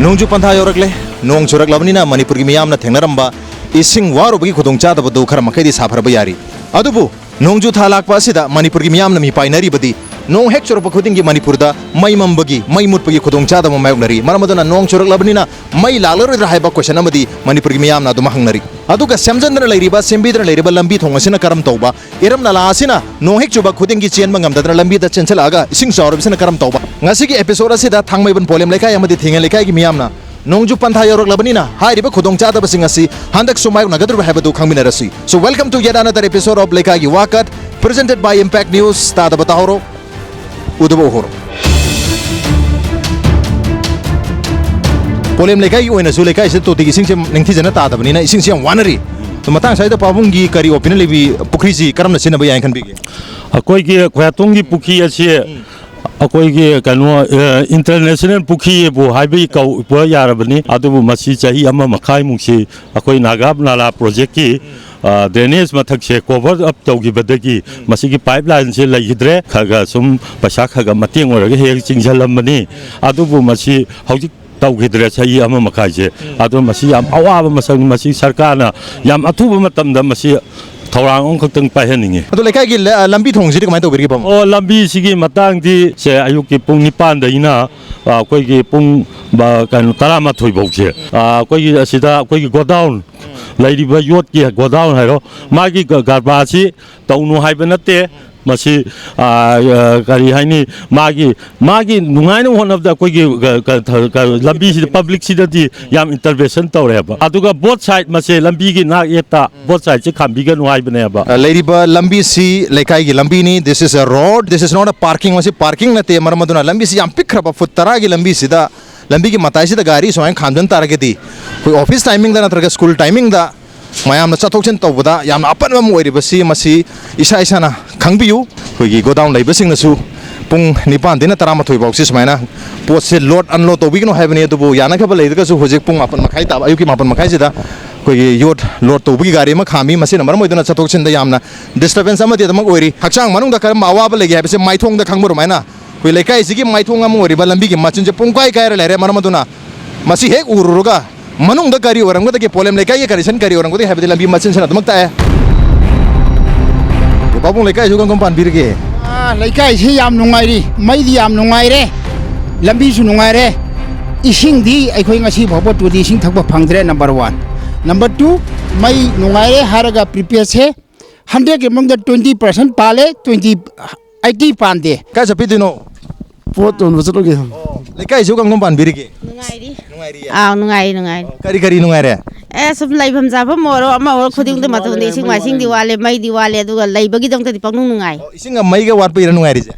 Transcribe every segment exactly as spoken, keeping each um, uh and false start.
ꯅꯣꯡꯖꯨ ꯄꯟꯊꯥ ꯌꯧꯔꯛꯂꯦ꯫ ꯅꯣꯡ ꯆꯨꯔꯛꯂꯕꯅꯤꯅ ꯃꯅꯤꯄꯨꯔꯒꯤ ꯃꯤꯌꯥꯝꯅ ꯊꯦꯡꯅꯔꯝꯕ ꯏꯁꯤꯡ ꯋꯥꯔꯨꯕꯒꯤ ꯈꯨꯗꯣꯡꯆꯥꯗꯕꯗꯨ ꯈꯔ ꯃꯈꯩꯗꯤ ꯁꯥꯐꯔꯕ ꯌꯥꯔꯤ꯫ ꯑꯗꯨꯕꯨ ꯅꯣꯡꯖꯨ ꯊꯥ ꯂꯥꯛꯄ ꯑꯁꯤꯗ ꯃꯅꯤꯄꯨꯔꯒꯤ ꯃꯤꯌꯥꯝꯅ ꯃꯤꯄꯥꯏꯅꯔꯤꯕꯗꯤ ꯅꯣꯡ ꯍꯦꯛ ꯆꯨꯔꯛꯄ ꯈꯨꯗꯤꯡꯒꯤ ꯃꯅꯤꯄꯨꯔꯗ ꯃꯩ ꯃꯝꯕꯒꯤ, ꯃꯩ ꯃꯨꯠꯄꯒꯤ ꯈꯨꯗꯣꯡꯆꯥꯗꯕ ꯃꯥꯌꯣꯛꯅꯔꯤ꯫ ꯃꯔꯝ ꯑꯗꯨꯅ ꯅꯣꯡ ꯆꯨꯔꯛꯂꯕꯅꯤꯅ ꯃꯩ ꯂꯥꯛꯂꯔꯣꯏꯗ꯭ꯔꯥ ꯍꯥꯏꯕ question ꯑꯃꯗꯤ ꯃꯅꯤꯄꯨꯔꯒꯤ ꯃꯤꯌꯥꯝꯅ ꯑꯗꯨꯝ ꯍꯪꯅꯔꯤ꯫ ꯑꯗꯨꯒ ꯁꯦꯝꯖꯤꯟꯗꯨꯅ ꯂꯩꯔꯤꯕ, ꯁꯦꯝꯕꯤꯗꯨꯅ ꯂꯩꯔꯤꯕ ꯂꯝꯕꯤ ꯊꯣꯡ ꯑꯁꯤꯅ ꯀꯔꯝ ꯇꯧꯕ? ꯏꯔꯝ ꯅꯂꯥ ꯑꯁꯤꯅ ꯅꯣꯡ ꯍꯦꯛ ꯆꯨꯕ ꯈꯨꯗꯤꯡꯒꯤ ꯆꯦꯟꯕ ꯉꯝꯗꯗꯅ ꯂꯝꯕꯤꯗ ꯆꯦꯟꯁꯤꯜꯂꯛꯑꯒ ꯏꯁꯤꯡ ꯆꯥꯎꯔꯤꯕꯁꯤꯅ ꯀꯔꯝ ꯇꯧꯕ? ꯉꯁꯤꯒꯤ episode ꯑꯁꯤꯗ ꯊꯥꯡꯃꯩꯕꯟ ꯄꯣꯂꯦꯝ ꯂꯩꯀꯥꯏ ꯑꯃꯗꯤ ꯊꯤꯡꯉꯦꯟ ꯂꯩꯀꯥꯏꯒꯤ ꯃꯤꯌꯥꯝꯅ ꯅꯣꯡꯖꯨ ꯄꯟꯊꯥ ꯌꯧꯔꯛꯂꯕꯅꯤꯅ ꯍꯥꯏꯔꯤꯕ ꯈꯨꯗꯣꯡꯆꯥꯗꯕꯁꯤꯡ ꯑꯁꯤ ꯍꯟꯗꯛꯁꯨ ꯃꯥꯌꯣꯛꯅꯒꯗꯧꯔꯤꯕ꯭ꯔꯥ ꯍꯥꯏꯕꯗꯨ ꯈꯪꯃꯤꯟꯅꯔꯁꯤ꯫ So, welcome to yet another episode of ꯂꯩꯀꯥꯏꯒꯤ ꯋꯥꯀꯠ, presented by Impact News꯫ ꯇꯥꯗꯕ ꯇꯥꯍꯧꯔꯣ, ꯎꯗꯕ ꯎꯍꯧꯔꯣ꯫ ꯄꯣꯂꯦꯝ ꯂꯩꯀꯥꯏꯒꯤ ꯑꯣꯏꯅꯁꯨ ꯂꯩꯀꯥꯏꯁꯤꯗ ꯇꯣꯇꯤꯒꯤ ꯏꯁꯤꯡꯁꯦ ꯅꯤꯡꯊꯤꯖꯅ ꯇꯥꯗꯕꯅꯤꯅ ꯏꯁꯤꯡꯁꯦ ꯌꯥꯝ ꯋꯥꯅꯔꯤ꯫ ꯑꯗꯣ ꯃꯇꯥꯡ ꯑꯁ꯭ꯋꯥꯏꯗ ꯄꯥꯕꯨꯡꯒꯤ ꯀꯔꯤ opinion ꯂꯩꯕꯤ? ꯄꯨꯈ꯭ꯔꯤꯁꯤ ꯀꯔꯝꯅ ꯁꯤꯖꯤꯟꯅꯕ ꯌꯥꯏꯅ ꯈꯟꯕꯤꯒꯦ? ꯑꯩꯈꯣꯏꯒꯤ ꯈꯣꯌꯥꯇꯣꯡꯒꯤ ꯄꯨꯈ꯭ꯔꯤ ꯑꯁꯤ ꯑꯩꯈꯣꯏꯒꯤ ꯀꯩꯅꯣ, ꯑ, international ꯄꯨꯈ꯭ꯔꯤꯕꯨ ꯍꯥꯏꯕꯒꯤ ꯀꯧꯕ ꯌꯥꯔꯕꯅꯤ꯫ ꯑꯗꯨꯕꯨ ꯃꯁꯤ ꯆꯍꯤ ꯑꯃ ꯃꯈꯥꯏꯃꯨꯛꯁꯤ ꯑꯩꯈꯣꯏ ꯅꯥꯒꯥ ꯅꯥꯂꯥ ꯄ꯭ꯔꯣꯖꯦꯛꯀꯤ, ꯑ, drainage ꯃꯊꯛꯁꯦ cover up ꯇꯧꯈꯤꯕꯗꯒꯤ ꯃꯁꯤꯒꯤ pipeline ꯁꯦ ꯂꯩꯈꯤꯗ꯭ꯔꯦ꯫ ꯈꯔ ꯈꯔ ꯁꯨꯝ ꯄꯩꯁꯥ ꯈꯔ ꯈꯔ ꯃꯇꯦꯡ ꯑꯣꯏꯔꯒ ꯍꯦꯛ ꯍꯦꯛ ꯆꯤꯡꯁꯤꯜꯂꯝꯕꯅꯤ꯫ ꯑꯗꯨꯕꯨ ꯃꯁꯤ ꯍꯧꯖꯤꯛ ꯇꯧꯈꯤꯗ꯭ꯔꯦ ꯆꯍꯤ ꯑꯃ ꯃꯈꯥꯏꯁꯦ꯫ ꯑꯗꯣ ꯃꯁꯤ ꯌꯥꯝ ꯑꯋꯥꯕ ꯃꯁꯛꯅꯤ꯫ ꯃꯁꯤ ꯁꯔꯀꯥꯔꯅ ꯌꯥꯝ ꯑꯊꯨꯕ ꯃꯇꯝꯗ ꯃꯁꯤ ꯊꯧꯔꯥꯡ ꯑꯃꯈꯛꯇꯪ ꯄꯥꯏꯍꯟꯅꯤꯡꯉꯤ꯫ ꯑꯗꯣ ꯂꯩꯀꯥꯏꯒꯤ ꯂ-, ꯂꯝꯕꯤ ꯊꯣꯡꯁꯤꯗꯤ ꯀꯃꯥꯏꯅ ꯇꯧꯕꯤꯔꯤꯒꯦ, ꯄꯥꯕꯨꯡ? ꯑꯣ, ꯂꯝꯕꯤꯁꯤꯒꯤ ꯃꯇꯥꯡꯗꯤ ꯁꯦ ꯑꯌꯨꯛꯀꯤ ꯄꯨꯡ ꯅꯤꯄꯥꯟꯗꯒꯤꯅ, ꯑ, ꯑꯩꯈꯣꯏꯒꯤ ꯄꯨꯡ ꯕ-, ꯀꯩꯅꯣ, ꯇꯔꯥꯃꯥꯊꯣꯏ ꯐꯥꯎꯁꯦ, ꯑ, ꯑꯩꯈꯣꯏꯒꯤ ꯑꯁꯤꯗ ꯑꯩꯈꯣꯏꯒꯤ godown, ꯂꯩꯔꯤꯕ ꯌꯣꯠꯀꯤ godown ꯍꯥꯏꯔꯣ, ꯃꯥꯒꯤ ꯀ-, ꯀꯔꯕꯥꯔꯁꯤ ꯇꯧꯅꯨ ꯍꯥꯏꯕ ꯅꯠꯇꯦ꯫ ꯃꯁꯤ, ꯑ, ꯑ, ꯀꯔꯤ ꯍꯥꯏꯅꯤ, ꯃꯥꯒꯤ, ꯃꯥꯒꯤ ꯅꯨꯡꯉꯥꯏꯅꯕ ꯍꯣꯠꯅꯕꯗ ꯑꯩꯈꯣꯏꯒꯤ ꯀ-, ꯀ-, ꯀ-, ꯂꯝꯕꯤꯁꯤꯗ, public ꯁꯤꯗꯗꯤ ꯌꯥꯝ intervention ꯇꯧꯔꯦꯕ꯫ ꯑꯗꯨꯒ both side ꯃꯁꯦ, ꯂꯝꯕꯤꯒꯤ ꯅꯥꯛ ꯌꯦꯠꯇ both side ꯁꯦ ꯈꯥꯝꯕꯤꯒꯅꯨ ꯍꯥꯏꯕꯅꯦꯕ꯫ ꯑ, ꯂꯩꯔꯤꯕ ꯂꯝꯕꯤꯁꯤ ꯂꯩꯀꯥꯏꯒꯤ ꯂꯝꯕꯤꯅꯤ꯫ This is a road, this is not a parking꯫ ꯃꯁꯤ parking ꯅꯠꯇꯦ꯫ ꯃꯔꯝ ꯑꯗꯨꯅ ꯂꯝꯕꯤꯁꯤ ꯌꯥꯝ ꯄꯤꯛꯈ꯭ꯔꯕ, foot ꯇꯔꯥꯒꯤ ꯂꯝꯕꯤꯁꯤꯗ, ꯂꯝꯕꯤꯒꯤ ꯃꯇꯥꯏꯁꯤꯗ ꯒꯥꯔꯤ ꯁꯨꯃꯥꯏꯅ ꯈꯥꯝꯖꯤꯟ ꯇꯥꯔꯒꯗꯤ, ꯑꯩꯈꯣꯏ office timing ꯗ ꯅꯠꯇ꯭ꯔꯒ school timing ꯗ ꯃꯌꯥꯝꯅ ꯆꯠꯊꯣꯛ ꯆꯠꯁꯤꯟ ꯇꯧꯕꯗ ꯌꯥꯝꯅ ꯑꯄꯟꯕ ꯑꯃ ꯑꯣꯏꯔꯤꯕꯁꯤ ꯃꯁꯤ ꯏꯁꯥ ꯏꯁꯥꯅ ꯈꯪꯕꯤꯌꯨ꯫ ꯑꯩꯈꯣꯏꯒꯤ godown ꯂꯩꯕꯁꯤꯡꯅꯁꯨ ꯄꯨꯡ ꯅꯤꯄꯥꯟꯗꯩꯅ ꯇꯔꯥꯃꯥꯊꯣꯏ ꯐꯥꯎꯁꯤ ꯁꯨꯃꯥꯏꯅ ꯄꯣꯠꯁꯦ load unload ꯇꯧꯕꯤꯒꯅꯨ ꯍꯥꯏꯕꯅꯤ꯫ ꯑꯗꯨꯕꯨ ꯌꯥꯅꯈꯤꯕ ꯂꯩꯔꯒꯁꯨ ꯍꯧꯖꯤꯛ ꯄꯨꯡ ꯃꯥꯄꯟ ꯃꯈꯥꯏ ꯇꯥꯕ, ꯑꯌꯨꯛꯀꯤ ꯃꯥꯄꯟ ꯃꯈꯥꯏꯁꯤꯗ ꯑꯩꯈꯣꯏꯒꯤ ꯌꯣꯠ load ꯇꯧꯕꯒꯤ ꯒꯥꯔꯤ ꯑꯃ ꯈꯥꯝꯃꯤ꯫ ꯃꯁꯤꯅ ꯃꯔꯝ ꯑꯣꯏꯗꯨꯅ ꯆꯠꯊꯣꯛ ꯆꯠꯁꯤꯟꯗ ꯌꯥꯝꯅ disturbance ꯑꯃꯗꯤ ꯑꯗꯨꯃꯛ ꯑꯣꯏꯔꯤ꯫ ꯍꯛꯆꯥꯡ ꯃꯅꯨꯡꯗ ꯀꯔꯝꯕ ꯑꯋꯥꯕ ꯂꯩꯒꯦ ꯍꯥꯏꯕꯁꯤ ꯃꯥꯏꯊꯣꯡꯗ ꯈꯪꯕ ꯑꯗꯨꯃꯥꯏꯅ ꯑꯩꯈꯣꯏ ꯂꯩꯀꯥꯏꯁꯤꯒꯤ ꯃꯥꯏꯊꯣꯡ ꯑꯃ ꯑꯣꯏꯔꯤꯕ ꯂꯝꯕꯤꯒꯤ ꯃꯆꯤꯟꯁꯦ ꯄꯨꯡꯀꯥꯏ ꯀꯥꯏꯔ ꯂꯩꯔꯦ꯫ ꯃꯔꯝ ꯑꯗꯨꯅ ꯃꯁꯤ ꯍꯦꯛ ꯎꯔꯨꯔꯒ ꯃꯅꯨꯡꯗ ꯀꯔꯤ ꯑꯣꯏꯔꯝꯒꯗꯒꯦ, ꯄꯣꯂꯦꯝ ꯂꯩꯀꯥꯏꯒꯤ ꯀꯟꯗꯤꯁꯟ ꯀꯔꯤ ꯑꯣꯏꯔꯝꯒꯗꯒꯦ ꯍꯥꯏꯕꯗꯤ ꯂꯝꯕꯤ ꯃꯆꯤꯟꯁꯤꯅ ꯑꯗꯨꯃꯛ ꯇꯥꯛꯑꯦ꯫ ꯄꯥꯕꯨꯡ, ꯂꯩꯀꯥꯏꯁꯨ ꯀꯔꯝ ꯀꯔꯝ ꯄꯥꯟꯕꯤꯔꯤꯒꯦ? ꯑꯥ, ꯂꯩꯀꯥꯏꯁꯤ ꯌꯥꯝ ꯅꯨꯡꯉꯥꯏꯔꯤ, ꯃꯩꯗꯤ ꯌꯥꯝ ꯅꯨꯡꯉꯥꯏꯔꯦ, ꯂꯝꯕꯤꯁꯨ ꯅꯨꯡꯉꯥꯏꯔꯦ, ꯏꯁꯤꯡꯗꯤ ꯑꯩꯈꯣꯏ ꯉꯁꯤ ꯐꯥꯎꯕ ꯇꯨꯇꯤ ꯏꯁꯤꯡ ꯊꯛꯄ ꯐꯪꯗ꯭ꯔꯦ, ꯅꯝꯕꯔ ꯋꯥꯟ꯫ ꯅꯝꯕꯔ ꯇꯨ, ꯃꯩ ꯅꯨꯡꯉꯥꯏꯔꯦ ꯍꯥꯏꯔꯒ ꯄ꯭ꯔꯤꯄꯦꯗꯁꯦ ꯍꯟꯗ꯭ꯔꯦꯗꯀꯤ ꯃꯅꯨꯡꯗ ꯇ꯭ꯋꯦꯟꯇꯤ ꯄꯥꯔꯁꯦꯟ ꯄꯥꯜꯂꯦ, ꯇ꯭ꯋꯦꯟꯇꯤ, ꯑꯩꯠꯇꯤ ꯄꯥꯟꯗꯦ꯫ ꯀꯥꯏ ꯆꯠꯄꯤꯗꯣꯏꯅꯣ? ꯄꯣꯠ ꯌꯣꯟꯕ ꯆꯠꯂꯨꯒꯦ꯫ ꯂꯩꯀꯥꯏꯁꯨ ꯀꯔꯝ ꯀꯔꯝ ꯄꯥꯟꯕꯤꯔꯤꯒꯦ? ꯅꯨꯡꯉꯥꯏꯔꯤ꯫ ꯅꯨꯡꯉꯥꯏꯔꯤꯌꯦ? ꯑꯥꯎ, ꯅꯨꯡꯉꯥꯏꯔꯤ, ꯅꯨꯡꯉꯥꯏꯔꯤ꯫ ꯀꯔꯤ ꯀꯔꯤ ꯅꯨꯡꯉꯥꯏꯔꯦ? ꯑꯦ, ꯁꯨꯝ ꯂꯩꯐꯝ ꯆꯥꯐꯝ ꯑꯣꯏꯔꯣ, ꯑꯃ ꯑꯣꯏꯔꯣ, ꯈꯨꯗꯤꯡꯗ ꯃꯊꯣꯡꯗ ꯏꯁꯤꯡ ꯃꯥꯏꯁꯤꯡꯗꯤ ꯋꯥꯠꯂꯦ, ꯃꯩꯗꯤ ꯋꯥꯠꯂꯦ, ꯑꯗꯨꯒ ꯂꯩꯕꯒꯤꯗꯃꯛꯇꯗꯤ ꯄꯪꯅꯨꯡ ꯅꯨꯡꯉꯥꯏ꯫ ꯑꯣ, ꯏꯁꯤꯡꯒ ꯃꯩꯒ ꯋꯥꯠꯄꯩꯔ ꯅꯨꯡꯉꯥꯏꯔꯤꯁꯦ?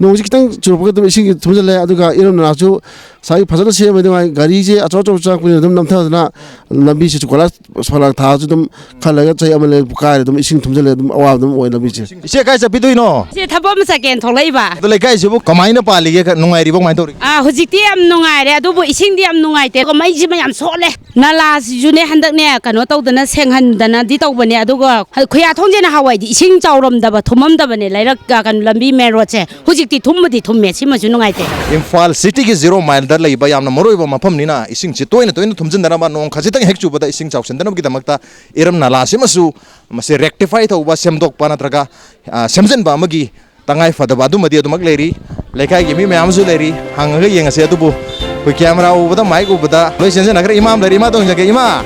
ꯅꯣꯡꯁꯤ ꯈꯤꯇꯪ ꯆꯨꯔꯛꯄꯒ ꯑꯗꯨꯝ ꯏꯁꯤꯡ ꯊꯨꯝꯖꯤꯜꯂꯦ, ꯑꯗꯨꯒ ꯏꯔꯝ ꯅꯂꯥꯁꯨ ꯉꯁꯥꯏ ꯐꯖꯅ ꯁꯦꯝꯃꯦ, ꯑꯗꯨꯃꯥꯏꯅ ꯒꯥꯔꯤꯁꯦ ꯑꯆꯧ ꯑꯆꯧꯕ ꯆꯪꯉꯛꯄꯅꯤꯅ ꯑꯗꯨꯝ ꯅꯝꯊꯗꯅ ꯂꯝꯕꯤꯁꯤꯁꯨ ꯀꯣꯏꯂꯥꯁ ꯐꯂꯥꯡ ꯊꯥꯔꯁꯨ ꯑꯗꯨꯝ ꯈꯜꯂꯒ ꯆꯍꯤ ꯑꯃ ꯂꯩ ꯀꯥꯏꯔꯦ, ꯑꯗꯨꯝ ꯏꯁꯤꯡ ꯊꯨꯝꯖꯤꯜꯂꯦ, ꯑꯗꯨꯝ ꯑꯋꯥꯕ ꯑꯗꯨꯝ ꯑꯣꯏ ꯂꯝꯕꯤꯁꯦ꯫ ꯏꯆꯦ, ꯀꯥꯏ ꯆꯠꯄꯤꯗꯣꯏꯅꯣ? ꯏꯆꯦ, ꯊꯕꯛ ꯑꯃ ꯆꯠꯀꯦꯅ ꯊꯣꯛꯂꯛꯏꯕ꯫ ꯑꯗꯣ ꯂꯩꯀꯥꯏꯁꯤꯕꯨ ꯀꯃꯥꯏꯅ ꯄꯥꯜꯂꯤꯒꯦ? ꯈꯔ ꯅꯨꯡꯉꯥꯏꯔꯤꯕꯣ? ꯀꯃꯥꯏꯅ ꯇꯧꯔꯤꯒꯦ? ꯑꯥ, ꯍꯧꯖꯤꯛꯇꯤ ꯌꯥꯝ ꯅꯨꯡꯉꯥꯏꯔꯦ, ꯑꯗꯨꯕꯨ ꯏꯁꯤꯡꯗꯤ ꯌꯥꯝ ꯅꯨꯡꯉꯥꯏꯇꯦ꯫ ꯃꯩꯁꯤꯃ ꯌꯥꯝ ꯁꯣꯠꯂꯦ꯫ ꯅꯂꯥꯁꯤꯁꯨꯅꯦ ꯍꯟꯗꯛꯅꯦ ꯀꯩꯅꯣ ꯇꯧꯗꯅ ꯁꯦꯡꯍꯟꯗꯅꯗꯤ ꯇꯧꯕꯅꯦ, ꯑꯗꯨꯒ ꯈꯨꯌꯥꯊꯣꯡꯁꯦ ꯅꯍꯥꯟꯋꯥꯏꯗꯤ ꯏꯁꯤꯡ ꯆꯥꯎꯔꯝꯗꯕ, ꯊꯨꯝꯃꯝꯗꯕꯅꯦ, ꯂꯩꯔꯛ, ꯀꯩꯅꯣ, ꯂꯝꯕꯤ ꯃꯦꯟ ꯔꯣꯗꯁꯦ꯫ ꯍꯧꯖꯤꯛꯇꯤ ꯊꯨꯝꯕꯨꯗꯤ ꯊꯨꯝꯃꯦ, ꯁꯤꯃꯁꯨ ꯅꯨꯡꯉꯥꯏꯇꯦ꯫ ꯏꯝꯐꯥꯜ ꯁꯤꯇꯤꯒꯤ ꯖꯤꯔꯣ ꯃꯥꯏꯜꯗ ꯂꯩꯕ ꯌꯥꯝꯅ ꯃꯔꯨꯑꯣꯏꯕ ꯃꯐꯝꯅꯤꯅ ꯏꯁꯤꯡꯁꯤ ꯇꯣꯏꯅ ꯇꯣꯏꯅ ꯊꯨꯝꯖꯤꯟꯗꯅꯕ, ꯅꯣꯡ ꯈꯖꯤꯛꯇꯪ ꯍꯦꯛ ꯆꯨꯕꯗ ꯏꯁꯤꯡ ꯆꯥꯎꯁꯤꯟꯗꯅꯕꯒꯤꯗꯃꯛꯇ ꯏꯔꯝ ꯅꯂꯥꯁꯤꯃꯁꯨ ꯃꯁꯤ ꯔꯦꯛꯇꯤꯐꯥꯏ ꯇꯧꯕ, ꯁꯦꯝꯗꯣꯛꯄ ꯅꯠꯇ꯭ꯔꯒ, ꯑ, ꯁꯦꯝꯖꯤꯟꯕ ꯑꯃꯒꯤ ꯇꯉꯥꯏ ꯐꯗꯕ ꯑꯗꯨꯃꯗꯤ ꯑꯗꯨꯃꯛ ꯂꯩꯔꯤ꯫ ꯂꯩꯀꯥꯏꯒꯤ ꯃꯤ ꯃꯌꯥꯝ ꯑꯃꯁꯨ ꯂꯩꯔꯤ, ꯍꯪꯉꯒ ꯌꯦꯡꯉꯁꯤ꯫ ꯑꯗꯨꯕꯨ ꯑꯩꯈꯣꯏ ꯀꯦꯃꯦꯔꯥ ꯎꯕꯗ, ꯃꯥꯏꯛ ꯎꯕꯗ ꯂꯣꯏ ꯆꯦꯟꯁꯤꯟꯅꯈ꯭ꯔꯦ꯫ ꯏꯃꯥ ꯑꯃ ꯂꯩꯔꯤ, ꯏꯃꯥꯗ ꯍꯪꯖꯒꯦ꯫ ꯏꯃꯥ,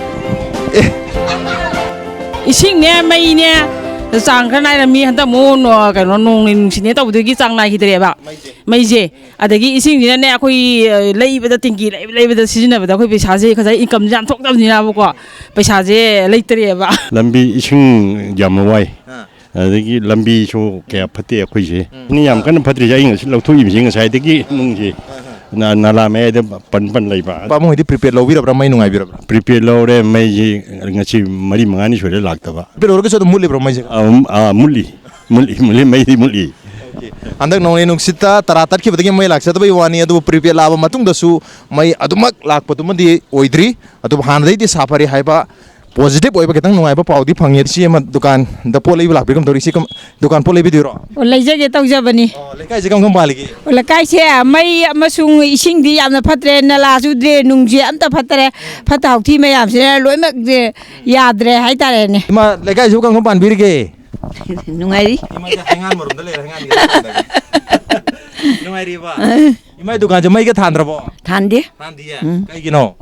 ꯑꯦ, ꯏꯁꯤꯡꯅꯦ, ꯃꯩꯅꯦ, ꯆꯥꯡ ꯈꯔ ꯅꯥꯏꯔꯝꯃꯤ꯫ ꯍꯟꯗꯛ ꯑꯃꯨꯛ ꯅꯣ-, ꯀꯩꯅꯣ, ꯅꯣꯡ ꯅꯨꯡꯁꯤꯠꯅꯦ ꯇꯧꯕꯗꯒꯤ ꯆꯥꯡ ꯅꯥꯏꯈꯤꯗ꯭ꯔꯦꯕ ꯃꯩꯁꯦ꯫ ꯑꯗꯒꯤ ꯏꯁꯤꯡꯁꯤꯅꯅꯦ, ꯑꯩꯈꯣꯏ, ꯑ, ꯂꯩꯕꯗ, ꯇꯦꯡꯀꯤ ꯂꯩꯕ, ꯂꯩꯕꯗ ꯁꯤꯖꯤꯟꯅꯕꯗ ꯑꯩꯈꯣꯏ ꯄꯩꯁꯥꯁꯦ ꯈꯖꯥꯏ ꯏꯟꯀꯝꯁꯦ ꯌꯥꯝ ꯊꯣꯛꯇꯕꯅꯤꯅꯕꯀꯣ, ꯄꯩꯁꯥꯁꯦ ꯂꯩꯇ꯭ꯔꯦꯕ꯫ ꯂꯝꯕꯤ ꯏꯁꯤꯡ ꯌꯥꯝꯅ ꯋꯥꯏ꯫ ꯑꯥ꯫ ꯑꯗꯒꯤ ꯂꯝꯕꯤꯁꯨ ꯀꯌꯥ ꯐꯠꯇꯦ ꯑꯩꯈꯣꯏꯁꯦ꯫ ꯎꯝ꯫ ꯃꯤ ꯌꯥꯝ ꯀꯟꯅ ꯐꯠꯇ꯭ꯔꯤꯁꯦ, ꯑꯩꯅ ꯉꯁꯤ ꯂꯧꯊꯣꯛꯏꯕꯁꯦ ꯉꯁꯥꯏꯗꯒꯤ ꯅꯨꯡꯁꯦ꯫ ꯍꯣꯏ, ꯍꯣꯏ꯫ ꯅ-, ꯅꯂꯥ ꯃꯌꯥꯏꯗ ꯄꯟ ꯄꯟ ꯂꯩꯕ꯫ ꯄꯥꯕꯨꯡ ꯍꯣꯏꯗꯤ ꯄ꯭ꯔꯤꯄꯦꯗ ꯂꯧꯕꯤꯔꯕ꯭ꯔꯥ, ꯃꯩ ꯅꯨꯡꯉꯥꯏꯕꯤꯔꯕ꯭ꯔꯥ? ꯄ꯭ꯔꯤꯄꯦꯗ ꯂꯧꯔꯦ, ꯃꯩꯁꯤ ꯉꯁꯤ ꯃꯔꯤ ꯃꯉꯥꯅꯤ ꯁꯨꯔꯦ ꯂꯥꯛꯇꯕ꯫ ꯄ꯭ꯔꯤꯄꯦꯗ ꯂꯧꯔꯒꯁꯨ ꯑꯗꯨꯝ ꯃꯨꯠꯂꯤꯕ꯭ꯔꯣ ꯃꯩꯁꯦ? ꯑꯝ, ꯑꯥ, ꯃꯨꯠꯂꯤ꯫ ꯃꯨꯠꯂꯤ, ꯃꯨꯠꯂꯤ, ꯃꯩꯗꯤ ꯃꯨꯠꯂꯤ꯫ ꯑꯣꯀꯦ꯫ ꯍꯟꯗꯛ ꯅꯣꯡꯂꯩ ꯅꯨꯡꯁꯤꯠꯇ ꯇꯔꯥ ꯇꯠꯈꯤꯕꯗꯒꯤ ꯃꯩ ꯂꯥꯛꯆꯗꯕꯒꯤ ꯋꯥꯅꯤ, ꯑꯗꯨꯕꯨ ꯄ꯭ꯔꯤꯄꯦꯗ ꯂꯥꯛꯑꯕ ꯃꯇꯨꯡꯗꯁꯨ ꯃꯩ ꯑꯗꯨꯃꯛ ꯂꯥꯛꯄꯗꯨꯃꯗꯤ ꯑꯣꯏꯗ꯭ꯔꯤ꯫ ꯑꯗꯨꯕꯨ ꯍꯥꯟꯅꯗꯩꯗꯤ ꯁꯥꯐꯔꯦ ꯍꯥꯏꯕ ꯄꯣꯖꯤꯇꯤꯚ ꯑꯣꯏꯕ ꯈꯤꯇꯪ ꯅꯨꯡꯉꯥꯏꯕ ꯄꯥꯎꯗꯤ ꯐꯪꯉꯦ꯫ ꯏꯆꯦ ꯑꯃ ꯗꯨꯀꯥꯟꯗ ꯄꯣꯠ ꯂꯩꯕ ꯂꯥꯛꯄꯤꯒꯨꯝ ꯇꯧꯔꯤ꯫ ꯏꯆꯦ ꯀꯝ-, ꯗꯨꯀꯥꯟ ꯄꯣꯠ ꯂꯩꯕꯤꯗꯣꯏꯔꯣ? ꯑꯣ, ꯂꯩꯖꯒꯦ ꯇꯧꯖꯕꯅꯤ꯫ ꯑꯣ, ꯂꯩꯀꯥꯏꯁꯦ ꯀꯔꯝ ꯀꯔꯝ ꯄꯥꯜꯂꯤꯒꯦ? ꯑꯣ, ꯂꯩꯀꯥꯏꯁꯦ ꯃꯩ ꯑꯃꯁꯨꯡ ꯏꯁꯤꯡꯗꯤ ꯌꯥꯝꯅ ꯐꯠꯇ꯭ꯔꯦ, ꯅꯂꯥꯁꯨ ꯗ꯭ꯔꯦꯟ ꯅꯨꯡꯁꯦ ꯑꯝꯇ ꯐꯠꯇ꯭ꯔꯦ, ꯐꯠꯇ ꯍꯥꯎꯊꯤ ꯃꯌꯥꯝꯁꯤꯅ ꯂꯣꯏꯅꯃꯛ ꯗ꯭ꯔꯦ-, ꯌꯥꯗ꯭ꯔꯦ ꯍꯥꯏꯇꯥꯔꯦꯅꯦ꯫ ꯏꯃꯥ, ꯂꯩꯀꯥꯏꯁꯤꯕꯨ ꯀꯔꯝ ꯀꯔꯝ ꯄꯥꯟꯕꯤꯔꯤꯒꯦ? ꯅꯨꯡꯉꯥꯏꯔꯤ꯫ ꯏꯃꯥꯁꯦ ꯍꯩꯉꯥꯟ ꯃꯔꯨꯝꯗ ꯂꯩꯔꯦ, ꯍꯩꯉꯥꯟꯒꯤ ꯅꯨꯡꯉꯥꯏꯔꯤꯕ? ꯏꯃꯥꯒꯤ ꯗꯨꯀꯥꯟꯁꯦ ꯃꯩꯒ ꯊꯥꯟꯗ꯭ꯔꯕꯣ? ꯊꯥꯟꯗꯦ꯫ ꯊꯥꯟꯗꯤꯌꯦ? ꯎꯝ꯫ ꯀꯩꯒꯤꯅꯣ?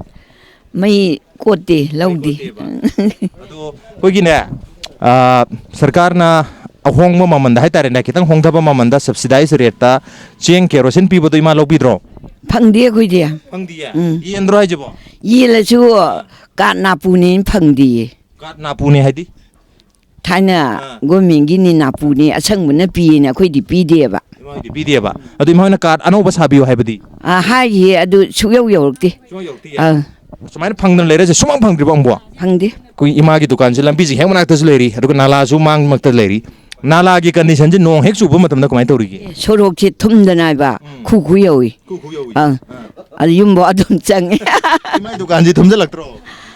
ꯃꯩ ꯀꯣꯠꯇꯦ, ꯂꯧꯗꯦ꯫ ꯀꯣꯠꯇꯦꯕ꯫ ꯑꯗꯣ ꯑꯩꯈꯣꯏꯒꯤꯅꯦ, ꯑꯥ, ꯁꯔꯀꯥꯔꯅ ꯑꯍꯣꯡꯕ ꯃꯃꯜꯗ ꯍꯥꯏꯇꯥꯔꯦꯅꯦ, ꯈꯤꯇꯪ ꯍꯣꯡꯊꯕ ꯃꯃꯜꯗ subsidized rate ꯇ ꯆꯦꯡ ꯀꯦꯔꯣꯁꯤꯟ ꯄꯤꯕꯗꯣ ꯏꯃꯥ ꯂꯧꯕꯤꯗ꯭ꯔꯣ? ꯐꯪꯗꯦ ꯑꯩꯈꯣꯏꯗꯤ꯫ ꯐꯪꯗꯤꯌꯦ? ꯎꯝ꯫ ꯌꯦꯟꯗ꯭ꯔꯣ ꯍꯥꯏꯁꯤꯕꯣ? ꯌꯦꯜꯂꯁꯨ ꯀꯥꯔꯠ ꯅꯥꯄꯨꯅꯦꯅ ꯐꯪꯗꯤꯌꯦ꯫ ꯀꯥꯔꯠ ꯅꯥꯄꯨꯅꯦ ꯍꯥꯏꯗꯤ? ꯊꯥꯏꯅ ꯑꯥ꯫ ꯒꯣꯔꯃꯦꯟꯒꯤꯅꯤ ꯅꯥꯄꯨꯅꯦ, ꯑꯁꯪꯕꯅ ꯄꯤꯌꯦꯅ ꯑꯩꯈꯣꯏꯗꯤ ꯄꯤꯗꯦꯕ꯫ ꯏꯃꯥ ꯍꯣꯏꯗꯤ ꯄꯤꯗꯦꯕ? ꯑꯗꯨ ꯏꯃꯥ ꯍꯣꯏꯅ ꯀꯥꯔꯠ ꯑꯅꯧꯕ ꯁꯥꯕꯤꯌꯨ ꯍꯥꯏꯕꯗꯤ? ꯑꯥ, ꯍꯥꯏꯔꯤꯌꯦ, ꯑꯗꯨ ꯁꯨꯛꯌꯧ ꯌꯧꯔꯛꯇꯦ꯫ ꯁꯨꯡꯌꯧ ꯌꯧꯔꯛꯇꯤꯌꯦ? ꯑꯥ꯫ ꯁꯨꯃꯥꯏꯅ ꯐꯪꯗꯅ ꯂꯩꯔꯁꯦ ꯁꯨꯡꯐꯪ ꯐꯪꯗ꯭ꯔꯤꯕꯣ ꯑꯃꯨꯛꯕꯣ? ꯐꯪꯗꯦ꯫ ꯑꯩꯈꯣꯏ ꯏꯃꯥꯒꯤ ꯗꯨꯀꯥꯟꯁꯦ ꯂꯝꯕꯤꯁꯦ ꯍꯦꯛ ꯃꯅꯥꯛꯇꯁꯨ ꯂꯩꯔꯤ, ꯑꯗꯨꯒ ꯅꯥꯂꯥꯁꯨ ꯃꯥꯡꯃꯛꯇ ꯂꯩꯔꯤ꯫ ꯅꯥꯂꯥꯒꯤ condition ꯁꯦ ꯅꯣꯡ ꯍꯦꯛ ꯆꯨꯕ ꯃꯇꯝꯗ ꯀꯃꯥꯏꯅ ꯇꯧꯔꯤꯒꯦ? ꯁꯣꯔꯣꯛꯁꯦ ꯊꯨꯝꯗꯅ ꯍꯥꯏꯕ, ꯎꯝ꯫ ꯈꯨ ꯈꯨ ꯌꯧꯏ꯫ ꯈꯨ ꯈꯨ ꯌꯧꯏ꯫ ꯑꯥ꯫ ꯑꯥ꯫ ꯑꯗꯨ ꯌꯨꯝꯕꯨ ꯑꯗꯨꯝ ꯆꯪꯉꯦ꯫ ꯏꯃꯥꯒꯤ ꯗꯨꯀꯥꯟꯁꯦ ꯊꯨꯝꯖꯤꯜꯂꯛꯇ꯭ꯔꯣ?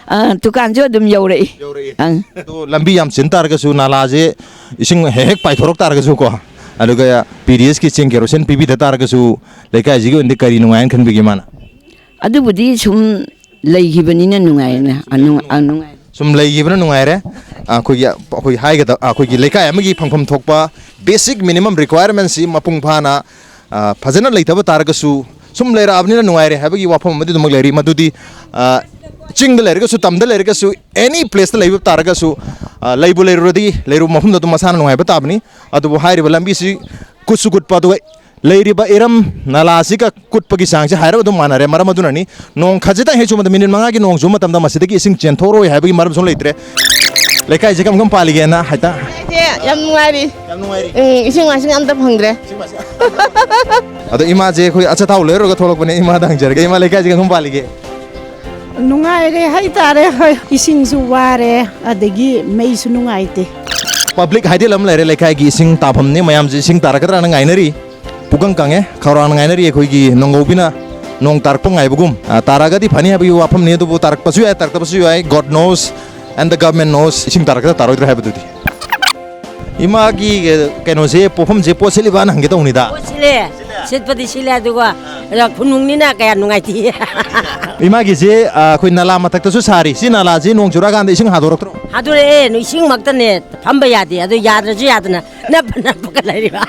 ꯑꯥ, ꯗꯨꯀꯥꯟꯁꯨ ꯑꯗꯨꯝ ꯌꯧꯔꯛꯏ꯫ ꯌꯧꯔꯛꯏ꯫ ꯑꯪ꯫ ꯑꯗꯣ ꯂꯝꯕꯤ ꯌꯥꯝ ꯆꯤꯟ ꯇꯥꯔꯒꯁꯨ, ꯅꯥꯂꯥꯁꯦ ꯏꯁꯤꯡ ꯍꯦꯛ ꯍꯦꯛ ꯄꯥꯏꯊꯣꯔꯛ ꯇꯥꯔꯒꯁꯨꯀꯣ, ꯑꯗꯨꯒ P D S ꯀꯤ ꯆꯦꯡ ꯀꯦꯔꯣꯁꯤꯟ ꯄꯤꯕꯤꯗ ꯇꯥꯔꯒꯁꯨ, ꯂꯩꯀꯥꯏꯁꯤꯒꯤ ꯑꯣꯏꯅꯗꯤ ꯀꯔꯤ ꯅꯨꯡꯉꯥꯏꯅ ꯈꯟꯕꯤꯒꯦ ꯃꯥꯅ? ꯑꯗꯨꯕꯨꯗꯤ ꯁꯨꯝ ꯂꯩꯈꯤꯕꯅꯤꯅ ꯅꯨꯡꯉꯥꯏꯅ, ꯑꯅꯨꯡ-, ꯑ, ꯅꯨꯡꯉꯥꯏ꯫ ꯁꯨꯝ ꯂꯩꯈꯤꯕꯅ ꯅꯨꯡꯉꯥꯏꯔꯦ꯫ ꯑꯩꯈꯣꯏꯒꯤ, ꯑꯩꯈꯣꯏ ꯍꯥꯏꯒꯗ-, ꯑꯩꯈꯣꯏꯒꯤ ꯂꯩꯀꯥꯏ ꯑꯃꯒꯤ ꯐꯪꯐꯝ ꯊꯣꯛꯄ basic minimum requirement ꯁꯤ ꯃꯄꯨꯡ ꯐꯥꯅ, ꯑ, ꯐꯖꯅ ꯂꯩꯇꯕ ꯇꯥꯔꯒꯁꯨ, ꯁꯨꯝ ꯂꯩꯔꯛꯑꯕꯅꯤꯅ ꯅꯨꯡꯉꯥꯏꯔꯦ ꯍꯥꯏꯕꯒꯤ ꯋꯥꯐꯝ ꯑꯃꯗꯤ ꯑꯗꯨꯃꯛ ꯂꯩꯔꯤ꯫ ꯃꯗꯨꯗꯤ, ꯑ, ꯆꯤꯡꯗ ꯂꯩꯔꯒꯁꯨ, ꯇꯝꯗ ꯂꯩꯔꯒꯁꯨ, any place ꯇ ꯂꯩꯕ ꯇꯥꯔꯒꯁꯨ, ꯑ, ꯂꯩꯕꯨ ꯂꯩꯔꯨꯔꯗꯤ ꯂꯩꯔꯨꯕ ꯃꯐꯝꯗ ꯑꯗꯨꯝ ꯃꯁꯥꯅ ꯅꯨꯡꯉꯥꯏꯕ ꯇꯥꯕꯅꯤ꯫ ꯑꯗꯨꯕꯨ ꯍꯥꯏꯔꯤꯕ ꯂꯝꯕꯤꯁꯤ ꯀꯨꯠꯁꯨ ꯀꯨꯠꯄ, ꯑꯗꯨꯒ ꯂꯩꯔꯤꯕ ꯏꯔꯝ ꯅꯂꯥꯁꯤꯒ ꯀꯨꯠꯄꯒꯤ ꯆꯥꯡꯁꯤ ꯍꯥꯏꯔꯞ ꯑꯗꯨꯝ ꯃꯥꯟꯅꯔꯦ꯫ ꯃꯔꯝ ꯑꯗꯨꯅꯅꯤ ꯅꯣꯡ ꯈꯖꯤꯛꯇꯪ ꯍꯦꯛ ꯆꯨꯕꯗ, ꯃꯤꯅꯤꯠ ꯃꯉꯥꯒꯤ ꯅꯣꯡ ꯆꯨꯕ ꯃꯇꯝꯗ ꯃꯁꯤꯗꯒꯤ ꯏꯁꯤꯡ ꯆꯦꯟꯊꯣꯛꯔꯣꯏ ꯍꯥꯏꯕꯒꯤ ꯃꯔꯝꯁꯨ ꯂꯩꯇ꯭ꯔꯦ꯫ ꯂꯩꯀꯥꯏꯁꯦ ꯀꯔꯝ ꯀꯔꯝ ꯄꯥꯜꯂꯤꯒꯦꯅ ꯍꯥꯏꯇ-, ꯂꯩꯀꯥꯏꯁꯦ ꯌꯥꯝ ꯅꯨꯡꯉꯥꯏꯔꯤ꯫ ꯌꯥꯝ ꯅꯨꯡꯉꯥꯏꯔꯤ꯫ ꯎꯝ, ꯏꯁꯤꯡ ꯃꯥꯏꯁꯤꯡ ꯑꯝꯇ ꯐꯪꯗ꯭ꯔꯦ꯫ ꯏꯁꯤꯡ ꯃꯥꯏꯁꯤꯡ꯫ ꯑꯗꯣ ꯏꯃꯥꯁꯦ ꯑꯩꯈꯣꯏ ꯑꯆꯥꯊꯥꯎ ꯂꯩꯔꯨꯔꯒ ꯊꯣꯛꯂꯛꯄꯅꯦ꯫ ꯏꯃꯥꯗ ꯍꯪꯖꯔꯒꯦ꯫ ꯏꯃꯥ, ꯂꯩꯀꯥꯏꯁꯦ ꯀꯔꯝ ꯀꯔꯝ ꯄꯥꯜꯂꯤꯒꯦ? ꯅꯨꯡꯉꯥꯏꯔꯦ ꯍꯥꯏꯇꯥꯔꯦ꯫ ꯍꯣꯏ, ꯏꯁꯤꯡꯁꯨ ꯋꯥꯔꯦ, ꯑꯗꯒꯤ ꯃꯩꯁꯨ ꯅꯨꯡꯉꯥꯏꯇꯦ꯫ Public ꯍꯥꯏꯗꯤ ꯂꯝ ꯂꯩꯔꯦ, ꯂꯩꯀꯥꯏꯒꯤ ꯏꯁꯤꯡ ꯇꯥꯐꯝꯅꯤ꯫ ꯃꯌꯥꯝꯁꯦ ꯏꯁꯤꯡ ꯇꯥꯔꯛꯀꯗ꯭ꯔꯥꯅ ꯉꯥꯏꯅꯔꯤ꯫ ꯄꯨꯀꯪ ꯀꯪꯉꯦ, ꯈꯧꯔꯥꯡꯅ ꯉꯥꯏꯅꯔꯤ꯫ ꯑꯩꯈꯣꯏꯒꯤ ꯅꯣꯡꯒꯧꯕꯤꯅ ꯅꯣꯡ ꯇꯥꯔꯛꯄ ꯉꯥꯏꯕꯒꯨꯝ꯫ ꯑ, ꯇꯥꯔꯛꯑꯒꯗꯤ ꯐꯅꯤ ꯍꯥꯏꯕꯒꯤ ꯋꯥꯐꯝꯅꯤ, ꯑꯗꯨꯕꯨ ꯇꯥꯔꯛꯄꯁꯨ ꯌꯥꯏ, ꯇꯥꯔꯛꯇꯕꯁꯨ ꯌꯥꯏ, God knows꯫ And the government knows ꯏꯁꯤꯡ ꯇꯥꯔꯛꯀꯗ꯭ꯔꯥ ꯇꯥꯔꯣꯏꯗ꯭ꯔꯥ ꯍꯥꯏꯕꯗꯨꯗꯤ꯫ ꯏꯃꯥꯒꯤ, ꯑꯦ, ꯀꯩꯅꯣꯁꯦ, ꯄꯣꯠꯐꯝꯁꯦ ꯄꯣꯠ ꯁꯤꯠꯂꯤꯕꯅ ꯍꯪꯒꯦ ꯇꯧꯕꯅꯤꯗ꯫ ꯄꯣꯠ ꯁꯤꯠꯂꯦ꯫ ꯁꯤꯠꯄꯗꯤ ꯁꯤꯠꯂꯦ, ꯑꯗꯨꯒ ꯈꯨꯅꯨꯡꯅꯤꯅ ꯀꯌꯥ ꯅꯨꯡꯉꯥꯏꯇꯦ꯫ ꯏꯃꯥꯒꯤꯁꯦ, ꯑ, ꯑꯩꯈꯣꯏ ꯅꯂꯥ ꯃꯊꯛꯇꯁꯨ ꯁꯥꯔꯤ꯫ ꯁꯤ ꯅꯂꯥꯁꯤ ꯅꯣꯡ ꯆꯨꯔꯛꯑꯀꯥꯟꯗ ꯏꯁꯤꯡ ꯍꯥꯗꯣꯔꯛꯇ꯭ꯔꯣ? ꯍꯥꯗꯣꯔꯛꯑꯦ, ꯏꯁꯤꯡꯃꯛꯇꯅꯦ ꯐꯝꯕ ꯌꯥꯗꯦ꯫ ꯑꯗꯨ ꯌꯥꯗ꯭ꯔꯁꯨ ꯌꯥꯗꯅ ꯅꯞꯄ ꯅꯞꯄꯒ ꯂꯩꯔꯤꯕ꯫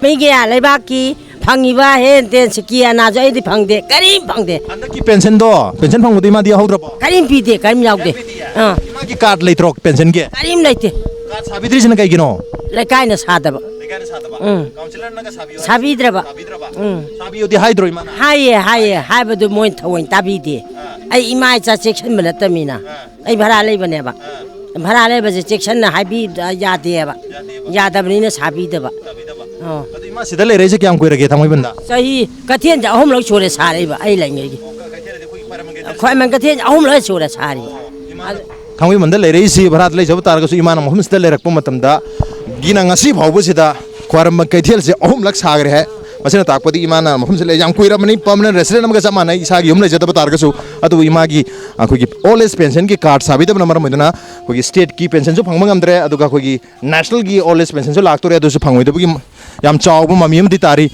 ꯃꯤꯒꯤ ꯂꯩꯕꯥꯛꯀꯤ ꯐꯪꯉꯤꯕ ꯍꯦꯟ ꯇꯦꯟ ꯁꯤꯀꯤ ꯑꯅꯥꯁꯨ ꯑꯩꯗꯤ ꯐꯪꯗꯦ, ꯀꯔꯤꯝ ꯐꯪꯗꯦ꯫ ꯍꯟꯗꯛꯀꯤ ꯄꯦꯟꯁꯟꯗꯣ, ꯄꯦꯟꯁꯟ ꯐꯪꯕꯗꯣ ꯏꯃꯥꯗꯤ ꯌꯥꯎꯍꯧꯗ꯭ꯔꯕꯣ? ꯀꯔꯤꯝ ꯄꯤꯗꯦ, ꯀꯔꯤꯝ ꯌꯥꯎꯗꯦ꯫ ꯑꯥ꯫ ꯏꯃꯥꯒꯤ ꯀꯥꯔꯗ ꯂꯩꯇ꯭ꯔꯣ ꯄꯦꯟꯁꯟꯒꯤ? ꯀꯔꯤꯝ ꯂꯩꯇꯦ꯫ ꯀꯥꯔꯗ ꯁꯥꯕꯤꯗ꯭ꯔꯤꯁꯤꯅ ꯀꯩꯒꯤꯅꯣ? ꯂꯩꯀꯥꯏꯅ ꯁꯥꯗꯕ꯫ ꯂꯩꯀꯥꯏꯅ ꯁꯥꯗꯕ? ꯎꯝ꯫ ꯀꯥꯎꯟꯁꯤꯂꯔꯅꯒ ꯁꯥꯕꯤꯌꯣ ꯍꯥꯏ-, ꯁꯥꯕꯤꯗ꯭ꯔꯕ꯫ ꯁꯥꯕꯤꯗ꯭ꯔꯕ? ꯎꯝ꯫ ꯁꯥꯕꯤꯌꯣꯗꯤ ꯍꯥꯏꯗ꯭ꯔꯣ ꯏꯃꯥꯅ? ꯍꯥꯏꯌꯦ, ꯍꯥꯏꯌꯦ꯫ ꯍꯥꯏꯕꯗꯨ ꯃꯣꯏꯅ ꯊꯑꯣꯏꯅ ꯇꯥꯕꯤꯗꯦ꯫ ꯑꯥ꯫ ꯑꯩ ꯏꯃꯥ ꯏꯆꯥ ꯆꯦꯛꯁꯤꯟꯕ ꯅꯠꯇꯕꯅꯤꯅ꯫ ꯑꯥ꯫ ꯑꯩ ꯚꯔꯥ ꯂꯩꯕꯅꯦꯕ꯫ ꯑꯥ꯫ ꯚꯔꯥ ꯂꯩꯕꯁꯦ ꯆꯦꯛꯁꯤꯟꯅ ꯍꯥꯏꯕꯤ-, ꯌꯥꯗꯦꯕ꯫ ꯌꯥꯗꯦꯕ꯫ ꯌꯥꯗꯕꯅꯤꯅ ꯁꯥꯕꯤꯗꯕ꯫ ꯁꯥꯕꯤꯗꯕ꯫ ꯑꯣ꯫ ꯑꯗꯨ ꯏꯃꯥ ꯁꯤꯗ ꯂꯩꯔꯛꯏꯁꯦ ꯀꯌꯥꯝ ꯀꯨꯏꯔꯒꯦ ꯊꯥꯡꯃꯩꯕꯟꯗ? ꯆꯍꯤ ꯀꯩꯊꯦꯜꯁꯦ ꯑꯍꯨꯝꯂꯛ ꯁꯨꯔꯦ ꯁꯥꯔꯛꯏꯕ ꯑꯩ ꯂꯩꯉꯩꯒꯤ꯫ ꯑꯣ, ꯀ-, ꯀꯩꯊꯦꯜꯗꯤ ꯑꯩꯈꯣꯏꯒꯤ ꯈ꯭ꯋꯥꯏꯔꯝꯕꯟ ꯀꯩꯊꯦꯜ ꯈ꯭ꯋꯥꯏꯔꯝꯕꯟ ꯀꯩꯊꯦꯜꯁꯦ ꯑꯍꯨꯝꯂꯛ ꯁꯨꯔꯦ ꯁꯥꯔꯤꯕ꯫ ꯑꯣ, ꯏꯃꯥꯅ ꯑꯗꯨ ꯊꯥꯡꯃꯩꯕꯟꯗ ꯂꯩꯔꯛꯏꯁꯤ ꯚꯔꯥꯗ ꯂꯩꯖꯕ ꯇꯥꯔꯒꯁꯨ ꯏꯃꯥꯅ ꯃꯐꯝꯁꯤꯗ ꯂꯩꯔꯛꯄ ꯃꯇꯝꯗ ꯒꯤꯅ ꯉꯁꯤ ꯐꯥꯎꯕꯁꯤꯗ ꯈ꯭ꯋꯥꯏꯔꯝꯕꯟ ꯀꯩꯊꯦꯜꯁꯦ ꯑꯍꯨꯝꯂꯛ ꯁꯥꯈ꯭ꯔꯦ ꯍꯥꯏ꯫ ꯃꯁꯤꯅ ꯇꯥꯛꯄꯗꯤ ꯏꯃꯥꯅ ꯃꯐꯝꯁꯤꯗ ꯂꯩ ꯌꯥꯝ ꯀꯨꯏꯔꯕꯅꯤ, permanent resident ꯑꯃꯒ ꯆꯞ ꯃꯥꯟꯅꯩ, ꯏꯁꯥꯒꯤ ꯌꯨꯝ ꯂꯩꯖꯗꯕ ꯇꯥꯔꯒꯁꯨ꯫ ꯑꯗꯨꯕꯨ ꯏꯃꯥꯒꯤ ꯑꯩꯈꯣꯏꯒꯤ old age pension ꯒꯤ card ꯁꯥꯕꯤꯗꯕꯅ ꯃꯔꯝ ꯑꯣꯏꯗꯨꯅ ꯑꯩꯈꯣꯏꯒꯤ state ꯀꯤ pension ꯁꯨ ꯐꯪꯕ ꯉꯝꯗ꯭ꯔꯦ, ꯑꯗꯨꯒ ꯑꯩꯈꯣꯏꯒꯤ national ꯒꯤ old age pension ꯁꯨ ꯂꯥꯛꯇꯣꯔꯦ, ꯑꯗꯨꯁꯨ ꯐꯪꯉꯣꯏꯗꯕꯒꯤ ꯌꯥꯝ ꯆꯥꯎꯕ ꯃꯃꯤ ꯑꯃꯗꯤ ꯇꯥꯔꯤ꯫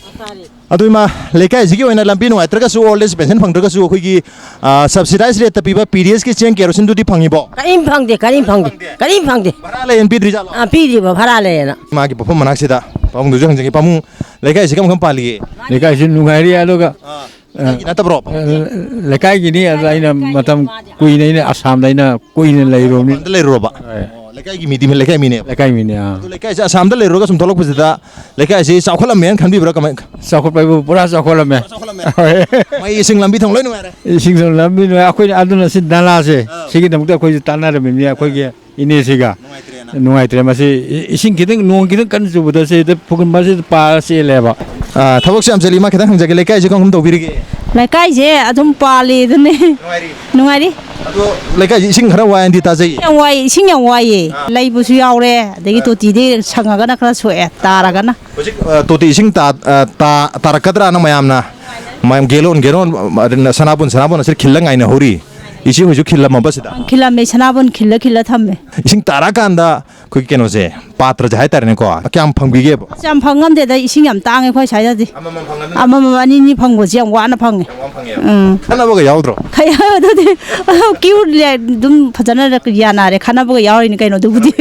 ꯑꯗꯨ ꯏꯃꯥ, ꯂꯩꯀꯥꯏꯁꯤꯒꯤ ꯑꯣꯏꯅ ꯂꯝꯕꯤ ꯅꯨꯡꯉꯥꯏꯇ꯭ꯔꯒꯁꯨ, old age pension ꯐꯪꯗ꯭ꯔꯒꯁꯨ, ꯑꯩꯈꯣꯏꯒꯤ, ꯑ, subsidized rate ꯇ ꯄꯤꯕ ꯄꯤ ꯗꯤ ꯑꯦꯁ ꯀꯤ ꯆꯦꯡ ꯀꯦꯔꯣꯁꯤꯟꯗꯨꯗꯤ ꯐꯪꯉꯤꯕꯣ? ꯀꯔꯤꯝ ꯐꯪꯗꯦ, ꯀꯔꯤꯝ ꯐꯪꯗꯦ, ꯀꯔꯤꯝ ꯐꯪꯗꯦ꯫ ꯚꯔꯥ ꯂꯩꯌꯦꯅ ꯄꯤꯗ꯭ꯔꯤꯖꯥꯠꯂꯣ? ꯑ, ꯄꯤꯗ꯭ꯔꯤꯕ, ꯚꯔꯥ ꯂꯩꯌꯦꯅ꯫ ꯃꯥꯒꯤ ꯄꯣꯠꯐꯝ ꯃꯅꯥꯛꯁꯤꯗ ꯄꯥꯕꯨꯡꯗꯨꯁꯨ ꯍꯪꯖꯒꯦ꯫ ꯄꯥꯕꯨꯡ, ꯂꯩꯀꯥꯏꯁꯤ ꯀꯔꯝ ꯀꯔꯝ ꯄꯥꯜꯂꯤꯒꯦ? ꯂꯩꯀꯥꯏꯁꯤ ꯅꯨꯡꯉꯥꯏꯔꯤ, ꯑꯗꯨꯒ, ꯑꯥ, ꯑ, ꯂꯩꯀꯥꯏꯒꯤ ꯅꯠꯇꯕ꯭ꯔꯣ? ꯑ, ꯂꯩꯀꯥꯏꯒꯤꯅꯤ꯫ ꯑꯗꯨ ꯑꯩꯅ ꯃꯇꯝ ꯀꯨꯏꯅ, ꯑꯩꯅ ꯑꯁꯥꯝꯗ ꯑꯩꯅ ꯀꯨꯏꯅ ꯂꯩꯔꯨꯕꯅꯤ꯫ ꯑꯁꯥꯝꯗ ꯂꯩꯔꯨꯔꯕ? ꯍꯣꯏ꯫ ꯑꯣ, ꯂꯩꯀꯥꯏꯒꯤ ꯃꯤꯗꯤ, ꯂꯩꯀꯥꯏ ꯃꯤꯅꯦꯕ? ꯂꯩꯀꯥꯏ ꯃꯤꯅꯦ, ꯑꯥ꯫ ꯑꯗꯨ ꯂꯩꯀꯥꯏꯁꯦ ꯑꯁꯥꯝꯗ ꯂꯩꯔꯨꯔꯒ ꯁꯨꯝ ꯊꯣꯛꯂꯛꯄꯁꯤꯗ ꯂꯩꯀꯥꯏꯁꯤ ꯆꯥꯎꯈꯠꯂꯝꯃꯦꯅ ꯈꯟꯕꯤꯕ꯭ꯔꯥ? ꯀꯃꯥꯏ? ꯆꯥꯎꯈꯠꯄ ꯍꯥꯏꯕꯨ ꯄꯨꯔꯥ ꯆꯥꯎꯈꯠꯂꯝꯃꯦ꯫ ꯆꯥꯎꯈꯠꯂꯝꯃꯦ꯫ ꯍꯣꯏ꯫ ꯃꯩ, ꯏꯁꯤꯡ, ꯂꯝꯕꯤ ꯊꯣꯡ ꯂꯣꯏ ꯅꯨꯡꯉꯥꯏꯔꯦ? ꯏꯁꯤꯡ ꯊꯣꯡ, ꯂꯝꯕꯤ ꯅꯨꯡꯉꯥꯏ꯫ ꯑꯩꯈꯣꯏꯅ ꯑꯗꯨꯅ ꯁꯤ ꯅꯂꯥꯁꯦ, ꯑꯥ꯫ ꯁꯤꯒꯤꯗꯃꯛꯇ ꯑꯩꯈꯣꯏꯁꯨ ꯇꯥꯟꯅꯔꯝꯃꯤꯕꯅꯤ꯫ ꯑꯩꯈꯣꯏꯒꯤ ꯏꯅꯦꯁꯤꯒ꯫ ꯅꯨꯡꯉꯥꯏꯇ꯭ꯔꯦꯅ꯫ ꯅꯨꯡꯉꯥꯏꯇ꯭ꯔꯦ꯫ ꯃꯁꯤ ꯏ-, ꯏꯁꯤꯡ ꯈꯤꯇꯪ, ꯅꯣꯡ ꯈꯤꯇꯪ ꯀꯟꯅ ꯆꯨꯕꯗ ꯁꯤꯗ ꯐꯨꯒꯟ ꯃꯁꯤꯗ ꯄꯥꯔ ꯆꯦꯜꯂꯦꯕ꯫ ꯑꯥ, ꯊꯕꯛꯁꯨ ꯌꯥꯝ ꯆꯤꯜꯂꯤ꯫ ꯏꯃꯥ, ꯈꯤꯇꯪ ꯍꯪꯖꯒꯦ, ꯂꯩꯀꯥꯏꯁꯦ ꯀꯔꯝ ꯀꯔꯝ ꯇꯧꯕꯤꯔꯤꯒꯦ? ꯂꯩꯀꯥꯏꯁꯦ ꯑꯗꯨꯝ ꯄꯥꯜꯂꯤ ꯑꯗꯨꯅꯤ꯫ ꯅꯨꯡꯉꯥꯏꯔꯤ? ꯅꯨꯡꯉꯥꯏꯔꯤ꯫ ꯑꯗꯣ ꯂꯩꯀꯥꯏꯁꯦ ꯏꯁꯤꯡ ꯈꯔ ꯋꯥꯏꯅꯗꯤ ꯇꯥꯖꯩ꯫ ꯌꯥꯝ ꯋꯥꯏ, ꯏꯁꯤꯡ ꯌꯥꯝ ꯋꯥꯏꯌꯦ꯫ ꯑꯥ꯫ ꯂꯩꯕꯁꯨ ꯌꯥꯎꯔꯦ, ꯑꯗꯒꯤ ꯑꯥ꯫ ꯇꯣꯇꯤꯗꯤ ꯁꯪꯉꯒꯅ ꯈꯔ ꯁꯣꯛꯑꯦ, ꯇꯥꯔꯒꯅ꯫ ꯍꯧꯖꯤꯛ, ꯑ, ꯇꯣꯇꯤ ꯏꯁꯤꯡ ꯇꯥ-, ꯑ, ꯇꯥ-, ꯇꯥꯔꯛꯀꯗ꯭ꯔꯥꯅ ꯃꯌꯥꯝꯅ, ꯃꯌꯥꯝ ꯒꯦꯂꯣꯟ, ꯒꯦꯂꯣꯟ, ꯑ, ꯁꯅꯥꯕꯨꯟ, ꯁꯅꯥꯕꯨꯟ ꯑꯁꯤ ꯈꯤꯜꯂ ꯉꯥꯏꯅꯍꯧꯔꯤ꯫ ꯏꯆꯦ ꯍꯣꯏꯁꯨ ꯈꯤꯜꯂꯝꯃꯕ ꯁꯤꯗ? ꯈꯤꯜꯂꯝꯃꯦ, ꯁꯅꯥꯕꯨꯟ ꯈꯤꯜꯂ ꯈꯤꯜꯂ ꯊꯝꯃꯦ꯫ ꯏꯁꯤꯡ ꯇꯥꯔꯛꯑꯀꯥꯟꯗ ꯑꯩꯈꯣꯏꯒꯤ ꯀꯩꯅꯣꯁꯦ, ꯄꯥꯇ꯭ꯔꯁꯦ ꯍꯥꯏꯇꯥꯔꯦꯅꯦꯀꯣ, ꯀꯌꯥꯝ ꯐꯪꯕꯤꯒꯦꯕ? ꯑꯁ, ꯌꯥꯝ ꯐꯪꯉꯝꯗꯦꯗ, ꯏꯁꯤꯡ ꯌꯥꯝ ꯇꯥꯡꯉꯦ ꯑꯩꯈꯣꯏ ꯁ꯭ꯋꯥꯏꯗꯗꯤ꯫ ꯑꯃꯃꯝ ꯐꯪꯉꯝꯅꯤꯅ? ꯑꯃꯃꯝ ꯑꯅꯤ ꯑꯅꯤ ꯐꯪꯕꯁꯦ ꯌꯥꯝ ꯋꯥꯅ ꯐꯪꯉꯦ꯫ ꯌꯥꯝ ꯋꯥꯅ ꯐꯪꯉꯦꯕ? ꯎꯝ꯫ ꯈꯠꯅꯕꯒ ꯌꯥꯎꯗ꯭ꯔꯣ? ꯀꯩ ꯑꯗꯨꯗꯤ ꯀ꯭ꯌꯨ ꯑꯗꯨꯝ ꯐꯖꯅ ꯌꯥꯅꯔꯦ, ꯈꯠꯅꯕꯒ ꯌꯥꯎꯔꯤꯅꯤ ꯀꯩꯅꯣ ꯑꯗꯨꯕꯨꯗꯤ꯫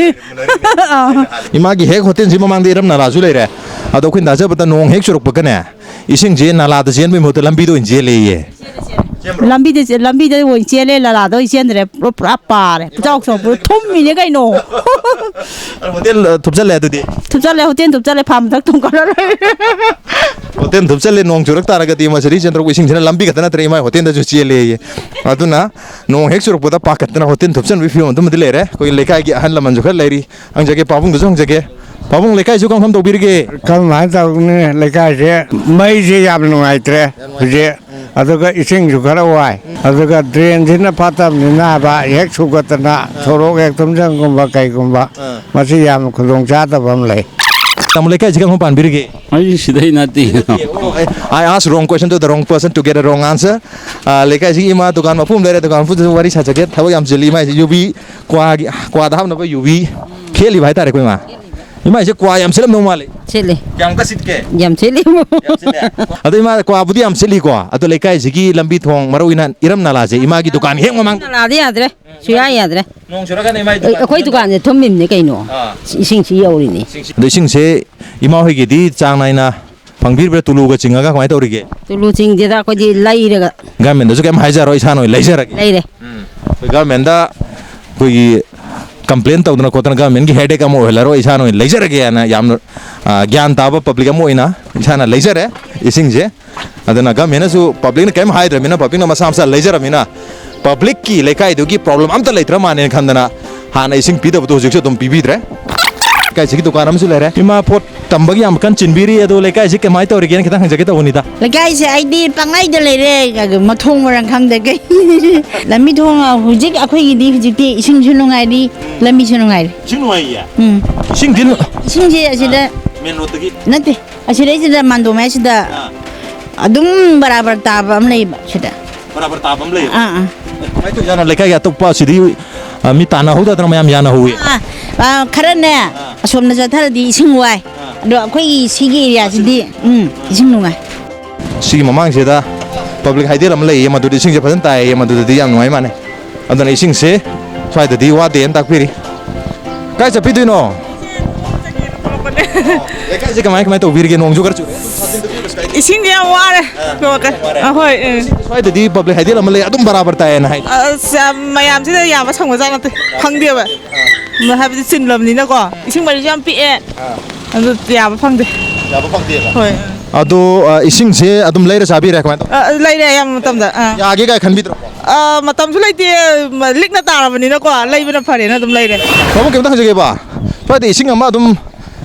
ꯏꯃꯥꯒꯤ ꯍꯦꯛ ꯍꯣꯇꯦꯜꯁꯤ ꯃꯃꯥꯡꯗ ꯏꯔꯝ ꯅꯂꯥꯁꯨ ꯂꯩꯔꯦ꯫ ꯑꯗꯣ ꯑꯩꯈꯣꯏꯅ ꯇꯥꯖꯕꯗ ꯅꯣꯡ ꯍꯦꯛ ꯆꯨꯔꯛꯄꯒꯅꯦ, ꯏꯁꯤꯡꯁꯦ ꯅꯂꯥꯗ ꯆꯦꯟꯕꯒꯤ ꯃꯍꯨꯠꯇ ꯂꯝꯕꯤꯗ ꯑꯣꯏꯅ ꯆꯦꯜꯂꯦꯌꯦ꯫ ꯂꯝꯕꯤꯗ ꯆꯦ-, ꯂꯝꯕꯤꯗ ꯑꯣꯏꯅ ꯆꯦꯜꯂꯦ, ꯅꯂꯥꯗ ꯑꯣꯏꯅ ꯆꯦꯟꯗ꯭ꯔꯦ꯫ ꯄꯨꯔꯥ, ꯄꯨꯔꯥ ꯄꯥꯔꯦ꯫ ꯄꯨꯆꯥꯎ ꯆꯥꯎ, ꯄꯨꯔꯥ ꯊꯨꯝꯃꯤꯅꯦ ꯀꯩꯅꯣ꯫ ꯍꯣꯇꯦꯜ, ꯑ, ꯊꯨꯞꯆꯜꯂꯦ ꯑꯗꯨꯗꯤ? ꯊꯨꯞꯆꯜꯂꯦ, ꯍꯣꯇꯦꯜ ꯊꯨꯞꯆꯜꯂꯦ, ꯐꯥꯝ ꯃꯊꯛ ꯊꯣꯡꯒꯠꯂ ꯂꯩꯔꯦ꯫ ꯍꯣꯇꯦꯜ ꯊꯨꯞꯆꯜꯂꯦ, ꯅꯣꯡ ꯆꯨꯔꯛ ꯇꯥꯔꯒꯗꯤ ꯃꯁꯤꯗꯒꯤ ꯆꯦꯟꯊꯣꯔꯛꯄ ꯏꯁꯤꯡꯁꯤꯅ ꯂꯝꯕꯤ ꯈꯛꯇ ꯅꯠꯇ꯭ꯔꯦ, ꯏꯃꯥꯏ ꯍꯣꯇꯦꯜꯗꯁꯨ ꯆꯦꯜꯂꯦꯌꯦ꯫ ꯑꯗꯨꯅ ꯅꯣꯡ ꯍꯦꯛ ꯆꯨꯔꯛꯄꯗ ꯄꯥꯈꯠꯇꯅ ꯍꯣꯇꯦꯜ ꯊꯨꯞꯆꯟꯕꯒꯤ ꯐꯤꯕꯝ ꯑꯗꯨꯃꯗꯤ ꯂꯩꯔꯦ꯫ ꯑꯩꯈꯣꯏꯒꯤ ꯂꯩꯀꯥꯏꯒꯤ ꯑꯍꯜ ꯂꯃꯟꯁꯨ ꯈꯔ ꯂꯩꯔꯤ, ꯍꯪꯖꯒꯦ, ꯄꯥꯕꯨꯡꯗꯁꯨ ꯍꯪꯖꯒꯦ꯫ ꯄꯥꯕꯨꯡ, ꯂꯩꯀꯥꯏꯁꯨ ꯀꯔꯝ ꯀꯔꯝ ꯇꯧꯕꯤꯔꯤꯒꯦ? ꯀꯔꯝꯍꯥꯏꯅ ꯇꯧꯅꯤ? ꯂꯩꯀꯥꯏꯁꯦ ꯃꯩꯁꯦ ꯌꯥꯝ ꯅꯨꯡꯉꯥꯏꯇ꯭ꯔꯦ ꯍꯧꯖꯤꯛ, ꯑꯗꯨꯒ ꯏꯁꯤꯡꯁꯨ ꯈꯔ ꯋꯥꯏ, ꯑꯗꯨꯒ ꯗ꯭ꯔꯦꯟꯁꯤꯅ ꯐꯠꯇꯕꯅꯤꯅ ꯍꯥꯏꯕ, ꯍꯦꯛ ꯁꯨꯒꯠꯇꯅ ꯁꯣꯔꯣꯛ ꯍꯦꯛ ꯊꯨꯝꯖꯟꯒꯨꯝꯕ ꯀꯩꯒꯨꯝꯕ, ꯃꯁꯤ ꯌꯥꯝꯅ ꯈꯨꯗꯣꯡ ꯆꯥꯗꯕ ꯑꯃ ꯂꯩ꯫ ꯇꯥꯃꯣ, ꯂꯩꯀꯥꯏꯁꯤ ꯀꯔꯝ ꯄꯥꯟꯕꯤꯔꯤꯒꯦ? ꯑꯩ ꯁꯤꯗꯩ ꯅꯠꯇꯦ꯫ I ask wrong question to the wrong person to get a wrong answer. ꯑ, ꯂꯩꯀꯥꯏꯁꯤꯒꯤ ꯏꯃꯥ ꯗꯨꯀꯥꯟ ꯃꯄꯨ ꯑꯃ ꯂꯩꯔꯦ, ꯗꯨꯀꯥꯟ ꯃꯄꯨꯗꯨꯁꯨ ꯋꯥꯔꯤ ꯁꯥꯖꯒꯦ꯫ ꯊꯕꯛ ꯌꯥꯝ ꯆꯤꯜꯂꯤ ꯏꯃꯥꯁꯤ, ꯌꯨꯕꯤ, ꯀ꯭ꯋꯥꯒꯤ, ꯀ꯭ꯋꯥꯗ ꯍꯥꯞꯅꯕ ꯌꯨꯕꯤ ꯈꯦꯠꯂꯤꯕ ꯍꯥꯏꯇꯥꯔꯦ ꯑꯩꯈꯣꯏ ꯏꯃꯥ꯫ ꯏꯃꯥ, ꯏꯁꯦ ꯀ꯭ꯋꯥ ꯌꯥꯝ ꯁꯤꯠꯂꯝꯗꯧ ꯃꯥꯜꯂꯤ꯫ ꯁꯤꯠꯂꯤ꯫ ꯀꯌꯥꯝ ꯀ ꯁꯤꯠꯀꯦ? ꯌꯥꯝ ꯁꯤꯠꯂꯤ꯫ ꯌꯥꯝ ꯁꯤꯠꯂꯦ꯫ ꯑꯗꯣ ꯏꯃꯥ, ꯀ꯭ꯋꯥꯕꯨꯗꯤ ꯌꯥꯝ ꯁꯤꯠꯂꯤꯀꯣ, ꯑꯗꯣ ꯂꯩꯀꯥꯏꯁꯤꯒꯤ ꯂꯝꯕꯤ ꯊꯣꯡ, ꯃꯔꯨ ꯑꯣꯏꯅ ꯏꯔꯝ ꯅꯂꯥꯁꯦ ꯏꯃꯥꯒꯤ ꯗꯨꯀꯥꯟ ꯍꯦꯛ ꯃꯃꯥꯡ꯫ ꯅꯂꯥꯗꯤ ꯌꯥꯗ꯭ꯔꯦ, ꯁꯨꯌꯥ ꯌꯥꯗ꯭ꯔꯦ꯫ ꯅꯣꯡ ꯆꯨꯔꯒꯅ ꯏꯃꯥꯒꯤ ꯑꯩ-, ꯗꯨꯀꯥꯟ ꯑꯩꯈꯣꯏ ꯗꯨꯀꯥꯟꯁꯦ ꯊꯨꯝꯃꯤꯕꯅꯤ ꯀꯩꯅꯣ꯫ ꯑꯥ꯫ ꯏꯁꯤꯡꯁꯤ ꯌꯧꯔꯤꯅꯤ꯫ ꯏꯁꯤꯡꯁꯤ-, ꯑꯗꯣ ꯏꯁꯤꯡꯁꯦ ꯏꯃꯥ ꯍꯣꯏꯒꯤꯗꯤ ꯆꯥꯡ ꯅꯥꯏꯅ ꯐꯪꯕꯤꯔꯤꯕ꯭ꯔꯥ? ꯇꯨꯂꯨꯒ ꯆꯤꯡꯉꯒ ꯀꯃꯥꯏꯅ ꯇꯧꯔꯤꯒꯦ? ꯇꯨꯂꯨ ꯆꯤꯡꯗꯦꯗ, ꯑꯩꯈꯣꯏꯗꯤ ꯂꯩꯔꯒ꯫ ꯒꯚꯔꯟꯃꯦꯟꯗꯁꯨ ꯀꯩꯝ ꯍꯥꯏꯖꯔꯣꯏ, ꯏꯁꯥꯅ ꯑꯣꯏꯅ ꯂꯩꯖꯔꯒꯦ꯫ ꯂꯩꯔꯦ꯫ ꯎꯝ꯫ ꯑꯩꯈꯣꯏ ꯒꯚꯔꯟꯃꯦꯟꯗ ꯑꯩꯈꯣꯏꯒꯤ ꯀꯝꯄ꯭ꯂꯦꯟ ꯇꯧꯗꯅ ꯈꯣꯠꯇꯅ ꯒꯚꯔꯟꯃꯦꯟꯒꯤ ꯍꯦꯗꯦꯛ ꯑꯃ ꯑꯣꯏꯍꯜꯂꯔꯣꯏ, ꯏꯁꯥꯅ ꯑꯣꯏꯅ ꯂꯩꯖꯔꯒꯦꯅ ꯌꯥꯝꯅ, ꯑ, ꯒ꯭ꯌꯥꯟ ꯇꯥꯕ ꯄꯕ꯭ꯂꯤꯛ ꯑꯃ ꯑꯣꯏꯅ ꯏꯁꯥꯅ ꯂꯩꯖꯔꯦ ꯏꯁꯤꯡꯁꯦ꯫ ꯑꯗꯨꯅ ꯒꯚꯔꯟꯃꯦꯟꯅꯁꯨ ꯄꯕ꯭ꯂꯤꯛꯅ ꯀꯔꯤꯝ ꯍꯥꯏꯗ꯭ꯔꯕꯅꯤꯅ, ꯄꯕ꯭ꯂꯤꯛꯅ ꯃꯁꯥ ꯃꯁꯥ ꯂꯩꯖꯔꯕꯅꯤꯅ, ꯄꯕ꯭ꯂꯤꯛꯀꯤ, ꯂꯩꯀꯥꯏꯗꯨꯒꯤ ꯄ꯭ꯔꯣꯕ꯭ꯂꯦꯝ ꯑꯝꯇ ꯂꯩꯇ꯭ꯔ ꯃꯥꯜꯂꯦꯅ ꯈꯟꯗꯅ ꯍꯥꯟꯅ ꯏꯁꯤꯡ ꯄꯤꯗꯕꯗꯣ ꯍꯧꯖꯤꯛꯁꯨ ꯑꯗꯨꯝ ꯄꯤꯕꯤꯗ꯭ꯔꯦ꯫ ꯂꯩꯀꯥꯏꯁꯤꯒꯤ ꯗꯨꯀꯥꯟ ꯑꯃꯁꯨ ꯂꯩꯔꯦ꯫ ꯏꯃꯥ ꯄꯣꯠ ꯇꯝꯕꯒꯤ ꯌꯥꯝ ꯀꯟꯅ ꯆꯤꯟꯕꯤꯔꯤ, ꯑꯗꯣ ꯂꯩꯀꯥꯏꯁꯤ ꯀꯃꯥꯏꯅ ꯇꯧꯔꯤꯒꯦꯅ ꯈꯤꯇꯪ ꯍꯪꯖꯒꯦ ꯇꯧꯕꯅꯤꯗ꯫ ꯂꯩꯀꯥꯏꯁꯦ ꯑꯩꯗꯤ ꯄꯪꯂꯩꯗ ꯂꯩꯔꯦ, ꯃꯊꯣꯡ ꯃꯔꯝ ꯈꯪꯗꯒꯩ꯫ ꯂꯝꯕꯤ ꯊꯣꯡ ꯍꯧꯖꯤꯛ ꯑꯩꯈꯣꯏꯒꯤꯗꯤ ꯍꯧꯖꯤꯛꯇꯤ ꯏꯁꯤꯡꯁꯨ ꯅꯨꯡꯉꯥꯏꯔꯤ, ꯂꯝꯕꯤꯁꯨ ꯅꯨꯡꯉꯥꯏꯔꯤ꯫ ꯏꯁꯤꯡ ꯅꯨꯡꯉꯥꯏꯌꯦ? ꯎꯝ꯫ ꯏꯁꯤꯡꯗꯤ ꯅꯨ- ꯏꯁꯤꯡꯁꯦ ꯑꯁꯤꯗ ꯃꯦꯟ ꯔꯣꯗꯇꯒꯤ? ꯅꯠꯇꯦ, ꯑꯁꯤꯗꯩꯁꯤꯗ ꯃꯥꯟꯗꯣ ꯃꯌꯥꯏꯁꯤꯗ ꯑꯥ꯫ ꯑꯗꯨꯝ ꯕꯔꯥꯕꯔ ꯇꯥꯕ ꯑꯃ ꯂꯩꯌꯦꯕ ꯁꯤꯗ꯫ ꯕꯔꯥꯕꯔ ꯇꯥꯕ ꯑꯃ ꯂꯩꯌꯦ꯫ ꯑꯥ, ꯑꯥ꯫ ꯀꯃꯥꯏꯅ ꯇꯧꯔꯤꯖꯥꯠꯅꯣ? ꯂꯩꯀꯥꯏꯒꯤ ꯑꯇꯣꯞꯄ ꯑꯁꯤꯗꯤ, ꯑ, ꯃꯤ ꯇꯥꯟꯅꯍꯧꯗꯗꯅ ꯃꯌꯥꯝ ꯌꯥꯅꯍꯧꯋꯤ꯫ ꯑꯥ, ꯑꯥ, ꯈꯔꯅꯦ, ꯑꯥ꯫ ꯑꯁꯣꯝꯗ ꯆꯠꯊꯔꯗꯤ ꯏꯁꯤꯡ ꯋꯥꯏ꯫ ꯑꯥ꯫ ꯑꯗꯣ ꯑꯩꯈꯣꯏꯒꯤ ꯁꯤꯒꯤ ꯑꯦꯔꯤꯌꯥꯁꯤꯗꯤ, ꯎꯝ, ꯏꯁꯤꯡ ꯅꯨꯡꯉꯥꯏ꯫ ꯁꯤꯒꯤ ꯃꯃꯥꯡꯁꯤꯗ ꯄꯕ꯭ꯂꯤꯛ ꯍꯥꯏꯗꯦꯜ ꯑꯃ ꯂꯩꯌꯦ, ꯃꯗꯨꯗ ꯏꯁꯤꯡꯁꯦ ꯐꯖꯅ ꯇꯥꯏꯌꯦ, ꯃꯗꯨꯗꯗꯤ ꯌꯥꯝ ꯅꯨꯡꯉꯥꯏ ꯃꯥꯜꯂꯦ꯫ ꯑꯗꯨꯅ ꯏꯁꯤꯡꯁꯦ ꯁ꯭ꯋꯥꯏꯗꯗꯤ ꯋꯥꯗꯦꯅ ꯇꯥꯛꯄꯤꯔꯤ꯫ ꯀꯥꯏ ꯆꯠꯄꯤꯗꯣꯏꯅꯣ? ꯂꯩꯀꯥꯏꯁꯦ ꯀꯃꯥꯏ ꯀꯃꯥꯏ ꯇꯧꯕꯤꯔꯤꯒꯦ? ꯅꯣꯡꯁꯨ ꯈꯔ ꯆꯨꯔꯦ꯫ ꯏꯁꯤꯡꯁꯦ ꯌꯥꯝ ꯋꯥꯔꯦ꯫ ꯑꯥ, ꯌꯥꯝ ꯋꯥꯔꯦ꯫ ꯑ, ꯍꯣꯏ, ꯑ꯫ ꯁ꯭ꯋꯥꯏꯗꯗꯤ ꯄꯕ꯭ꯂꯤꯛ ꯍꯥꯏꯗꯦꯜ ꯑꯃ ꯂꯩ, ꯑꯗꯨꯝ ꯕꯔꯥꯕꯔ ꯇꯥꯏꯌꯦꯅ ꯍꯥꯏ꯫ ꯑꯁ, ꯌꯥꯝ, ꯃꯌꯥꯝꯁꯤꯗ ꯌꯥꯕ ꯁꯪꯕꯖꯥꯠ ꯅꯠꯇꯦ, ꯐꯪꯗꯦꯕ꯫ ꯑꯥ꯫ ꯍꯥꯏꯕꯗꯤ ꯆꯤꯟꯂꯕꯅꯤꯅꯀꯣ, ꯏꯁꯤꯡ ꯃꯔꯤꯁꯨ ꯌꯥꯝ ꯄꯤꯛꯑꯦ꯫ ꯑꯥ꯫ ꯑꯗꯨ ꯌꯥꯕ ꯐꯪꯗꯦ꯫ ꯌꯥꯕ ꯐꯪꯗꯦꯕ? ꯍꯣꯏ꯫ ꯑꯗꯣ, ꯑ, ꯏꯁꯤꯡꯁꯦ ꯑꯗꯨꯝ ꯂꯩꯔ ꯆꯥꯕꯤꯔꯦ, ꯀꯃꯥꯏꯅ ꯇꯧ-? ꯑ, ꯂꯩꯔꯦ ꯑꯌꯥꯝꯕ ꯃꯇꯝꯗ꯫ ꯑꯥ꯫ ꯌꯥꯒꯦ ꯀꯥꯏ ꯈꯟꯕꯤꯗ꯭ꯔꯣ? ꯑ, ꯃꯇꯝꯁꯨ ꯂꯩꯇꯦ, ꯃ-, ꯂꯤꯛꯅ ꯇꯥꯔꯕꯅꯤꯅꯀꯣ, ꯂꯩꯕꯅ ꯐꯔꯦꯅ ꯑꯗꯨꯝ ꯂꯩꯔꯦ꯫ ꯄꯥꯕꯨꯡ, ꯀꯩꯝꯇ ꯍꯪꯖꯒꯦꯕ? ꯁ꯭ꯋꯥꯏꯗ ꯏꯁꯤꯡ ꯑꯃ ꯑꯗꯨꯝ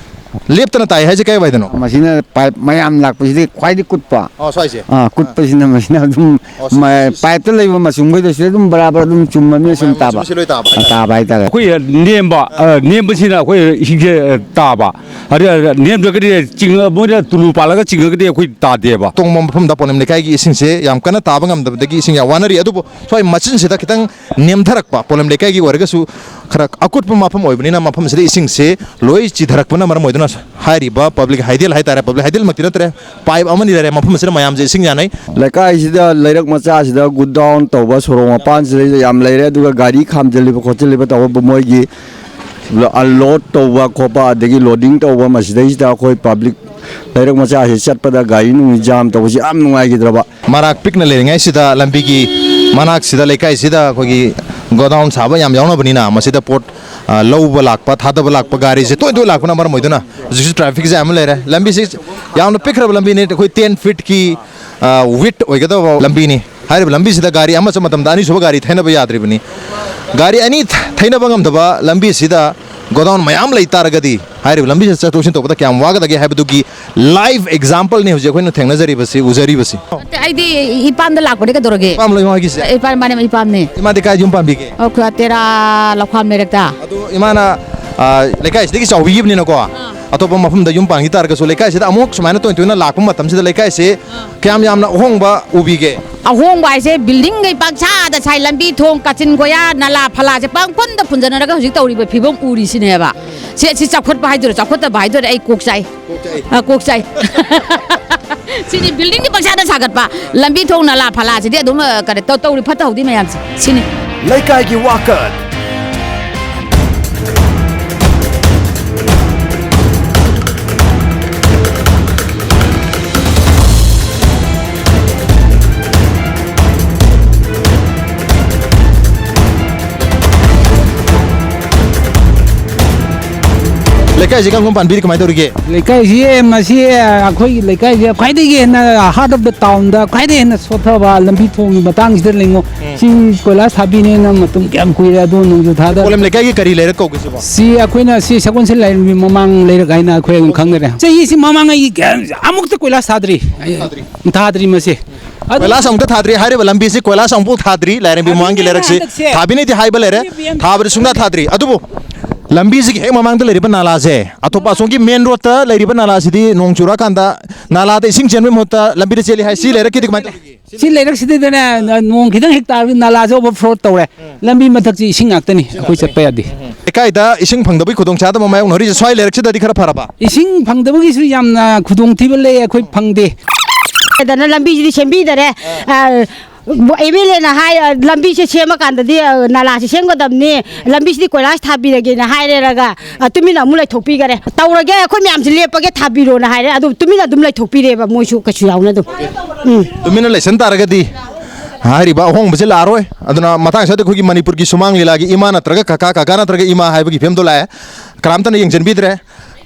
ꯂꯦꯞꯇꯅ ꯇꯥꯏ ꯍꯥꯏꯁꯦ ꯀꯥꯏ ꯋꯥꯏꯗꯅꯣ? ꯃꯁꯤꯅ ꯄꯥꯏꯞ ꯃꯌꯥꯝ ꯂꯥꯛꯄꯁꯤꯗꯤ ꯈ꯭ꯋꯥꯏꯗꯒꯤ ꯀꯨꯠꯄ꯫ ꯑꯣ, ꯁ꯭ꯋꯥꯏꯁꯦ? ꯑꯥ, ꯀꯨꯠꯄꯁꯤꯅ ꯃꯁꯤꯅ ꯑꯗꯨꯝ ꯑꯣ, ꯁꯤ, ꯃ-, ꯁꯤ, ꯁꯤ꯫ ꯄꯥꯏꯞꯇ ꯂꯩꯕ ꯃꯆꯨꯝꯈꯩꯗꯣ ꯁꯤꯗ ꯑꯗꯨꯝ ꯕꯔꯥꯕꯔ ꯑꯗꯨꯝ ꯆꯨꯝꯃꯃꯤꯅ ꯁꯨꯝ ꯃꯌꯥꯝ ꯇꯥꯕ꯫ ꯃꯆꯨꯝꯁꯤ ꯂꯣꯏ ꯇꯥꯕ ꯑꯥ, ꯍꯥꯏꯇꯥꯔꯦ꯫ ꯇꯥꯕ ꯍꯥꯏꯇꯥꯔꯦ꯫ ꯑꯩꯈꯣꯏ ꯅꯦꯝꯕ, ꯑ, ꯅꯦꯝꯕꯁꯤꯅ ꯑꯩꯈꯣꯏ ꯏꯁꯤꯡꯁꯦ, ꯑ, ꯇꯥꯕ꯫ ꯑꯗ ꯅꯦꯝꯗ꯭ꯔꯒꯗꯤ ꯆꯤꯡ-, ꯃꯣꯏꯅ ꯇꯨꯂꯨ ꯄꯥꯜꯂꯒ ꯆꯤꯡꯉꯒꯗꯤ ꯑꯩꯈꯣꯏ ꯇꯥꯗꯦꯕ꯫ ꯇꯣꯡꯕ ꯃꯐꯝꯗ ꯄꯣꯂꯦꯝ ꯂꯩꯀꯥꯏꯒꯤ ꯏꯁꯤꯡꯁꯦ ꯌꯥꯝ ꯀꯟꯅ ꯇꯥꯕ ꯉꯝꯗꯕꯗꯒꯤ ꯏꯁꯤꯡ ꯌꯥꯝ ꯋꯥꯅꯔꯤ꯫ ꯑꯗꯨꯕꯨ ꯁ꯭ꯋꯥꯏ ꯃꯆꯤꯟꯁꯤꯗ ꯈꯤꯇꯪ ꯅꯦꯝꯊꯔꯛꯄ, ꯄꯣꯂꯦꯝ ꯂꯩꯀꯥꯏꯒꯤ ꯑꯣꯏꯔꯒꯁꯨ ꯈꯔ ꯑꯀꯨꯠꯄ ꯃꯐꯝ ꯑꯣꯏꯕꯅꯤꯅ, ꯃꯐꯝꯁꯤꯗ ꯏꯁꯤꯡꯁꯦ ꯂꯣꯏ ꯆꯤꯊꯔꯛꯄꯅ ꯃꯔꯝ ꯑꯣꯏꯗꯨꯅ ꯍꯥꯏꯔꯤꯕ ꯄꯕ꯭ꯂꯤꯛ ꯍꯥꯏꯗꯦꯜ ꯍꯥꯏꯇꯥꯔꯦ, ꯄꯕ꯭ꯂꯤꯛ ꯍꯥꯏꯗꯦꯜꯃꯛꯇꯤ ꯅꯠꯇ꯭ꯔꯦ, ꯄꯥꯏꯞ ꯑꯃꯅꯤ ꯂꯩꯔꯦ, ꯃꯐꯝ ꯑꯁꯤꯗ ꯃꯌꯥꯝꯁꯦ ꯏꯁꯤꯡ ꯌꯥꯅꯩ꯫ ꯂꯩꯀꯥꯏꯁꯤꯗ ꯂꯩꯔꯛ ꯃꯆꯥꯁꯤꯗ ꯒꯨꯗꯥꯎꯟ ꯇꯧꯕ ꯁꯣꯔꯣꯛ ꯃꯄꯥꯟꯁꯤꯗꯩꯗ ꯌꯥꯝ ꯂꯩꯔꯦ, ꯑꯗꯨꯒ ꯒꯥꯔꯤ ꯈꯥꯝꯖꯤꯜꯂꯤꯕ ꯈꯣꯠꯆꯤꯜꯂꯤꯕ ꯇꯧꯕ ꯃꯣꯏꯒꯤ ꯑꯟꯂꯣꯗ ꯇꯧꯕ ꯈꯣꯠꯄ, ꯑꯗꯒꯤ ꯂꯣꯗꯤꯡ ꯇꯧꯕ, ꯃꯁꯤꯗꯩꯁꯤꯗ ꯑꯩꯈꯣꯏ ꯄꯕ꯭ꯂꯤꯛ ꯂꯩꯔꯛ ꯃꯆꯥꯁꯤ ꯆꯠꯄꯗ ꯒꯥꯔꯤ ꯅꯨꯡ ꯖꯥꯝ ꯇꯧꯕꯁꯤ ꯌꯥꯝ ꯅꯨꯡꯉꯥꯏꯈꯤꯗ꯭ꯔꯕ꯫ ꯃꯔꯥꯛ ꯄꯤꯛꯅ ꯂꯩꯔꯤꯉꯩꯁꯤꯗ ꯂꯝꯕꯤꯒꯤ ꯃꯅꯥꯛꯁꯤꯗ, ꯂꯩꯀꯥꯏꯁꯤꯗ ꯑꯩꯈꯣꯏꯒꯤ ꯒꯣꯗꯥꯎꯟ ꯁꯥꯕ ꯌꯥꯝ ꯌꯥꯎꯅꯕꯅꯤꯅ, ꯃꯁꯤꯗ ꯄꯣꯠ, ꯑ, ꯂꯧꯕ ꯂꯥꯛꯄ, ꯊꯥꯗꯕ ꯂꯥꯛꯄ ꯒꯥꯔꯤꯁꯦ ꯇꯣꯏ ꯇꯣꯏ ꯂꯥꯛꯄꯅ ꯃꯔꯝ ꯑꯣꯏꯗꯨꯅ ꯍꯧꯖꯤꯛꯁꯨ ꯇ꯭ꯔꯥꯐꯤꯛ ꯖꯥꯝ ꯑꯃ ꯂꯩꯔꯦ꯫ ꯂꯝꯕꯤꯁꯤ ꯌꯥꯝꯅ ꯄꯤꯛꯈ꯭ꯔꯕ ꯂꯝꯕꯤꯅꯤ, ꯑꯩꯈꯣꯏ ꯇꯦꯟ ꯐꯤꯠꯀꯤ, ꯑ, ꯋꯤꯗ ꯑꯣꯏꯒꯗꯕ ꯂꯝꯕꯤꯅꯤ꯫ ꯍꯥꯏꯔꯤꯕ ꯂꯝꯕꯤꯁꯤꯗ ꯒꯥꯔꯤ ꯑꯃ ꯆꯠꯄ ꯃꯇꯝꯗ ꯑꯅꯤꯁꯨꯕ ꯒꯥꯔꯤ ꯊꯩꯅꯕ ꯌꯥꯗ꯭ꯔꯤꯕꯅꯤ꯫ ꯒꯥꯔꯤ ꯑꯅꯤ ꯊ-, ꯊꯩꯅꯕ ꯉꯝꯗꯕ ꯂꯝꯕꯤꯁꯤꯗ ꯒꯣꯗꯥꯎꯟ ꯃꯌꯥꯝ ꯂꯩ ꯇꯥꯔꯒꯗꯤ ꯍꯥꯏꯔꯤꯕ ꯂꯝꯕꯤꯁꯤꯗ ꯆꯠꯊꯣꯛ ꯆꯠꯁꯤꯟ ꯇꯧꯕꯗ ꯀꯌꯥꯝ ꯋꯥꯒꯗꯒꯦ ꯍꯥꯏꯕꯗꯨꯒꯤ ꯂꯥꯏꯚ ꯑꯦꯛꯖꯥꯝꯄꯜꯅꯤ ꯍꯧꯖꯤꯛ ꯑꯩꯈꯣꯏꯅ ꯊꯦꯡꯅꯖꯔꯤꯕꯁꯤ, ꯎꯖꯔꯤꯕꯁꯤ꯫ ꯅꯠꯇꯦ, ꯑꯩꯗꯤ ꯏꯄꯥꯝꯗ ꯂꯥꯛꯄꯅꯦ, ꯀꯩꯗꯧꯔꯒꯦ? ꯏꯄꯥꯝ ꯂꯩꯉꯣ ꯍꯥꯏꯒꯤꯁꯦ? ꯏꯄꯥꯝ, ꯃꯥꯅꯦ, ꯏꯄꯥꯝꯅꯦ꯫ ꯏꯃꯥꯗꯤ ꯀꯥꯏꯗ ꯌꯨꯝ ꯄꯥꯟꯕꯤꯒꯦ? ꯑꯩꯈꯣꯏ ꯇꯦꯔꯥ ꯂꯧꯈꯥꯝ ꯂꯩꯔꯛꯇ꯫ ꯑꯗꯨ ꯏꯃꯥꯅ ꯑꯥ, ꯂꯩꯀꯥꯏꯁꯤꯗꯒꯤ ꯆꯥꯎꯕꯤꯈꯤꯕꯅꯤꯅꯀꯣ, ꯑꯇꯣꯞꯄ ꯃꯐꯝꯗ ꯌꯨꯝ ꯄꯥꯟꯈꯤ ꯇꯥꯔꯒꯁꯨ, ꯂꯩꯀꯥꯏꯁꯤꯗ ꯑꯃꯨꯛ ꯁꯨꯃꯥꯏꯅ ꯇꯣꯏꯅ ꯇꯣꯏꯅ ꯂꯥꯛꯄ ꯃꯇꯝꯁꯤꯗ, ꯂꯩꯀꯥꯏꯁꯤ ꯀꯌꯥꯝ ꯌꯥꯝꯅ ꯑꯍꯣꯡꯕ ꯎꯕꯤꯒꯦ? ꯑꯍꯣꯡꯕ ꯍꯥꯏꯁꯦ, ꯕꯤꯜꯗꯤꯡꯈꯩ ꯄꯪꯁꯥꯗ ꯁꯥꯏ, ꯂꯝꯕꯤ ꯊꯣꯡ, ꯀꯥꯆꯤꯟ ꯀꯣꯌꯥ, ꯅꯂꯥ ꯐꯂꯥꯁꯦ ꯄꯪꯐꯨꯟꯗ ꯐꯨꯟꯖꯟꯅꯔꯒ ꯍꯧꯖꯤꯛ ꯇꯧꯔꯤꯕ ꯐꯤꯕꯝ ꯎꯔꯤꯁꯤꯅꯦꯕ꯫ ꯁꯤ, ꯁꯤ ꯆꯥꯎꯈꯠꯄ ꯍꯥꯏꯗꯣꯏꯔꯥ, ꯆꯥꯎꯈꯠꯇꯕ ꯍꯥꯏꯗꯣꯏꯔꯥ, ꯑꯩ ꯀꯣꯛ ꯆꯥꯏ꯫ ꯑ, ꯀꯣꯛ ꯆꯥꯏ꯫ ꯁꯤꯅꯤ, ꯕꯤꯜꯗꯤꯡꯗꯤ ꯄꯪꯁꯥꯗ ꯁꯥꯒꯠꯄ, ꯂꯝꯕꯤ ꯊꯣꯡ ꯅꯂꯥ ꯐꯂꯥꯁꯤꯗꯤ ꯑꯗꯨꯝ, ꯑ, ꯀꯩꯅꯣ ꯇꯧ-, ꯇꯧꯔꯤ ꯐꯠꯇ ꯍꯧꯗꯤ ꯃꯌꯥꯝꯁꯦ꯫ ꯁꯤꯅꯤ꯫ ꯂꯩꯀꯥꯏꯒꯤ ꯋꯥꯀꯠ꯫ ꯂꯩꯀꯥꯏꯁꯤ ꯀꯔꯝ ꯀꯔꯝ ꯄꯥꯟꯕꯤꯔꯤ, ꯀꯃꯥꯏꯅ ꯇꯧꯔꯤꯒꯦ? ꯂꯩꯀꯥꯏꯁꯤ, ꯃꯁꯤ ꯑꯩꯈꯣꯏꯒꯤ ꯂꯩꯀꯥꯏꯁꯦ ꯈ꯭ꯋꯥꯏꯗꯒꯤ ꯍꯦꯟꯅ heart of the townꯗ ꯈ꯭ꯋꯥꯏꯗꯒꯤ ꯍꯦꯟꯅ ꯁꯣꯠꯊꯕ ꯂꯝꯕꯤ ꯊꯣꯡꯒꯤ ꯃꯇꯥꯡꯁꯤꯗ ꯂꯩꯉꯣ꯫ ꯎꯝ꯫ ꯁꯤ ꯀꯣꯏꯂꯥꯁ ꯊꯥꯕꯤꯅꯦꯅ ꯃꯇꯝ ꯀꯌꯥꯝ ꯀꯨꯏꯔꯦ, ꯑꯗꯣ ꯅꯣꯡꯖꯨ ꯊꯥꯗ꯫ ꯀꯣꯂꯝ ꯂꯩꯀꯥꯏꯒꯤ ꯀꯔꯤ ꯂꯩꯔꯛ ꯀꯧꯒꯦ ꯁꯤꯕꯣ? ꯁꯤ ꯑꯩꯈꯣꯏꯅ ꯁꯤ ꯁꯒꯣꯜꯁꯦꯜ ꯂꯥꯏꯔꯦꯝꯕꯤ ꯃꯃꯥꯡ ꯂꯩꯔꯛ ꯍꯥꯏꯅ ꯑꯩꯈꯣꯏ ꯑꯗꯨꯝ ꯈꯪꯅꯔꯦ꯫ ꯆꯍꯤꯁꯤ ꯃꯃꯥꯡ ꯑꯩ ꯀꯌꯥ-, ꯑꯃꯨꯛꯇ ꯀꯣꯏꯂꯥꯁ ꯊꯥꯗ꯭ꯔꯤ꯫ ꯑꯩ ꯊꯥꯗ꯭ꯔꯤ꯫ ꯊꯥꯗ꯭ꯔꯤ ꯃꯁꯤ꯫ ꯑꯗꯨ ꯀꯣꯏꯂꯥꯁ ꯑꯃꯨꯛꯇ ꯊꯥꯗ꯭ꯔꯤ ꯍꯥꯏꯔꯤꯕ ꯂꯝꯕꯤꯁꯤ, ꯀꯣꯏꯂꯥꯁ ꯑꯃꯨꯛꯐꯥꯎ ꯊꯥꯗ꯭ꯔꯤ, ꯂꯥꯏꯔꯦꯝꯕꯤ ꯃꯃꯥꯡꯒꯤ ꯊꯥꯕꯤꯅꯦ ꯂꯩꯔꯛꯁꯤ꯫ ꯍꯟꯗꯛꯁꯦ꯫ ꯊꯥꯕꯤꯅꯤꯗꯤ ꯍꯥꯏꯕ ꯂꯩꯔꯦ, ꯊꯥꯕꯗꯤ ꯁꯨꯡꯊꯥ ꯊꯥꯗ꯭ꯔꯤ꯫ ꯑꯗꯨꯕꯨ ꯂꯝꯕꯤꯁꯤꯒꯤ ꯍꯦꯛ ꯃꯃꯥꯡꯗ ꯂꯩꯔꯤꯕ ꯅꯥꯂꯥꯁꯦ, ꯑꯇꯣꯞꯄ ꯑꯁꯣꯝꯒꯤ main roadꯇ ꯂꯩꯔꯤꯕ ꯅꯥꯂꯥꯁꯤꯗꯤ ꯅꯣꯡ ꯆꯨꯔꯀꯥꯟꯗ ꯅꯥꯂꯥꯗ ꯏꯁꯤꯡ ꯆꯦꯟꯕꯒꯤ ꯃꯍꯨꯠꯇ ꯂꯝꯕꯤꯗ ꯆꯦꯜꯂꯤ ꯍꯥꯏ꯫ ꯁꯤ ꯂꯩꯔꯛꯀꯤꯗꯤ ꯀꯃꯥꯏꯅ ꯇꯧꯔꯤꯒꯦ? ꯁꯤ ꯂꯩꯔꯛꯁꯤꯗꯅꯦ, ꯅꯣꯡ ꯈꯤꯇꯪ ꯍꯦꯛ ꯇꯥꯔꯗꯤ ꯅꯥꯂꯥꯁꯦ overflow ꯇꯧꯔꯦ꯫ ꯂꯝꯕꯤ ꯃꯊꯛꯁꯤ ꯏꯁꯤꯡ ꯉꯥꯛꯇꯅꯤ, ꯑꯩꯈꯣꯏ ꯆꯠꯄ ꯌꯥꯗꯦ꯫ ꯂꯩꯀꯥꯏꯗ ꯏꯁꯤꯡ ꯐꯪꯗꯕꯒꯤ ꯈꯨꯗꯣꯡꯆꯥꯗꯕ ꯃꯥꯌꯣꯛꯅꯔꯤꯁꯦ ꯁ꯭ꯋꯥꯏ ꯂꯩꯔꯛꯁꯤꯗꯗꯤ ꯈꯔ ꯐꯔꯕ? ꯏꯁꯤꯡ ꯐꯪꯗꯕꯒꯤꯁꯨ ꯌꯥꯝꯅ ꯈꯨꯗꯣꯡꯊꯤꯕ ꯂꯩ, ꯑꯩꯈꯣꯏ ꯐꯪꯗꯦ꯫ ꯑꯗꯨꯅ ꯂꯝꯕꯤꯁꯤꯗꯤ ꯁꯦꯝꯕꯤꯗꯔꯦ꯫ ꯑ, MLAꯅ ꯍꯥꯏ, ꯑ, ꯂꯝꯕꯤꯁꯦ ꯁꯦꯝꯃꯀꯥꯟꯗꯗꯤ, ꯑ, ꯅꯥꯂꯥꯁꯦ ꯁꯦꯝꯒꯗꯕꯅꯤ, ꯂꯝꯕꯤꯁꯤꯗꯤ ꯀꯣꯏꯂꯥꯁ ꯊꯥꯕꯤꯔꯒꯦꯅ ꯍꯥꯏꯔꯦꯔꯒ, ꯑ, ꯇꯨꯃꯤꯟꯅ ꯑꯃꯨꯛ ꯂꯩꯊꯣꯛꯄꯤꯈꯔꯦ꯫ "ꯇꯧꯔꯒꯦ, ꯑꯩꯈꯣꯏ ꯃꯌꯥꯝꯁꯦ ꯂꯦꯞꯄꯒꯦ, ꯊꯥꯕꯤꯔꯣꯅ" ꯍꯥꯏꯔꯦ, ꯑꯗꯨ ꯇꯨꯃꯤꯟꯅ ꯑꯗꯨꯝ ꯂꯩꯊꯣꯛꯄꯤꯔꯦꯕ ꯃꯣꯏꯁꯨ ꯀꯩꯁꯨ ꯌꯥꯎꯅ ꯑꯗꯨꯝ꯫ ꯎꯝ꯫ ꯇꯨꯃꯤꯟꯅ ꯂꯩꯁꯟ ꯇꯥꯔꯒꯗꯤ ꯍꯥꯏꯔꯤꯕ ꯑꯍꯣꯡꯕꯁꯦ ꯂꯥꯛꯑꯔꯣꯏ꯫ ꯑꯗꯨꯅ ꯃꯇꯥꯡ ꯑꯁꯤꯗ ꯑꯩꯈꯣꯏꯒꯤ ꯃꯅꯤꯄꯨꯔꯒꯤ ꯁꯨꯃꯥꯡ ꯂꯤꯂꯥꯒꯤ ꯏꯃꯥ ꯅꯠꯇ꯭ꯔꯒ ꯀꯀꯥ, ꯀꯀꯥ ꯅꯠꯇ꯭ꯔꯒ ꯏꯃꯥ ꯍꯥꯏꯕꯒꯤ ꯐꯤꯕꯝꯗꯣ ꯂꯥꯛꯑꯦ꯫ ꯀꯅꯥꯝꯇꯅ ꯌꯦꯡꯁꯤꯟꯕꯤꯗ꯭ꯔꯦ꯫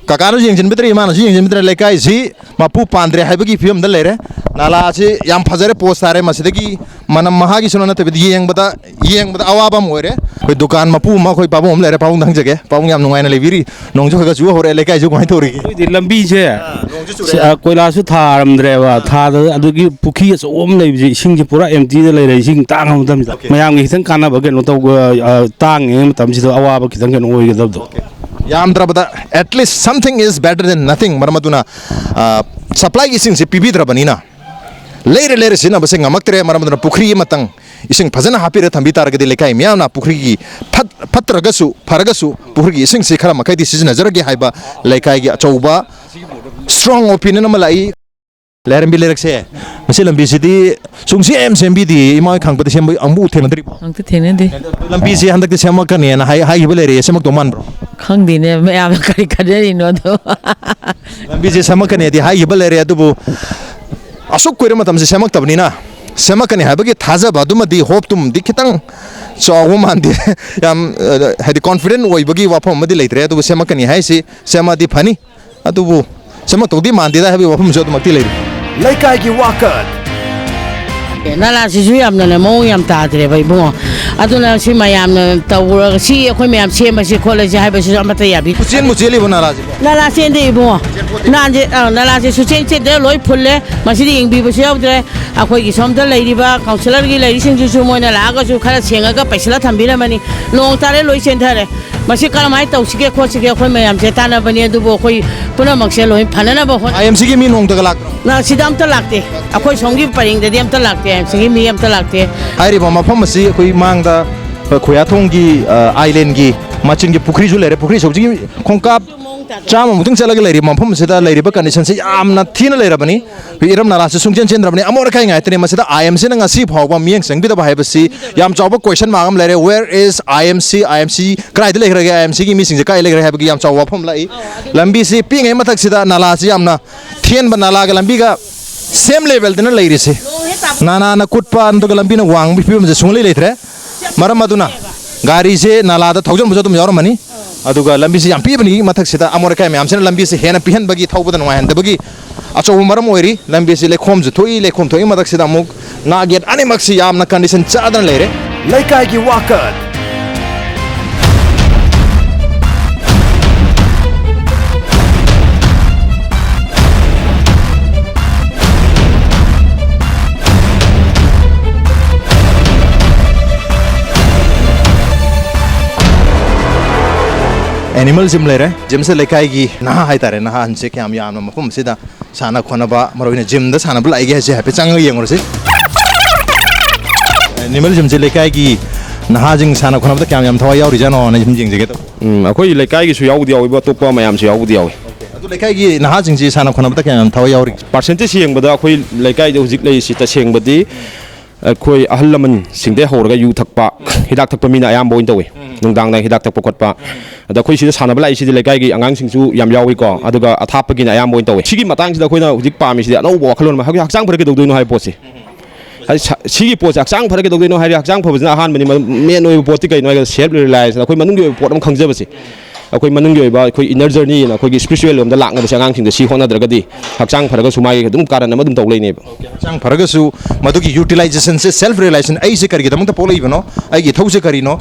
ꯀꯀꯥꯅꯁꯨ ꯌꯦꯡꯁꯤꯟꯕꯤꯗ꯭ꯔꯦ, ꯏꯃꯥꯅꯁꯨ ꯌꯦꯡꯁꯤꯟꯕꯤꯗ꯭ꯔꯦ, ꯂꯩꯀꯥꯏꯁꯤ ꯃꯄꯨ ꯄꯥꯟꯗ꯭ꯔꯦ ꯍꯥꯏꯕꯒꯤ ꯐꯤꯕꯝꯗ ꯂꯩꯔꯦ꯫ ꯅꯥꯂꯥꯁꯤ ꯌꯥꯝ ꯐꯖꯔꯦ, post ꯊꯥꯔꯦ, ꯃꯁꯤꯗꯒꯤ ꯃꯅꯝ ꯃꯍꯥꯒꯤꯁꯨ ꯅꯠꯇꯕꯤꯗ ꯌꯦꯡꯕꯗ, ꯌꯦꯡꯕꯗ ꯑꯋꯥꯕ ꯑꯃ ꯑꯣꯏꯔꯦ꯫ ꯑꯩꯈꯣꯏ ꯗꯨꯀꯥꯟ ꯃꯄꯨ ꯑꯃ, ꯑꯩꯈꯣꯏ ꯄꯥꯕꯨꯡ ꯑꯃ ꯂꯩꯔꯦ, ꯄꯥꯕꯨꯡꯗ ꯍꯪꯖꯒꯦ꯫ ꯄꯥꯕꯨꯡ, ꯌꯥꯝ ꯅꯨꯡꯉꯥꯏꯅ ꯂꯩꯕꯤꯔꯤ, ꯅꯣꯡꯁꯨ ꯈꯔ ꯈꯔ ꯆꯨꯕ ꯍꯧꯔꯛꯑꯦ, ꯂꯩꯀꯥꯏꯁꯨ ꯀꯃꯥꯏꯅ ꯇꯧꯔꯤꯒꯦ? ꯑꯩꯈꯣꯏꯗꯤ ꯂꯝꯕꯤꯁꯦ, ꯁꯤ, ꯑ, ꯀꯣꯏꯂꯥꯁꯁꯨ ꯊꯥꯔꯝꯗ꯭ꯔꯦꯕ, ꯊꯥꯗ ꯑꯗꯨꯒꯤ ꯄꯨꯈ꯭ꯔꯤ ꯑꯆꯧꯕ ꯑꯃ ꯂꯩꯕꯁꯦ, ꯏꯁꯤꯡꯁꯦ ꯄꯨꯔꯥ emptyꯗ ꯂꯩꯔꯦ, ꯏꯁꯤꯡ ꯇꯥꯡꯉ ꯃꯇꯝꯁꯤꯗ꯫ ꯃꯌꯥꯝꯒꯤ ꯈꯤꯇꯪ ꯀꯥꯟꯅꯕ ꯀꯩꯅꯣ ꯇꯧꯕ, ꯑ, ꯇꯥꯡꯉꯤꯉꯩ ꯃꯇꯝꯁꯤꯗ ꯑꯋꯥꯕ ꯈꯤꯇꯪ ꯀꯩꯅꯣ ꯑꯣꯏꯒꯗꯕꯗꯣ꯫ ꯌꯥꯝꯗ꯭ꯔꯕꯗ, at least something is better than nothing꯫ ꯃꯔꯝ ꯑꯗꯨꯅ, ꯑ, supply ꯒꯤ ꯏꯁꯤꯡꯁꯤ ꯄꯤꯕꯤꯗ꯭ꯔꯕꯅꯤꯅ, ꯂꯩꯔ ꯂꯩꯔ ꯁꯤꯖꯤꯟꯅꯕꯁꯦ ꯉꯝꯃꯛꯇ꯭ꯔꯦ꯫ ꯃꯔꯝ ꯑꯗꯨꯅ ꯄꯨꯈ꯭ꯔꯤ ꯑꯃꯇꯪ ꯏꯁꯤꯡ ꯐꯖꯅ ꯍꯥꯞꯄꯤꯔ ꯊꯝꯕꯤ ꯇꯥꯔꯒꯗꯤ, ꯂꯩꯀꯥꯏ ꯃꯤꯌꯥꯝꯅ ꯄꯨꯈ꯭ꯔꯤꯒꯤ ꯐꯠ-, ꯐꯠꯇ꯭ꯔꯒꯁꯨ ꯐꯔꯒꯁꯨ ꯄꯨꯈ꯭ꯔꯤꯒꯤ ꯏꯁꯤꯡꯁꯤ ꯈꯔ ꯃꯈꯩꯗꯤ ꯁꯤꯖꯤꯟꯅꯖꯔꯒꯦ ꯍꯥꯏꯕ ꯂꯩꯀꯥꯏꯒꯤ ꯑꯆꯧꯕ strong opinion ꯑꯃ ꯂꯥꯛꯏ꯫ ꯂꯥꯏꯔꯦꯝꯕꯤ ꯂꯩꯔꯛꯁꯦ, ꯃꯁꯤ ꯂꯝꯕꯤꯁꯤꯗꯤ ꯁꯨꯡꯁꯦꯝ ꯁꯦꯝꯕꯤꯗꯦ꯫ ꯏꯃꯥ ꯍꯣꯏ ꯈꯪꯕꯗ ꯁꯦꯝꯕ ꯑꯃꯨꯛ ꯊꯦꯡꯅꯗ꯭ꯔꯤꯕꯣ? ꯑꯝꯇ ꯊꯦꯡꯅꯗꯦ꯫ ꯂꯝꯕꯤꯁꯦ ꯍꯟꯗꯛꯇꯤ ꯁꯦꯝꯃꯛꯀꯅꯦꯅ ꯍꯥꯏ-, ꯍꯥꯏꯈꯤꯕ ꯂꯩꯔꯦ, ꯁꯦꯝꯃꯛꯇꯧ ꯃꯥꯟꯕ꯭ꯔꯣ? ꯈꯪꯗꯦꯅꯦ, ꯃꯌꯥꯝꯅ ꯀꯔꯤ ꯈꯟꯅꯔꯤꯅꯣꯗꯣ꯫ ꯂꯝꯕꯤꯁꯦ ꯁꯦꯝꯃꯛꯀꯅꯦꯗꯤ ꯍꯥꯏꯈꯤꯕ ꯂꯩꯔꯦ, ꯑꯗꯨꯕꯨ ꯑꯁꯨꯛ ꯀꯨꯏꯔ ꯃꯇꯝꯁꯦ ꯁꯦꯝꯃꯛꯇꯕꯅꯤꯅ, ꯁꯦꯝꯃꯛꯀꯅꯤ ꯍꯥꯏꯕꯒꯤ ꯊꯥꯖꯕ ꯑꯗꯨꯃꯗꯤ, hope ꯇꯨꯃꯗꯤ ꯈꯤꯇꯪ ꯆꯥꯎꯕ ꯃꯥꯟꯗꯦ꯫ ꯌꯥꯝ, ꯑ, ꯍꯥꯏꯗꯤ confident ꯑꯣꯏꯕꯒꯤ ꯋꯥꯐꯝ ꯑꯃꯗꯤ ꯂꯩꯇ꯭ꯔꯦ, ꯑꯗꯨꯕꯨ ꯁꯦꯝꯃꯛꯀꯅꯤ ꯍꯥꯏꯁꯤ ꯁꯦꯝꯃꯛꯑꯗꯤ ꯐꯅꯤ꯫ ꯑꯗꯨꯕꯨ ꯁꯦꯝꯃꯛꯇꯧꯗꯤ ꯃꯥꯟꯗꯦꯗ ꯍꯥꯏꯕꯒꯤ ꯋꯥꯐꯝꯁꯨ ꯑꯗꯨꯃꯛꯇꯤ ꯂꯩꯔꯤ꯫ ꯂꯩꯀꯥꯏꯒꯤ ꯋꯥꯀꯠ꯫ ꯅꯂꯥꯁꯤꯁꯨ ꯌꯥꯝꯅꯅꯦ ꯃꯑꯣꯡ ꯌꯥꯝ ꯇꯥꯗ꯭ꯔꯦꯕ ꯏꯕꯨꯡꯉꯣ꯫ ꯑꯗꯨꯅ ꯁꯤ ꯃꯌꯥꯝꯅ ꯇꯧꯔꯒ ꯁꯤ ꯑꯩꯈꯣꯏ ꯃꯌꯥꯝ ꯁꯦꯝꯃꯁꯤ ꯈꯣꯠꯂꯁꯤ ꯍꯥꯏꯕꯁꯤꯁꯨ ꯑꯃꯠꯇ ꯌꯥꯕꯤ-, ꯆꯦꯟꯕꯨ ꯆꯦꯜꯂꯤꯕꯣ ꯅꯂꯥꯁꯤꯕꯣ? ꯅꯂꯥ ꯆꯦꯟꯗꯦ ꯏꯕꯨꯡꯉꯣ꯫ ꯅꯍꯥꯟꯁꯦ, ꯑ, ꯅꯂꯥꯁꯦ ꯁꯨꯆꯦꯟ ꯆꯦꯟꯗ꯭ꯔꯦ, ꯂꯣꯏ ꯐꯨꯜꯂꯦ꯫ ꯃꯁꯤꯗꯤ ꯌꯦꯡꯕꯤꯕꯁꯨ ꯌꯥꯎꯗ꯭ꯔꯦ꯫ ꯑꯩꯈꯣꯏꯒꯤ ꯁꯣꯝꯗ ꯂꯩꯔꯤꯕ ꯀꯥꯎꯟꯁꯤꯂꯔꯒꯤ ꯂꯩꯔꯤꯁꯤꯡꯗꯨꯁꯨ ꯃꯣꯏꯅ ꯂꯥꯛꯑꯒꯁꯨ ꯈꯔ ꯁꯦꯡꯉꯒ ꯄꯩꯁꯤꯜꯂ ꯊꯝꯕꯤꯔꯝꯃꯅꯤ꯫ ꯅꯣꯡ ꯇꯥꯔꯦ ꯂꯣꯏ ꯆꯦꯟꯊꯔꯦ꯫ ꯃꯁꯤ ꯀꯔꯝꯍꯥꯏꯅ ꯇꯧꯁꯤꯒꯦ ꯈꯣꯠꯁꯤꯒꯦ ꯑꯩꯈꯣꯏ ꯃꯌꯥꯝꯁꯦ ꯇꯥꯟꯅꯕꯅꯤ, ꯑꯗꯨꯕꯨ ꯑꯩꯈꯣꯏ ꯄꯨꯝꯅꯃꯛꯁꯦ ꯂꯣꯏ ꯐꯅꯅꯕ ꯍꯣꯠꯅ-, ꯑꯥꯏ ꯑꯦꯝ ꯁꯤꯒꯤ ꯃꯤ ꯅꯣꯡꯃꯇꯒ ꯂꯥꯛꯇ꯭ꯔꯣ? ꯅ-, ꯁꯤꯗ ꯑꯝꯇ ꯂꯥꯛꯇꯦ꯫ ꯑꯩꯈꯣꯏ ꯁꯣꯝꯒꯤ ꯄꯔꯤꯡꯗꯗꯤ ꯑꯝꯇ ꯂꯥꯛꯇꯦ, ꯑꯥꯏ ꯑꯦꯝ ꯁꯤꯒꯤ ꯃꯤ ꯑꯝꯇ ꯂꯥꯛꯇꯦ꯫ ꯍꯥꯏꯔꯤꯕ ꯃꯐꯝ ꯑꯁꯤ ꯑꯩꯈꯣꯏ ꯃꯥꯡꯗ, ꯑ, ꯈꯣꯌꯥꯊꯣꯡꯒꯤ, ꯑ, ꯑꯥꯏꯂꯦꯟꯒꯤ ꯃꯆꯤꯟꯒꯤ ꯄꯨꯈ꯭ꯔꯤꯁꯨ ꯂꯩꯔꯦ꯫ ꯄꯨꯈ꯭ꯔꯤ ꯁꯣꯝꯁꯤꯒꯤ ꯈꯣꯡꯀꯥꯞ ꯆꯥꯝꯃꯃꯨꯛꯇꯪ ꯆꯠꯂꯒ ꯂꯩꯔꯤꯕ ꯃꯐꯝ ꯑꯁꯤꯗ ꯂꯩꯔꯤꯕ ꯀꯟꯗꯤꯁꯟꯁꯤ ꯌꯥꯝꯅ ꯊꯤꯅ ꯂꯩꯔꯕꯅꯤ꯫ ꯑꯩꯈꯣꯏ ꯏꯔꯝ ꯅꯂꯥꯁꯤ ꯁꯨꯡꯆꯦꯟ ꯆꯦꯟꯗ꯭ꯔꯕꯅꯤ꯫ ꯑꯃꯣꯠ ꯑꯀꯥꯏ ꯉꯥꯛꯇꯅꯤ꯫ ꯃꯁꯤꯗ ꯑꯥꯏ ꯑꯦꯝ ꯁꯤꯅ ꯉꯁꯤ ꯐꯥꯎꯕ ꯃꯤꯠꯌꯦꯡ ꯆꯪꯕꯤꯗꯕ ꯍꯥꯏꯕꯁꯤ ꯌꯥꯝ ꯆꯥꯎꯕ question mark ꯑꯃ ꯂꯩꯔꯦ꯫ Where is I M C? I M C ꯀꯗꯥꯏꯗ ꯂꯩꯈ꯭ꯔꯒꯦ? ꯑꯥꯏ ꯑꯦꯝ ꯁꯤꯒꯤ ꯃꯤꯁꯤꯡꯁꯦ ꯀꯗꯥꯏ ꯂꯩꯈ꯭ꯔꯦ ꯍꯥꯏꯕꯒꯤ ꯌꯥꯝ ꯆꯥꯎꯕ ꯋꯥꯐꯝ ꯂꯥꯛꯏ꯫ ꯂꯝꯕꯤꯁꯤ ꯄꯤꯛꯏꯉꯩ ꯃꯊꯛꯁꯤꯗ ꯅꯂꯥꯁꯤ ꯌꯥꯝꯅ ꯊꯦꯟꯕ, ꯅꯂꯥꯒ ꯂꯝꯕꯤꯒ same levelꯗꯅ ꯂꯩꯔꯤꯁꯦ꯫ ꯅꯂꯥꯅ ꯀꯨꯠꯄ ꯑꯗꯨꯒ ꯂꯝꯕꯤꯅ ꯋꯥꯡꯕꯒꯤ ꯐꯤꯕꯝꯁꯦ ꯁꯨꯡꯂꯩ ꯂꯩꯇ꯭ꯔꯦ꯫ ꯃꯔꯝ ꯑꯗꯨꯅ ꯒꯥꯔꯤꯁꯦ ꯅꯂꯥꯗ ꯊꯧꯖꯟꯕꯁꯨ ꯑꯗꯨꯝ ꯌꯥꯎꯔꯝꯃꯅꯤ꯫ ꯑꯗꯨꯒ ꯂꯝꯕꯤꯁꯤ ꯌꯥꯝ ꯄꯤꯕꯅꯤ, ꯃꯊꯛꯁꯤꯗ ꯑꯃꯣꯠ ꯑꯀꯥꯏ ꯃꯌꯥꯝꯁꯤꯅ ꯂꯝꯕꯤꯁꯤ ꯍꯦꯟꯅ ꯄꯤꯍꯟꯕꯒꯤ, ꯊꯧꯕꯗ ꯅꯨꯡꯉꯥꯏꯍꯟꯗꯕꯒꯤ ꯑꯆꯧꯕ ꯃꯔꯝ ꯑꯣꯏꯔꯤ꯫ ꯂꯝꯕꯤꯁꯤ ꯂꯩꯈꯣꯝꯁꯨ ꯊꯣꯛꯏ, ꯂꯩꯈꯣꯝ ꯊꯣꯛꯏ ꯃꯊꯛꯁꯤꯗ ꯑꯃꯨꯛ ꯅꯥꯛ ꯌꯦꯠ ꯑꯅꯤꯃꯛꯁꯤ ꯌꯥꯝꯅ ꯀꯟꯗꯤꯁꯟ ꯆꯥꯗꯅ ꯂꯩꯔꯦ꯫ ꯂꯩꯀꯥꯏꯒꯤ ꯋꯥꯀꯠ꯫ ꯑꯦꯅꯤꯃꯦꯜ ꯖꯤꯝ ꯂꯩꯔꯦ꯫ ꯖꯤꯝꯁꯦ ꯂꯩꯀꯥꯏꯒꯤ ꯅꯍꯥ ꯍꯥꯏꯇꯥꯔꯦ, ꯅꯍꯥꯁꯤꯡꯁꯦ ꯀꯌꯥꯝ ꯌꯥꯝꯅ ꯃꯐꯝ ꯑꯁꯤꯗ ꯁꯥꯟꯅ ꯈꯣꯠꯅꯕ, ꯃꯔꯨ ꯑꯣꯏꯅ ꯖꯤꯝꯗ ꯁꯥꯟꯅꯕ ꯂꯥꯛꯏꯒꯦ ꯍꯥꯏꯁꯦ ꯍꯥꯏꯐꯦꯠ ꯆꯪꯉꯒ ꯌꯦꯡꯉꯨꯔꯁꯤ꯫ ꯑꯦꯅꯤꯃꯦꯜ ꯖꯤꯝꯁꯦ ꯂꯩꯀꯥꯏꯒꯤ ꯅꯍꯥꯁꯤꯡ ꯁꯥꯟꯅ ꯈꯣꯠꯅꯕꯗ ꯀꯌꯥꯝ ꯌꯥꯝ ꯊꯋꯥꯏ ꯌꯥꯎꯔꯤꯖꯥꯠꯅꯣꯅ ꯁꯨꯝ ꯌꯦꯡꯖꯒꯦ ꯇꯧꯕ꯫ ꯎꯝ, ꯑꯩꯈꯣꯏ ꯂꯩꯀꯥꯏꯒꯤꯁꯨ ꯌꯥꯎꯕꯗꯤ ꯌꯥꯎꯋꯦꯕ, ꯑꯇꯣꯞꯄ ꯃꯌꯥꯝꯁꯨ ꯌꯥꯎꯕꯗꯤ ꯌꯥꯎꯋꯦ꯫ ꯑꯗꯨ ꯂꯩꯀꯥꯏꯒꯤ ꯅꯍꯥꯁꯤꯡꯁꯤ ꯁꯥꯟꯅ ꯈꯣꯠꯅꯕꯗ ꯀꯌꯥꯝ ꯌꯥꯝ ꯊꯋꯥꯏ ꯌꯥꯎꯔꯤ? ꯄꯥꯔꯁꯦꯟꯇꯦꯖ ꯌꯦꯡꯕꯗ ꯑꯩꯈꯣꯏ ꯂꯩꯀꯥꯏꯗ ꯍꯧꯖꯤꯛ ꯂꯩꯔꯤꯁꯤ ꯇꯁꯦꯡꯕꯗꯤ ꯑꯩꯈꯣꯏ ꯑꯍꯜ ꯂꯃꯟꯁꯤꯡꯗꯒꯤ ꯍꯧꯔꯒ ꯌꯨ ꯊꯛꯄ, ꯍꯤꯗꯥꯛ ꯊꯛꯄ ꯃꯤꯅ ꯑꯌꯥꯝꯕ ꯑꯣꯏꯅ ꯇꯧꯋꯤ꯫ ꯅꯨꯡꯗꯥꯡꯗ ꯍꯤꯗꯥꯛ ꯊꯛꯄ ꯈꯣꯠꯄ꯫ ꯑꯗ ꯑꯩꯈꯣꯏ ꯁꯤꯗ ꯁꯥꯟꯅꯕ ꯂꯥꯛꯏꯁꯤꯗꯤ ꯂꯩꯀꯥꯏꯒꯤ ꯑꯉꯥꯡꯁꯤꯡꯁꯨ ꯌꯥꯝ ꯌꯥꯎꯏꯀꯣ, ꯑꯗꯨꯒ ꯑꯊꯥꯞꯄꯒꯤꯅ ꯑꯌꯥꯝꯕ ꯑꯣꯏꯅ ꯇꯧꯋꯤ꯫ ꯁꯤꯒꯤ ꯃꯇꯥꯡꯁꯤꯗ ꯑꯩꯈꯣꯏꯅ ꯍꯧꯖꯤꯛ ꯄꯥꯝꯃꯤꯁꯤꯗꯤ ꯑꯅꯧꯕ ꯋꯥꯈꯜꯂꯣꯟ ꯑꯃ, ꯍꯥꯏꯕꯗꯤ ꯍꯛꯆꯥꯡ ꯐꯔ ꯀꯩꯗꯧꯗꯣꯏꯅꯣ ꯍꯥꯏꯕ ꯄꯣꯠꯁꯦ꯫ ꯍꯥꯏꯗꯤ ꯁ-, ꯁꯤꯒꯤ ꯄꯣꯠꯁꯦ ꯍꯛꯆꯥꯡ ꯐꯔ ꯀꯩꯗꯧꯗꯣꯏꯅꯣ ꯍꯥꯏꯔꯗꯤ, ꯍꯛꯆꯥꯡ ꯐꯕꯁꯤꯅ ꯑꯍꯥꯟꯕꯅꯤ꯫ ꯃꯦꯟ ꯑꯣꯏꯕ ꯄꯣꯠꯇꯤ ꯀꯩꯅꯣ ꯍꯥꯏꯔꯒ ꯁꯦꯜꯐ ꯔꯤꯂꯥꯏꯖꯦꯟꯁ, ꯑꯩꯈꯣꯏ ꯃꯅꯨꯡꯒꯤ ꯑꯣꯏꯕ ꯄꯣꯠ ꯑꯃ ꯈꯪꯖꯕꯁꯦ꯫ ꯑꯩꯈꯣꯏ ꯃꯅꯨꯡꯒꯤ ꯑꯣꯏꯕ ꯑꯩꯈꯣꯏ ꯏꯅꯔ ꯖꯔꯅꯤ ꯑꯅ ꯑꯩꯈꯣꯏꯒꯤ ꯁ꯭ꯄꯤꯔꯤꯆꯨꯋꯦꯜ ꯂꯣꯝꯗ ꯂꯥꯛꯅꯕꯁꯦ ꯑꯉꯥꯡꯁꯤꯡꯗ ꯁꯤ ꯍꯣꯠꯅꯗ꯭ꯔꯒꯗꯤ ꯍꯛꯆꯥꯡ ꯐꯔꯒꯁꯨ ꯃꯥꯒꯤ ꯑꯗꯨꯝ ꯀꯥꯔꯟ ꯑꯃ ꯑꯗꯨꯝ ꯇꯧ ꯂꯩꯅꯦꯕ꯫ ꯍꯛꯆꯥꯡ ꯐꯔꯒꯁꯨ ꯃꯗꯨꯒꯤ ꯌꯨꯇꯤꯂꯥꯏꯖꯦꯁꯟꯁꯦ, ꯁꯦꯜꯐ ꯔꯤꯌꯦꯂꯥꯏꯖꯦꯁꯟ, ꯑꯩꯁꯦ ꯀꯔꯤꯒꯤꯗꯃꯛꯇ ꯄꯣꯛꯂꯛꯏꯕꯅꯣ, ꯑꯩꯒꯤ ꯏꯊꯧꯁꯦ ꯀꯔꯤꯅꯣ,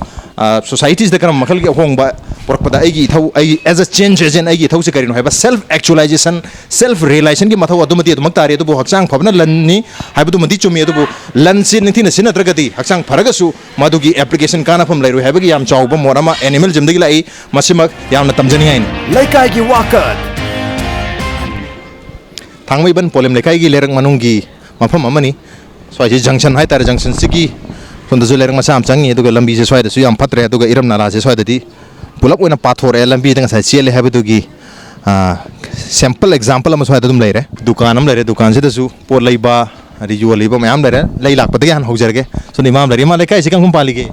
ꯁꯣꯁꯥꯏꯇꯤꯁꯤꯗ ꯀꯔꯝꯕ ꯃꯈꯜꯒꯤ ꯑꯍꯣꯡꯕ ꯄꯨꯔꯛꯄꯗ ꯑꯩꯒꯤ ꯏꯊꯧ, ꯑꯩ ꯑꯦꯖ ꯑ ꯆꯦꯟꯖ ꯑꯦꯖꯦꯟ ꯑꯩꯒꯤ ꯏꯊꯧꯁꯦ ꯀꯔꯤꯅꯣ ꯍꯥꯏꯕ ꯁꯦꯜꯐ ꯑꯦꯛꯆꯨꯋꯦꯂꯥꯏꯖꯦꯁꯟ, ꯁꯦꯜꯐ ꯔꯤꯌꯦꯂꯥꯏꯖꯦꯁꯟꯒꯤ ꯃꯊꯧ ꯑꯗꯨꯃꯗꯤ ꯑꯗꯨꯃꯛ ꯇꯥꯔꯤ꯫ ꯑꯗꯨꯕꯨ ꯍꯛꯆꯥꯡ ꯐꯕꯅ ꯂꯟꯅꯤ ꯍꯥꯏꯕꯗꯨꯃꯗꯤ ꯆꯨꯝꯃꯤ꯫ ꯑꯗꯨꯕꯨ ꯂꯟꯁꯤ ꯅꯤꯡꯊꯤꯅ ꯁꯤꯖꯤꯟꯅꯗ꯭ꯔꯒꯗꯤ ꯍꯛꯆꯥꯡ ꯐꯔꯒꯁꯨ ꯃꯗꯨꯒꯤ ꯑꯦꯄ꯭ꯂꯤꯀꯦꯁꯟ ꯀꯥꯟꯅꯐꯝ ꯂꯩꯔꯣꯏ ꯍꯥꯏꯕꯒꯤ ꯌꯥꯝ ꯆꯥꯎꯕ ꯃꯣꯠ ꯑꯃ ꯑꯦꯅꯤꯃꯦꯜ ꯖꯤꯝꯗꯒꯤ ꯂꯥꯛꯏ꯫ ꯃꯁꯤꯃꯛ ꯌꯥꯝꯅ ꯇꯝꯖꯅꯤꯡꯉꯥꯏꯅꯤ꯫ ꯂꯩꯀꯥꯏꯒꯤ ꯋꯥꯀꯠ꯫ ꯊꯥꯡꯃꯩꯕꯟ ꯄꯣꯂꯦꯝ ꯂꯩꯀꯥꯏꯒꯤ ꯂꯩꯔꯛ ꯃꯅꯨꯡꯒꯤ ꯃꯐꯝ ꯑꯃꯅꯤ꯫ ꯁ꯭ꯋꯥꯏꯁꯤ ꯖꯪꯁꯟ ꯍꯥꯏꯇꯥꯔꯦ, ꯖꯪꯁꯟꯁꯤꯒꯤ ꯁꯣꯝꯗꯁꯨ ꯂꯩꯔꯛ ꯃꯆꯥ ꯑꯃ ꯆꯪꯉꯤ, ꯑꯗꯨꯒ ꯂꯝꯕꯤꯁꯦ ꯁ꯭ꯋꯥꯏꯗꯁꯨ ꯌꯥꯝ ꯐꯠꯇ꯭ꯔꯦ, ꯑꯗꯨꯒ ꯏꯔꯝ ꯅꯂꯥꯁꯦ ꯁ꯭ꯋꯥꯏꯗꯗꯤ ꯄꯨꯂꯞ ꯑꯣꯏꯅ ꯄꯥꯊꯣꯔꯛꯑꯦ꯫ ꯂꯝꯕꯤꯗ ꯉꯁꯥꯏ ꯆꯦꯜꯂꯦ ꯍꯥꯏꯕꯗꯨꯒꯤ, ꯑꯥ, ꯁꯦꯝꯄꯜ ꯑꯦꯛꯖꯥꯝꯄꯜ ꯑꯃ ꯁ꯭ꯋꯥꯏꯗ ꯑꯗꯨꯝ ꯂꯩꯔꯦ꯫ ꯗꯨꯀꯥꯟ ꯑꯃ ꯂꯩꯔꯦ, ꯗꯨꯀꯥꯟꯁꯤꯗꯁꯨ ꯄꯣꯠ ꯂꯩꯕ, ꯑꯗꯩ ꯌꯣꯜꯂꯤꯕ ꯃꯌꯥꯝ ꯂꯩꯔꯦ꯫ ꯂꯩ ꯂꯥꯛꯄꯗꯒꯤ ꯍꯥꯟꯅ ꯍꯧꯖꯔꯒꯦ꯫ ꯁꯣꯝꯗ ꯏꯃꯥ ꯑꯃ ꯂꯩꯔꯦ꯫ ꯏꯃꯥ, ꯂꯩꯀꯥꯏꯁꯤ ꯀꯔꯝ ꯀꯔꯝ ꯄꯥꯜꯂꯤꯒꯦ?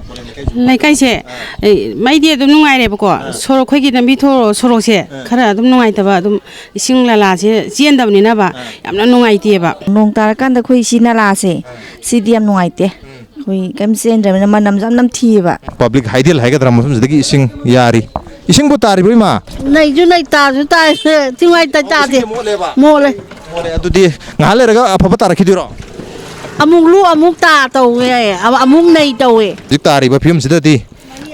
ꯂꯩꯀꯥꯏꯁꯦ, ꯑꯦ, ꯃꯩꯗꯤ ꯑꯗꯨꯝ ꯅꯨꯡꯉꯥꯏꯔꯦꯕꯀꯣ꯫ ꯁꯣꯔꯣꯛ, ꯑꯩꯈꯣꯏꯒꯤ ꯂꯝꯕꯤ ꯊꯣꯔꯣ-, ꯁꯣꯔꯣꯛꯁꯦ ꯈꯔ ꯑꯗꯨꯝ ꯅꯨꯡꯉꯥꯏꯇꯕ, ꯑꯗꯨꯝ ꯏꯁꯤꯡ ꯂꯥꯂꯥꯁꯦ ꯆꯦꯟꯗꯕꯅꯤꯅꯕ ꯌꯥꯝꯅ ꯅꯨꯡꯉꯥꯏꯇꯦꯕ꯫ ꯅꯣꯡ ꯇꯥꯔꯀꯥꯟꯗ ꯑꯩꯈꯣꯏ ꯁꯤ ꯅꯂꯥꯁꯦ, ꯁꯤꯗꯤ ꯌꯥꯝ ꯅꯨꯡꯉꯥꯏꯇꯦ꯫ ꯑꯩꯈꯣꯏ ꯀꯩꯝ ꯆꯦꯟꯗ꯭ꯔꯕꯅꯤꯅ ꯃꯅꯝꯁꯨ ꯌꯥꯝ ꯅꯝꯊꯤꯌꯦꯕ꯫ ꯄꯕ꯭ꯂꯤꯛ ꯍꯥꯏꯗꯦꯜ ꯍꯥꯏꯒꯗ꯭ꯔꯥ, ꯃꯐꯝꯁꯤꯗꯒꯤ ꯏꯁꯤꯡ ꯌꯥꯔꯤ꯫ ꯏꯁꯤꯡꯕꯨ ꯇꯥꯔꯤꯕ꯭ꯔꯣ, ꯏꯃꯥ? ꯅꯩꯁꯨ ꯅꯩ, ꯇꯥꯁꯨ ꯇꯥꯏ, ꯊꯤꯡꯋꯥꯏ ꯇꯥꯏ, ꯇꯥꯗꯦ꯫ ꯏꯁꯤꯡꯁꯦ ꯃꯣꯠꯂꯦꯕ? ꯃꯣꯠꯂꯦ꯫ ꯃꯣꯠꯂꯦ꯫ ꯑꯗꯨꯗꯤ ꯉꯥꯏꯍꯥꯛ ꯂꯩꯔꯒ ꯑꯐꯕ ꯇꯥꯔꯛꯈꯤꯗꯣꯏꯔꯣ? ꯑꯃꯨꯛ ꯂꯨ, ꯑꯃꯨꯛ ꯇꯥ ꯇꯧꯋꯦ, ꯑꯃꯨꯛ ꯅꯩ ꯇꯧꯋꯦ꯫ ꯍꯧꯖꯤꯛ ꯇꯥꯔꯤꯕ ꯐꯤꯕꯝꯁꯤꯗꯗꯤ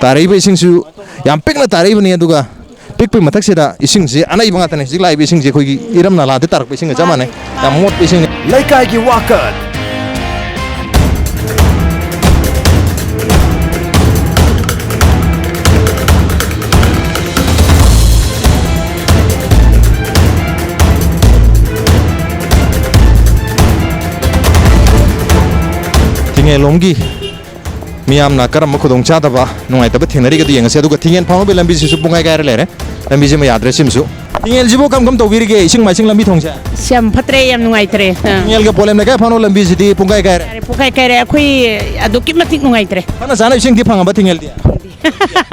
ꯇꯥꯔꯛꯏꯕ ꯏꯁꯤꯡꯁꯨ ꯌꯥꯝ ꯄꯤꯛꯅ ꯇꯥꯔꯛꯏꯕꯅꯤ, ꯑꯗꯨꯒ ꯄꯤꯛꯄꯒꯤ ꯃꯊꯛꯁꯤꯗ ꯏꯁꯤꯡꯁꯤ ꯑꯅꯩꯕ ꯉꯥꯛꯇꯅꯤ꯫ ꯍꯧꯖꯤꯛ ꯂꯥꯛꯏꯕ ꯏꯁꯤꯡꯁꯤ ꯑꯩꯈꯣꯏꯒꯤ ꯏꯔꯝ ꯅꯂꯥꯗ ꯇꯥꯔꯛꯄ ꯏꯁꯤꯡꯒ ꯆꯞ ꯃꯥꯟꯅꯩ, ꯌꯥꯝ ꯃꯣꯠꯄ ꯏꯁꯤꯡꯅꯤ꯫ ꯂꯩꯀꯥꯏꯒꯤ ꯋꯥꯀꯠ꯫ ꯊꯤꯡꯉꯦꯜꯂꯣꯝꯒꯤ ꯃꯤꯌꯥꯝꯅ ꯀꯔꯝꯕ ꯈꯨꯗꯣꯡꯆꯥꯗꯕ, ꯅꯨꯡꯉꯥꯏꯇꯕ ꯊꯦꯡꯅꯔꯤꯒꯦ ꯑꯗꯨ ꯌꯦꯡꯉꯁꯤ꯫ ꯑꯗꯨꯒ ꯊꯤꯡꯉꯦꯜ ꯐꯥꯎꯅꯕꯒꯤ ꯂꯝꯕꯤꯁꯤꯁꯨ ꯄꯨꯡꯀꯥꯏ ꯀꯥꯏꯔ ꯂꯩꯔꯦ꯫ ꯂꯝꯕꯤꯁꯤꯃ ꯌꯥꯗ꯭ꯔꯦ꯫ ꯁꯤꯃꯁꯨ, ꯊꯤꯡꯉꯦꯜꯁꯤꯕꯨ ꯀꯔꯝ ꯀꯔꯝ ꯇꯧꯕꯤꯔꯤꯒꯦ? ꯏꯁꯤꯡ ꯃꯥꯏꯁꯤꯡ ꯂꯝꯕꯤ ꯊꯣꯡꯁꯦ? ꯑꯁ, ꯌꯥꯝ ꯐꯠꯇ꯭ꯔꯦ, ꯌꯥꯝ ꯅꯨꯡꯉꯥꯏꯇ꯭ꯔꯦ꯫ ꯑꯥ꯫ ꯊꯤꯡꯉꯦꯜꯒ ꯄꯣꯂꯦꯝ ꯂꯩꯀꯥꯏ ꯐꯥꯎꯅꯕ ꯂꯝꯕꯤꯁꯤꯗꯤ ꯄꯨꯡꯀꯥꯏ ꯀꯥꯏꯔꯦ꯫ ꯌꯥꯔꯦ, ꯄꯨꯡꯀꯥꯏ ꯀꯥꯏꯔꯦ꯫ ꯑꯩꯈꯣꯏ ꯑꯗꯨꯛꯀꯤ ꯃꯇꯤꯛ ꯅꯨꯡꯉꯥꯏꯇ꯭ꯔꯦ꯫ ꯐꯅ ꯆꯥꯅ ꯏꯁꯤꯡꯗꯤ ꯐꯪꯉꯕ ꯊꯤꯡꯉꯦꯜꯗꯤ?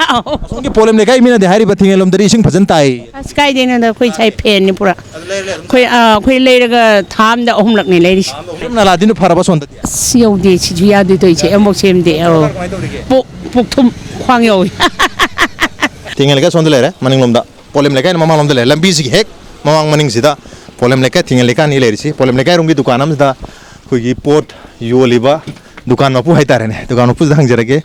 ꯑꯧ꯫ ꯑꯁꯣꯝꯒꯤ ꯄꯣꯂꯦꯝ ꯂꯩꯀꯥꯏ ꯃꯤꯅꯗꯤ ꯍꯥꯏꯔꯤꯕ ꯊꯤꯡꯉꯦꯜ ꯂꯣꯝꯗꯗꯤ ꯏꯁꯤꯡ ꯐꯖꯅ ꯇꯥꯏ꯫ ꯑꯁ, ꯀꯥꯏꯗꯩꯅꯣꯗ, ꯑꯩꯈꯣꯏ ꯁꯥꯏ ꯐꯦꯟꯅꯤ ꯄꯨꯔꯥ꯫ ꯑꯩꯈꯣꯏ, ꯑꯥ, ꯑꯩꯈꯣꯏ ꯂꯩꯔꯒ ꯊꯥ ꯑꯝꯗ ꯑꯍꯨꯝꯂꯛꯅꯦ ꯂꯩꯔꯤꯁꯦ꯫ ꯏꯔꯝ ꯅꯂꯥꯗꯤ ꯐꯔꯕ ꯁꯣꯝꯗꯗꯤ? ꯑꯁ, ꯌꯧꯗꯦ, ꯁꯤꯁꯨ ꯌꯥꯗꯦ ꯇꯧꯔꯤꯁꯦ, ꯑꯃꯐꯥꯎ ꯁꯦꯝꯗꯦ꯫ ꯑꯧ꯫ ꯀꯃꯥꯏꯅ ꯇꯧꯔꯤꯒꯦ? ꯄꯨꯛ, ꯄꯨꯛ ꯊꯨꯝ, ꯈ꯭ꯋꯥꯡ ꯌꯧꯏ꯫ ꯊꯤꯡꯉꯦꯜ ꯂꯩꯀꯥꯏ ꯁꯣꯝꯗ ꯂꯩꯔꯦ, ꯃꯅꯤꯡꯂꯣꯝꯗ꯫ ꯄꯣꯂꯦꯝ ꯂꯩꯀꯥꯏꯅ ꯃꯃꯥꯡꯂꯣꯝꯗ ꯂꯩꯔꯦ꯫ ꯂꯝꯕꯤꯁꯤꯒꯤ ꯍꯦꯛ ꯃꯃꯥꯡ ꯃꯅꯤꯡꯁꯤꯗ ꯄꯣꯂꯦꯝ ꯂꯩꯀꯥꯏ, ꯊꯤꯡꯉꯦꯜ ꯂꯩꯀꯥꯏꯅꯤ ꯂꯩꯔꯤꯁꯤ꯫ ꯄꯣꯂꯦꯝ ꯂꯩꯀꯥꯏꯔꯣꯝꯒꯤ ꯗꯨꯀꯥꯟ ꯑꯃꯁꯤꯗ ꯑꯩꯈꯣꯏꯒꯤ ꯄꯣꯠ ꯌꯣꯜꯂꯤꯕ ꯗꯨꯀꯥꯟ ꯃꯄꯨ ꯍꯥꯏꯇꯥꯔꯦꯅꯦ, ꯗꯨꯀꯥꯟ ꯃꯄꯨꯁꯤꯗ ꯍꯪꯖꯔꯒꯦ꯫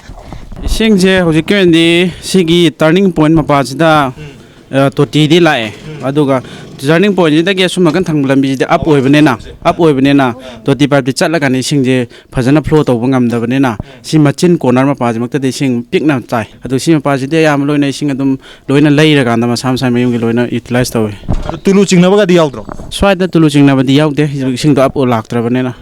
ꯏꯁꯤꯡꯁꯦ ꯍꯧꯖꯤꯛꯀꯤ ꯑꯣꯏꯅꯗꯤ ꯁꯤꯒꯤ turning point ꯃꯄꯥꯁꯤꯗ, ꯎꯝ꯫ ꯑ, ꯇꯣꯇꯤꯗꯤ ꯂꯥꯛꯑꯦ꯫ ꯎꯝ꯫ ꯑꯗꯨꯒ turning pointꯁꯤꯗꯒꯤ ꯑꯁꯨꯝ ꯅꯥꯀꯟ ꯊꯪꯕ ꯂꯝꯕꯤꯁꯤꯗꯤ up ꯑꯣꯏꯕꯅꯤꯅ, up ꯑꯣꯏꯕꯅꯤꯅ ꯇꯣꯇꯤ pipeꯇꯤ ꯆꯠꯂꯒꯅꯤ ꯏꯁꯤꯡꯁꯦ ꯐꯖꯅ flow ꯇꯧꯕ ꯉꯝꯗꯕꯅꯤꯅ, ꯁꯤ ꯃꯆꯤꯟ corner ꯃꯄꯥꯁꯤꯃꯛꯇꯗꯤ ꯏꯁꯤꯡ ꯄꯤꯛꯅ ꯆꯥꯏ꯫ ꯑꯗꯨ ꯁꯤ ꯃꯄꯥꯁꯤꯗꯤ ꯑꯌꯥꯝꯕ ꯂꯣꯏꯅ ꯏꯁꯤꯡ ꯑꯗꯨꯝ ꯂꯣꯏꯅ ꯂꯩꯔꯀꯥꯟꯗ ꯃꯁꯥ ꯃꯁꯥ ꯃꯌꯨꯝꯒꯤ ꯂꯣꯏꯅ utilize ꯇꯧꯏ꯫ ꯑꯗꯨ ꯇꯨꯂꯨ ꯆꯤꯡꯅꯕꯒꯗꯤ ꯌꯥꯎꯗ꯭ꯔꯣ? ꯁ꯭ꯋꯥꯏꯗ ꯇꯨꯂꯨ ꯆꯤꯡꯅꯕꯗꯤ ꯌꯥꯎꯗꯦ, ꯏꯁꯤꯡꯗꯣ up ꯂꯥꯛꯇ꯭ꯔꯕꯅꯤꯅ꯫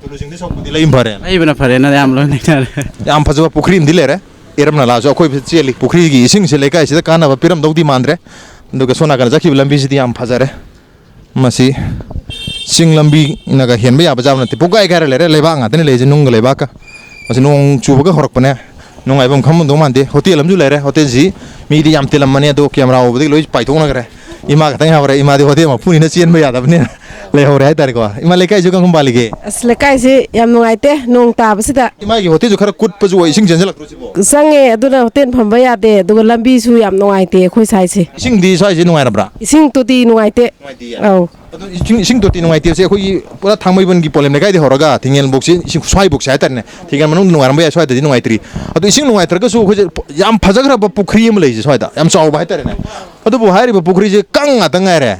ꯇꯨꯂꯨ ꯆꯤꯡꯗꯣꯏ ꯁꯔꯨꯛꯄꯨꯗꯤ ꯂꯩꯕꯅ ꯐꯔꯦꯅ꯫ ꯂꯩꯕꯅ ꯐꯔꯦꯅ ꯑꯌꯥꯝꯕ ꯂꯣꯏ ꯂꯩꯅꯔꯦ꯫ ꯌꯥꯝ ꯐꯖꯕ ꯄꯨꯈ꯭ꯔꯤ ꯑꯃꯗꯤ ꯂꯩꯔꯦ꯫ ꯏꯔꯝ ꯅꯂꯥꯁꯨ ꯑꯀꯣꯏꯕꯗ ꯆꯦꯜꯂꯤ꯫ ꯄꯨꯈ꯭ꯔꯤꯒꯤ ꯏꯁꯤꯡꯁꯦ ꯂꯩꯀꯥꯏꯁꯤꯗ ꯀꯥꯟꯅꯕ ꯄꯤꯔꯝꯗꯧꯗꯤ ꯃꯥꯟꯗ꯭ꯔꯦ꯫ ꯑꯗꯨꯒ ꯁꯣꯝ ꯅꯥꯀꯟꯗ ꯆꯠꯈꯤꯕ ꯂꯝꯕꯤꯁꯤꯗꯤ ꯌꯥꯝ ꯐꯖꯔꯦ꯫ ꯃꯁꯤ ꯆꯤꯡ ꯂꯝꯕꯤꯅꯒ ꯍꯦꯟꯕ ꯌꯥꯕ ꯖꯥꯕ ꯅꯠꯇꯦ꯫ ꯄꯨꯡꯀꯥꯏ ꯀꯥꯏꯔ ꯂꯩꯔꯦ꯫ ꯂꯩꯕꯥꯛ ꯉꯥꯛꯇꯅꯤ ꯂꯩꯔꯤꯁꯦ, ꯅꯨꯡꯒ ꯂꯩꯕꯥꯛꯀ꯫ ꯃꯁꯤ ꯅꯣꯡ ꯆꯨꯕꯒ ꯍꯧꯔꯛꯄꯅꯦ꯫ ꯅꯨꯡꯉꯥꯏꯐꯝ ꯈꯪꯉꯝꯗꯧ ꯃꯥꯟꯗꯦ꯫ ꯍꯣꯇꯦꯜ ꯑꯃꯁꯨ ꯂꯩꯔꯦ꯫ ꯍꯣꯇꯦꯜꯁꯤ ꯃꯤꯗꯤ ꯌꯥꯝ ꯇꯤꯜꯂꯝꯕꯅꯦ, ꯑꯗꯣ camera ꯎꯕꯗꯒꯤ ꯂꯣꯏ ꯄꯥꯏꯊꯣꯛꯅꯈ꯭ꯔꯦ꯫ ꯏꯃꯥ ꯈꯛꯇꯪ ꯌꯥꯎꯔꯦ꯫ ꯏꯃꯥꯗꯤ ꯍꯣꯇꯦꯜ ꯃꯄꯨꯅꯤꯅ ꯆꯦꯟꯕ ꯌꯥꯗꯕꯅꯤꯅ ꯂꯩꯍꯧꯔꯦ ꯍꯥꯏꯇꯥꯔꯦꯀꯣ꯫ ꯏꯃꯥ, ꯂꯩꯀꯥꯏꯁꯨ ꯀꯔꯝ ꯀꯔꯝ ꯄꯥꯜꯂꯤꯒꯦ? ꯑꯁ, ꯂꯩꯀꯥꯏꯁꯤ ꯌꯥꯝ ꯅꯨꯡꯉꯥꯏꯇꯦ ꯅꯣꯡ ꯇꯥꯕꯁꯤꯗ꯫ ꯏꯃꯥꯒꯤ ꯍꯣꯇꯦꯜꯁꯨ ꯈꯔ ꯀꯨꯠꯄꯁꯨ ꯑꯣꯏ, ꯏꯁꯤꯡ ꯆꯦꯟꯁꯤꯜꯂꯛꯇ꯭ꯔꯣ ꯁꯤꯕꯣ? ꯆꯪꯉꯦ, ꯑꯗꯨꯅ ꯍꯣꯇꯦꯜ ꯐꯝꯕ ꯌꯥꯗꯦ, ꯑꯗꯨꯒ ꯂꯝꯕꯤꯁꯨ ꯌꯥꯝ ꯅꯨꯡꯉꯥꯏꯇꯦ ꯑꯩꯈꯣꯏ ꯁ꯭ꯋꯥꯏꯁꯦ꯫ ꯏꯁꯤꯡꯗꯤ ꯁ꯭ꯋꯥꯏꯁꯦ ꯅꯨꯡꯉꯥꯏꯔꯕ꯭ꯔꯥ? ꯏꯁꯤꯡ ꯇꯣꯇꯤ ꯅꯨꯡꯉꯥꯏꯇꯦ꯫ ꯅꯨꯡꯉꯥꯏꯇꯤꯌꯦ? ꯑꯧ꯫ ꯑꯗꯣ ꯏꯁꯤꯡ, ꯏꯁꯤꯡ ꯇꯣꯇꯤ ꯅꯨꯡꯉꯥꯏꯇꯦꯁꯦ ꯑꯩꯈꯣꯏꯒꯤ ꯄꯨꯔꯥ ꯊꯥꯡꯃꯩꯕꯟꯒꯤ ꯄꯣꯂꯦꯝ ꯂꯩꯀꯥꯏꯗꯤ ꯍꯧꯔꯒ ꯊꯤꯡꯉꯦꯟꯕꯣꯛꯁꯤ, ꯏꯁꯤꯡ ꯁ꯭ꯋꯥꯏꯕꯣꯛꯁꯦ ꯍꯥꯏꯇꯥꯔꯦꯅꯦ, ꯊꯤꯡꯉꯦꯟ ꯃꯅꯨꯡꯗ ꯅꯨꯡꯉꯥꯏꯔꯝꯕ ꯌꯥꯏ, ꯁ꯭ꯋꯥꯏꯗꯗꯤ ꯅꯨꯡꯉꯥꯏꯇ꯭ꯔꯤ꯫ ꯑꯗꯣ ꯏꯁꯤꯡ ꯅꯨꯡꯉꯥꯏꯇ꯭ꯔꯒꯁꯨ ꯑꯩꯈꯣꯏꯁꯦ ꯌꯥꯝ ꯐꯖꯈ꯭ꯔꯕ ꯄꯨꯈ꯭ꯔꯤ ꯑꯃ ꯂꯩꯁꯦ ꯁ꯭ꯋꯥꯏꯗ, ꯌꯥꯝ ꯆꯥꯎꯕ ꯍꯥꯏꯇꯥꯔꯦꯅꯦ꯫ ꯑꯗꯨꯕꯨ ꯍꯥꯏꯔꯤꯕ ꯄꯨꯈ꯭ꯔꯤꯁꯦ ꯀꯪ ꯉꯥꯛꯇ ꯉꯥꯏꯔꯦ꯫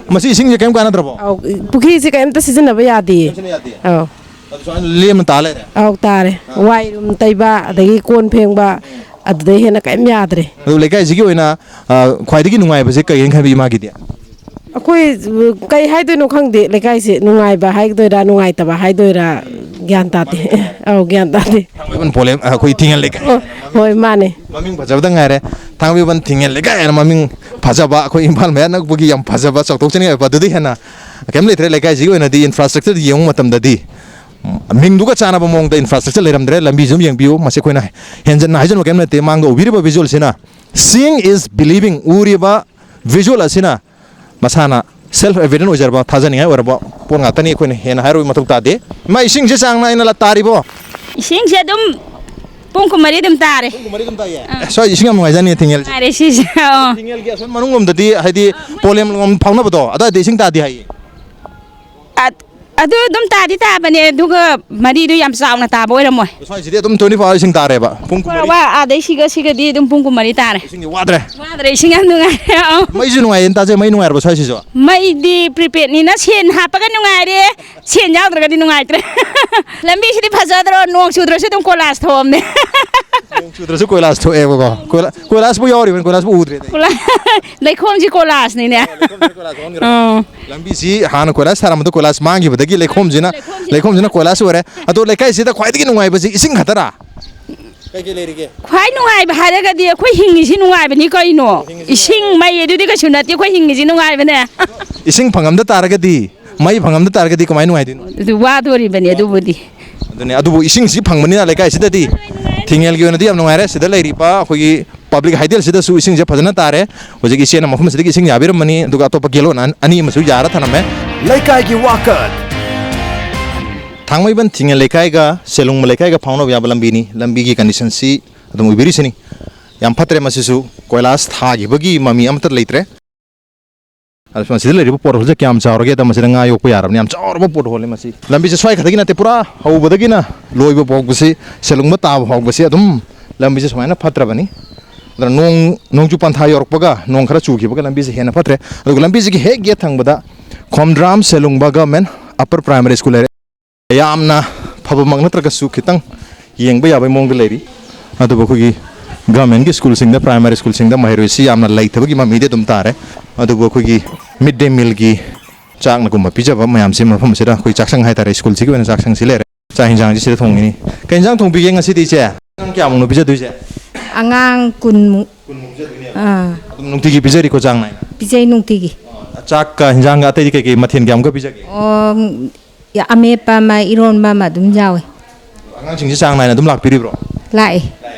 ꯃꯁꯤ ꯏꯁꯤꯡꯁꯦ ꯀꯔꯤꯝ ꯀꯥꯟꯅꯗ꯭ꯔꯕꯣ? ꯑꯧ, ꯄꯨꯈ꯭ꯔꯤꯁꯦ ꯀꯔꯤꯝꯇ ꯁꯤꯖꯤꯟꯅꯕ ꯌꯥꯗꯦꯌꯦ꯫ ꯁꯤꯖꯤꯟꯅ ꯌꯥꯗꯦ? ꯑꯧ꯫ ꯑꯗꯨ ꯁꯨꯃꯥꯏꯅ ꯂꯦꯝꯅ ꯇꯥ ꯂꯩꯔꯦ? ꯑꯧ, ꯇꯥꯔꯦ꯫ ꯑꯥ꯫ ꯋꯥꯏꯔꯨꯝ ꯇꯩꯕ, ꯑꯗꯒꯤ ꯀꯣꯟ ꯐꯦꯡꯕ, ꯑꯗꯨꯗꯩ ꯍꯦꯟꯅ ꯀꯔꯤꯝ ꯌꯥꯗ꯭ꯔꯦ꯫ ꯑꯗꯨ ꯂꯩꯀꯥꯏꯁꯤꯒꯤ ꯑꯣꯏꯅ, ꯑ, ꯈ꯭ꯋꯥꯏꯗꯒꯤ ꯅꯨꯡꯉꯥꯏꯕꯁꯦ ꯀꯩ ꯍꯥꯏꯅ ꯈꯟꯕꯤ ꯏꯃꯥꯒꯤꯗꯤ? ꯑꯩꯈꯣꯏ, ꯀꯩ ꯍꯥꯏꯗꯣꯏꯅꯣ ꯈꯪꯗꯦ, ꯂꯩꯀꯥꯏꯁꯦ ꯅꯨꯡꯉꯥꯏꯕ ꯍꯥꯏꯗꯣꯏꯔꯥ, ꯅꯨꯡꯉꯥꯏꯇꯕ ꯍꯥꯏꯗꯣꯏꯔꯥ, ꯒ꯭ꯌꯥꯟ ꯇꯥꯗꯦ꯫ ꯑꯧ, ꯒ꯭ꯌꯥꯟ ꯇꯥꯗꯦ꯫ ꯊꯥꯡꯃꯩꯕꯟ ꯄꯣꯂꯦꯝ, ꯑꯩꯈꯣꯏ ꯊꯤꯡꯉꯦꯟ ꯂꯩꯀꯥꯏ꯫ ꯑꯣ, ꯍꯣꯏ, ꯃꯥꯅꯦ꯫ ꯃꯃꯤꯡ ꯐꯖꯕꯗ ꯉꯥꯏꯔꯦ꯫ ꯊꯥꯡꯃꯩꯕꯟ ꯊꯤꯡꯉꯦꯟ ꯂꯩꯀꯥꯏ ꯍꯥꯏꯅ ꯃꯃꯤꯡ ꯐꯖꯕ, ꯑꯩꯈꯣꯏ ꯏꯝꯐꯥꯜ ꯃꯌꯥ ꯅꯛꯄꯒꯤ ꯌꯥꯝ ꯐꯖꯕ, ꯆꯥꯎꯊꯣꯛꯆꯅꯤꯡꯉꯥꯏ ꯑꯣꯏꯕ꯫ ꯑꯗꯨꯗꯤ ꯍꯦꯟꯅ ꯀꯩꯝ ꯂꯩꯇ꯭ꯔꯦ꯫ ꯂꯩꯀꯥꯏꯁꯤꯒꯤ ꯑꯣꯏꯅꯗꯤ infrastructure ꯌꯦꯡꯕ ꯃꯇꯝꯗꯗꯤ ꯃꯤꯡꯗꯨꯒ ꯆꯥꯟꯅꯕ ꯃꯑꯣꯡꯗ infrastructure ꯂꯩꯔꯝꯗ꯭ꯔꯦ꯫ ꯂꯝꯕꯤꯁꯨ ꯑꯗꯨꯝ ꯌꯦꯡꯕꯤꯌꯨ꯫ ꯃꯁꯤ ꯑꯩꯈꯣꯏꯅ ꯍꯦꯟꯖꯟꯅ ꯍꯥꯏꯖꯟꯕ ꯀꯩꯝ ꯅꯠꯇꯦ꯫ ꯃꯥꯡꯗ ꯎꯕꯤꯔꯤꯕ visualꯁꯤꯅ, seeing is believing, ꯎꯔꯤꯕ visual ꯑꯁꯤꯅ ꯃꯁꯥꯅ self evident ꯑꯣꯏꯖꯔꯕ, ꯊꯥꯖꯅꯤꯡꯉꯥꯏ ꯑꯣꯏꯔꯕ ꯄꯣꯠ ꯉꯥꯛꯇꯅꯤ꯫ ꯑꯩꯈꯣꯏꯅ ꯍꯦꯟꯅ ꯍꯥꯏꯔꯨꯕꯒꯤ ꯃꯊꯧ ꯇꯥꯗꯦ꯫ ꯏꯃꯥ, ꯏꯁꯤꯡꯁꯦ ꯆꯥꯡ ꯅꯥꯏꯅ ꯂ-, ꯇꯥꯔꯤꯕꯣ? ꯏꯁꯤꯡꯁꯦ ꯑꯗꯨꯝ ꯄꯨꯡ ꯀꯨꯟꯃꯔꯤ ꯑꯗꯨꯝ ꯇꯥꯔꯦ꯫ ꯄꯨꯡ ꯀꯨꯟꯃꯔꯤ ꯑꯗꯨꯝ ꯇꯥꯏꯌꯦ? ꯑꯥ꯫ ꯑꯦ, ꯁ꯭ꯋꯥꯏ ꯏꯁꯤꯡ ꯌꯥꯝ ꯅꯨꯡꯉꯥꯏꯖꯥꯠꯅꯤ, ꯊꯤꯡꯉꯦꯜꯁꯦ꯫ ꯅꯨꯡꯉꯥꯏꯔꯦ ꯁꯤꯁꯦ꯫ ꯑꯣ꯫ ꯊꯤꯡꯉꯦꯜꯒꯤ ꯑꯁꯣꯝ ꯃꯅꯨꯡꯂꯣꯝꯗꯗꯤ, ꯍꯥꯏꯗꯤ, ꯄꯣꯂꯦꯝ ꯂꯣꯝ ꯐꯥꯎꯅꯕꯗꯣ, ꯑꯗꯨꯋꯥꯏꯗ ꯏꯁꯤꯡ ꯇꯥꯗꯦ ꯍꯥꯏꯌꯦ꯫ ꯑ-, ꯑꯗꯨ ꯑꯗꯨꯝ ꯇꯥꯗꯤ ꯇꯥꯕꯅꯦ, ꯑꯗꯨꯒ ꯃꯔꯤꯗꯨ ꯌꯥꯝ ꯆꯥꯎꯅ ꯇꯥꯕ ꯑꯣꯏꯔꯝꯃꯣꯏ꯫ ꯁ꯭ꯋꯥꯏꯁꯤꯗꯤ ꯑꯗꯨꯝ twenty four hour ꯏꯁꯤꯡ ꯇꯥꯔꯦꯕ, ꯄꯨꯡ ꯀꯨꯟꯃꯔꯤ꯫ ꯋꯥ, ꯑꯥꯗꯩ ꯁꯤꯒ, ꯁꯤꯒꯗꯤ ꯑꯗꯨꯝ ꯄꯨꯡ ꯀꯨꯟꯃꯔꯤ ꯇꯥꯔꯦ꯫ ꯏꯁꯤꯡꯗꯤ ꯋꯥꯗ꯭ꯔꯦ꯫ ꯋꯥꯗ꯭ꯔꯦ, ꯏꯁꯤꯡ ꯌꯥꯝ ꯅꯨꯡꯉꯥꯏꯔꯦ꯫ ꯑꯥ꯫ ꯃꯩꯁꯨ ꯅꯨꯡꯉꯥꯏꯌꯦꯅ ꯇꯥꯖꯩ, ꯃꯩ ꯅꯨꯡꯉꯥꯏꯔꯕ ꯁ꯭ꯋꯥꯏꯁꯤꯁꯨ? ꯃꯩꯗꯤ prepaidꯅꯤꯅ ꯁꯦꯟ ꯍꯥꯞꯄꯒ ꯅꯨꯡꯉꯥꯏꯔꯦ, ꯁꯦꯟ ꯌꯥꯎꯗ꯭ꯔꯒꯗꯤ ꯅꯨꯡꯉꯥꯏꯇ꯭ꯔꯦ꯫ ꯂꯝꯕꯤꯁꯤꯗꯤ ꯐꯖꯗ꯭ꯔꯣ? ꯅꯣꯡ ꯆꯨꯗ꯭ꯔꯁꯨ ꯑꯗꯨꯝ ꯀꯣꯏꯂꯥꯁ ꯊꯣꯛꯑꯝꯅꯦ꯫ ꯅꯣꯡ ꯆꯨꯗ꯭ꯔꯁꯨ ꯀꯣꯏꯂꯥꯁ ꯊꯣꯛꯑꯦꯕꯀꯣ꯫ ꯀꯣꯏꯂꯥ-, ꯀꯣꯏꯂꯥꯁꯄꯨ ꯌꯥꯎꯔꯤꯕꯅꯤ, ꯀꯣꯏꯂꯥꯁꯄꯨ ꯎꯗ꯭ꯔꯦ꯫ ꯀꯣꯏꯂꯥ-, ꯂꯩꯈꯣꯝꯁꯤ ꯀꯣꯏꯂꯥꯁꯅꯤꯅꯦ꯫ ꯂꯩꯈꯣꯝꯁꯤꯅ ꯀꯣꯏꯂꯥꯁ ꯑꯣꯟꯈ꯭ꯔꯦ꯫ ꯑꯥ꯫ ꯂꯝꯕꯤꯁꯤ ꯍꯥꯟꯅ ꯀꯣꯏꯂꯥꯁ ꯊꯥꯔꯝꯕꯗꯣ ꯀꯣꯏꯂꯥꯁ ꯃꯥꯡꯈꯤꯕꯗꯒꯤ ꯂꯩꯈꯣꯝꯁꯤꯅ, ꯂꯩꯈꯣꯝꯁꯤꯅ ꯂꯩꯈꯣꯝꯁꯤꯅ ꯀꯣꯏꯂꯥꯁ ꯑꯣꯏꯔꯦ꯫ ꯑꯗꯣ ꯂꯩꯀꯥꯏꯁꯤꯗ ꯈ꯭ꯋꯥꯏꯗꯒꯤ ꯅꯨꯡꯉꯥꯏꯕꯁꯤ ꯏꯁꯤꯡ ꯈꯛꯇꯔꯥ? ꯀꯩꯀꯩ ꯂꯩꯔꯤꯒꯦ? ꯈ꯭ꯋꯥꯏ ꯅꯨꯡꯉꯥꯏꯕ ꯍꯥꯏꯔꯒꯗꯤ ꯑꯩꯈꯣꯏ ꯍꯤꯡꯉꯤꯁꯤ ꯅꯨꯡꯉꯥꯏꯕꯅꯤ ꯀꯩꯅꯣ꯫ ꯍꯤꯡꯉꯤꯁꯤ ꯏꯁꯤꯡ, ꯅꯨꯡꯉꯥꯏꯕ꯫ ꯃꯩ ꯑꯗꯨꯗꯤ ꯀꯩꯁꯨ ꯅꯠꯇꯦ, ꯑꯩꯈꯣꯏ ꯍꯤꯡꯉꯤꯁꯤ ꯅꯨꯡꯉꯥꯏꯕꯅꯦ꯫ ꯏꯁꯤꯡ ꯐꯪꯉꯝꯗ ꯇꯥꯔꯒꯗꯤ, ꯃꯩ ꯐꯪꯉꯝꯗ ꯇꯥꯔꯒꯗꯤ ꯀꯃꯥꯏꯅ ꯅꯨꯡꯉꯥꯏꯗꯣꯏꯅꯣ? ꯑꯗꯨ ꯋꯥꯗꯣꯔꯤꯕꯅꯤ ꯑꯗꯨꯕꯨꯗꯤ꯫ ꯑꯗꯨꯅꯦ, ꯑꯗꯨꯕꯨ ꯏꯁꯤꯡꯁꯤ ꯐꯪꯕꯅꯤꯅ ꯂꯩꯀꯥꯏꯁꯤꯗꯗꯤ ꯊꯤꯡꯉꯦꯜꯒꯤ ꯑꯣꯏꯅꯗꯤ ꯌꯥꯝ ꯅꯨꯡꯉꯥꯏꯔꯦ꯫ ꯁꯤꯗ ꯂꯩꯔꯤꯕ ꯑꯩꯈꯣꯏꯒꯤ public ꯍꯥꯏꯗꯦꯜꯁꯤꯗꯁꯨ ꯏꯁꯤꯡꯁꯦ ꯐꯖꯅ ꯇꯥꯔꯦ꯫ ꯍꯧꯖꯤꯛ ꯏꯆꯦꯅ ꯃꯐꯝꯁꯤꯗꯒꯤ ꯏꯁꯤꯡ ꯌꯥꯕꯤꯔꯝꯕꯅꯤ, ꯑꯗꯨꯒ ꯑꯇꯣꯞꯄ gallon ꯑꯅꯤ ꯑꯃꯁꯨ ꯌꯥꯔ ꯊꯅꯝꯃꯦ꯫ ꯂꯩꯀꯥꯏꯒꯤ ꯋꯥꯀꯠ꯫ ꯊꯥꯡꯃꯩꯕꯟ ꯊꯤꯡꯉꯦꯜ ꯂꯩꯀꯥꯏꯒ ꯁꯦꯂꯨꯡꯕ ꯂꯩꯀꯥꯏꯒ ꯐꯥꯎꯅꯕ ꯌꯥꯕ ꯂꯝꯕꯤꯅꯤ꯫ ꯂꯝꯕꯤꯒꯤ conditionꯁꯤ ꯑꯗꯨꯝ ꯎꯕꯤꯔꯤꯁꯤꯅꯤ꯫ ꯌꯥꯝ ꯐꯠꯇ꯭ꯔꯦ꯫ ꯃꯁꯤꯁꯨ ꯀꯣꯏꯂꯥꯁ ꯊꯥꯈꯤꯕꯒꯤ ꯃꯃꯤ ꯑꯃꯠꯇ ꯂꯩꯇ꯭ꯔꯦ꯫ ꯑꯗꯣ ꯃꯁꯤꯗ ꯂꯩꯔꯤꯕ potholeꯁꯦ ꯀꯌꯥꯝ ꯆꯥꯎꯔꯒꯦꯗ, ꯃꯁꯤꯗ ꯉꯥ ꯌꯣꯛꯄ ꯌꯥꯔꯕꯅꯤ꯫ ꯌꯥꯝ ꯆꯥꯎꯔꯕ potholeꯅꯤ ꯃꯁꯤ꯫ ꯂꯝꯕꯤꯁꯦ ꯁ꯭ꯋꯥꯏ ꯈꯛꯇꯒꯤ ꯅꯠꯇꯦ, ꯄꯨꯔꯥ ꯍꯧꯕꯗꯒꯤꯅ ꯂꯣꯏꯕ ꯐꯥꯎꯕꯁꯤ, ꯁꯦꯂꯨꯡꯕ ꯇꯥꯕ ꯐꯥꯎꯕꯁꯤ ꯑꯗꯨꯝ ꯂꯝꯕꯤꯁꯦ ꯁꯨꯃꯥꯏꯅ ꯐꯠꯇ꯭ꯔꯕꯅꯤ꯫ ꯑꯗꯨꯅ ꯅꯣꯡ, ꯅꯣꯡꯖꯨ ꯄꯟꯊꯥ ꯌꯧꯔꯛꯄꯒ, ꯅꯣꯡ ꯈꯔ ꯆꯨꯈꯤꯕꯒ ꯂꯝꯕꯤꯁꯦ ꯍꯦꯟꯅ ꯐꯠꯇ꯭ꯔꯦ꯫ ꯑꯗꯨꯒ ꯂꯝꯕꯤꯁꯤꯒꯤ ꯍꯦꯛ ꯌꯦꯠ ꯊꯪꯕꯗ Khomdram ꯁꯦꯂꯨꯡꯕ Government Upper Primary School ꯂꯩꯔꯦ꯫ ꯌꯥꯝꯅ ꯐꯕꯃꯛ ꯅꯠꯇ꯭ꯔꯒꯁꯨ ꯈꯤꯇꯪ ꯌꯦꯡꯕ ꯌꯥꯕꯒꯤ ꯃꯑꯣꯡꯗ ꯂꯩꯔꯤ꯫ ꯑꯗꯨꯕꯨ ꯑꯩꯈꯣꯏꯒꯤ governmentꯀꯤ schoolꯁꯤꯡꯗ, primary schoolꯁꯤꯡꯗ ꯃꯍꯩꯔꯣꯏꯁꯤ ꯌꯥꯝꯅ ꯂꯩꯇꯕꯒꯤ ꯃꯃꯤꯗꯤ ꯑꯗꯨꯝ ꯇꯥꯔꯦ꯫ ꯑꯗꯨꯕꯨ ꯑꯩꯈꯣꯏꯒꯤ mid day mealꯒꯤ ꯆꯥꯛꯅꯒꯨꯝꯕ ꯄꯤꯖꯕ ꯃꯌꯥꯝꯁꯤ ꯃꯐꯝ ꯑꯁꯤꯗ ꯑꯩꯈꯣꯏ ꯆꯥꯛꯁꯪ ꯍꯥꯏꯇꯥꯔꯦ, schoolꯁꯤꯒꯤ ꯑꯣꯏꯅ ꯆꯥꯛꯁꯪꯁꯤ ꯂꯩꯔꯦ꯫ ꯆꯥꯛ ꯌꯦꯟꯁꯥꯡꯁꯤ ꯁꯤꯗ ꯊꯣꯡꯉꯤꯅꯤ꯫ ꯀꯩ ꯌꯦꯟꯁꯥꯡ ꯊꯣꯡꯕꯤꯒꯦ ꯉꯁꯤꯗꯤ, ꯏꯆꯦ? ꯑꯉꯥꯡ ꯀꯌꯥꯃꯨꯛꯅꯣ ꯄꯤꯖꯗꯣꯏꯁꯦ? ꯑꯉꯥꯡ ꯀꯨꯟꯃꯨꯛ꯫ ꯀꯨꯟꯃꯨꯛ ꯄꯤꯖꯗꯣꯏꯅꯦꯕ? ꯑꯥ꯫ ꯑꯗꯨꯝ ꯅꯨꯡꯇꯤꯒꯤ ꯄꯤꯖꯔꯤꯀꯣ, ꯆꯥꯡ ꯅꯥꯏꯅ? ꯄꯤꯖꯩ ꯅꯨꯡꯇꯤꯒꯤ꯫ ꯑꯣ, ꯆꯥꯛꯀ ꯌꯦꯟꯁꯥꯡꯒ ꯑꯇꯩꯗꯤ ꯀꯩꯀꯩ ꯃꯊꯦꯜ ꯀꯌꯥꯃꯨꯛꯀ ꯄꯤꯖꯒꯦ? ꯑꯣ, ꯑꯃꯦꯠꯄ ꯑꯃ, ꯏꯔꯣꯟꯕ ꯑꯃ ꯑꯗꯨꯝ ꯌꯥꯎꯋꯦ꯫ ꯑꯉꯥꯡꯁꯤꯡꯁꯤ ꯆꯥꯡ ꯅꯥꯏꯅ ꯑꯗꯨꯝ ꯂꯥꯛꯄꯤꯔꯤꯕ꯭ꯔꯣ? ꯂꯥꯛꯑꯦ꯫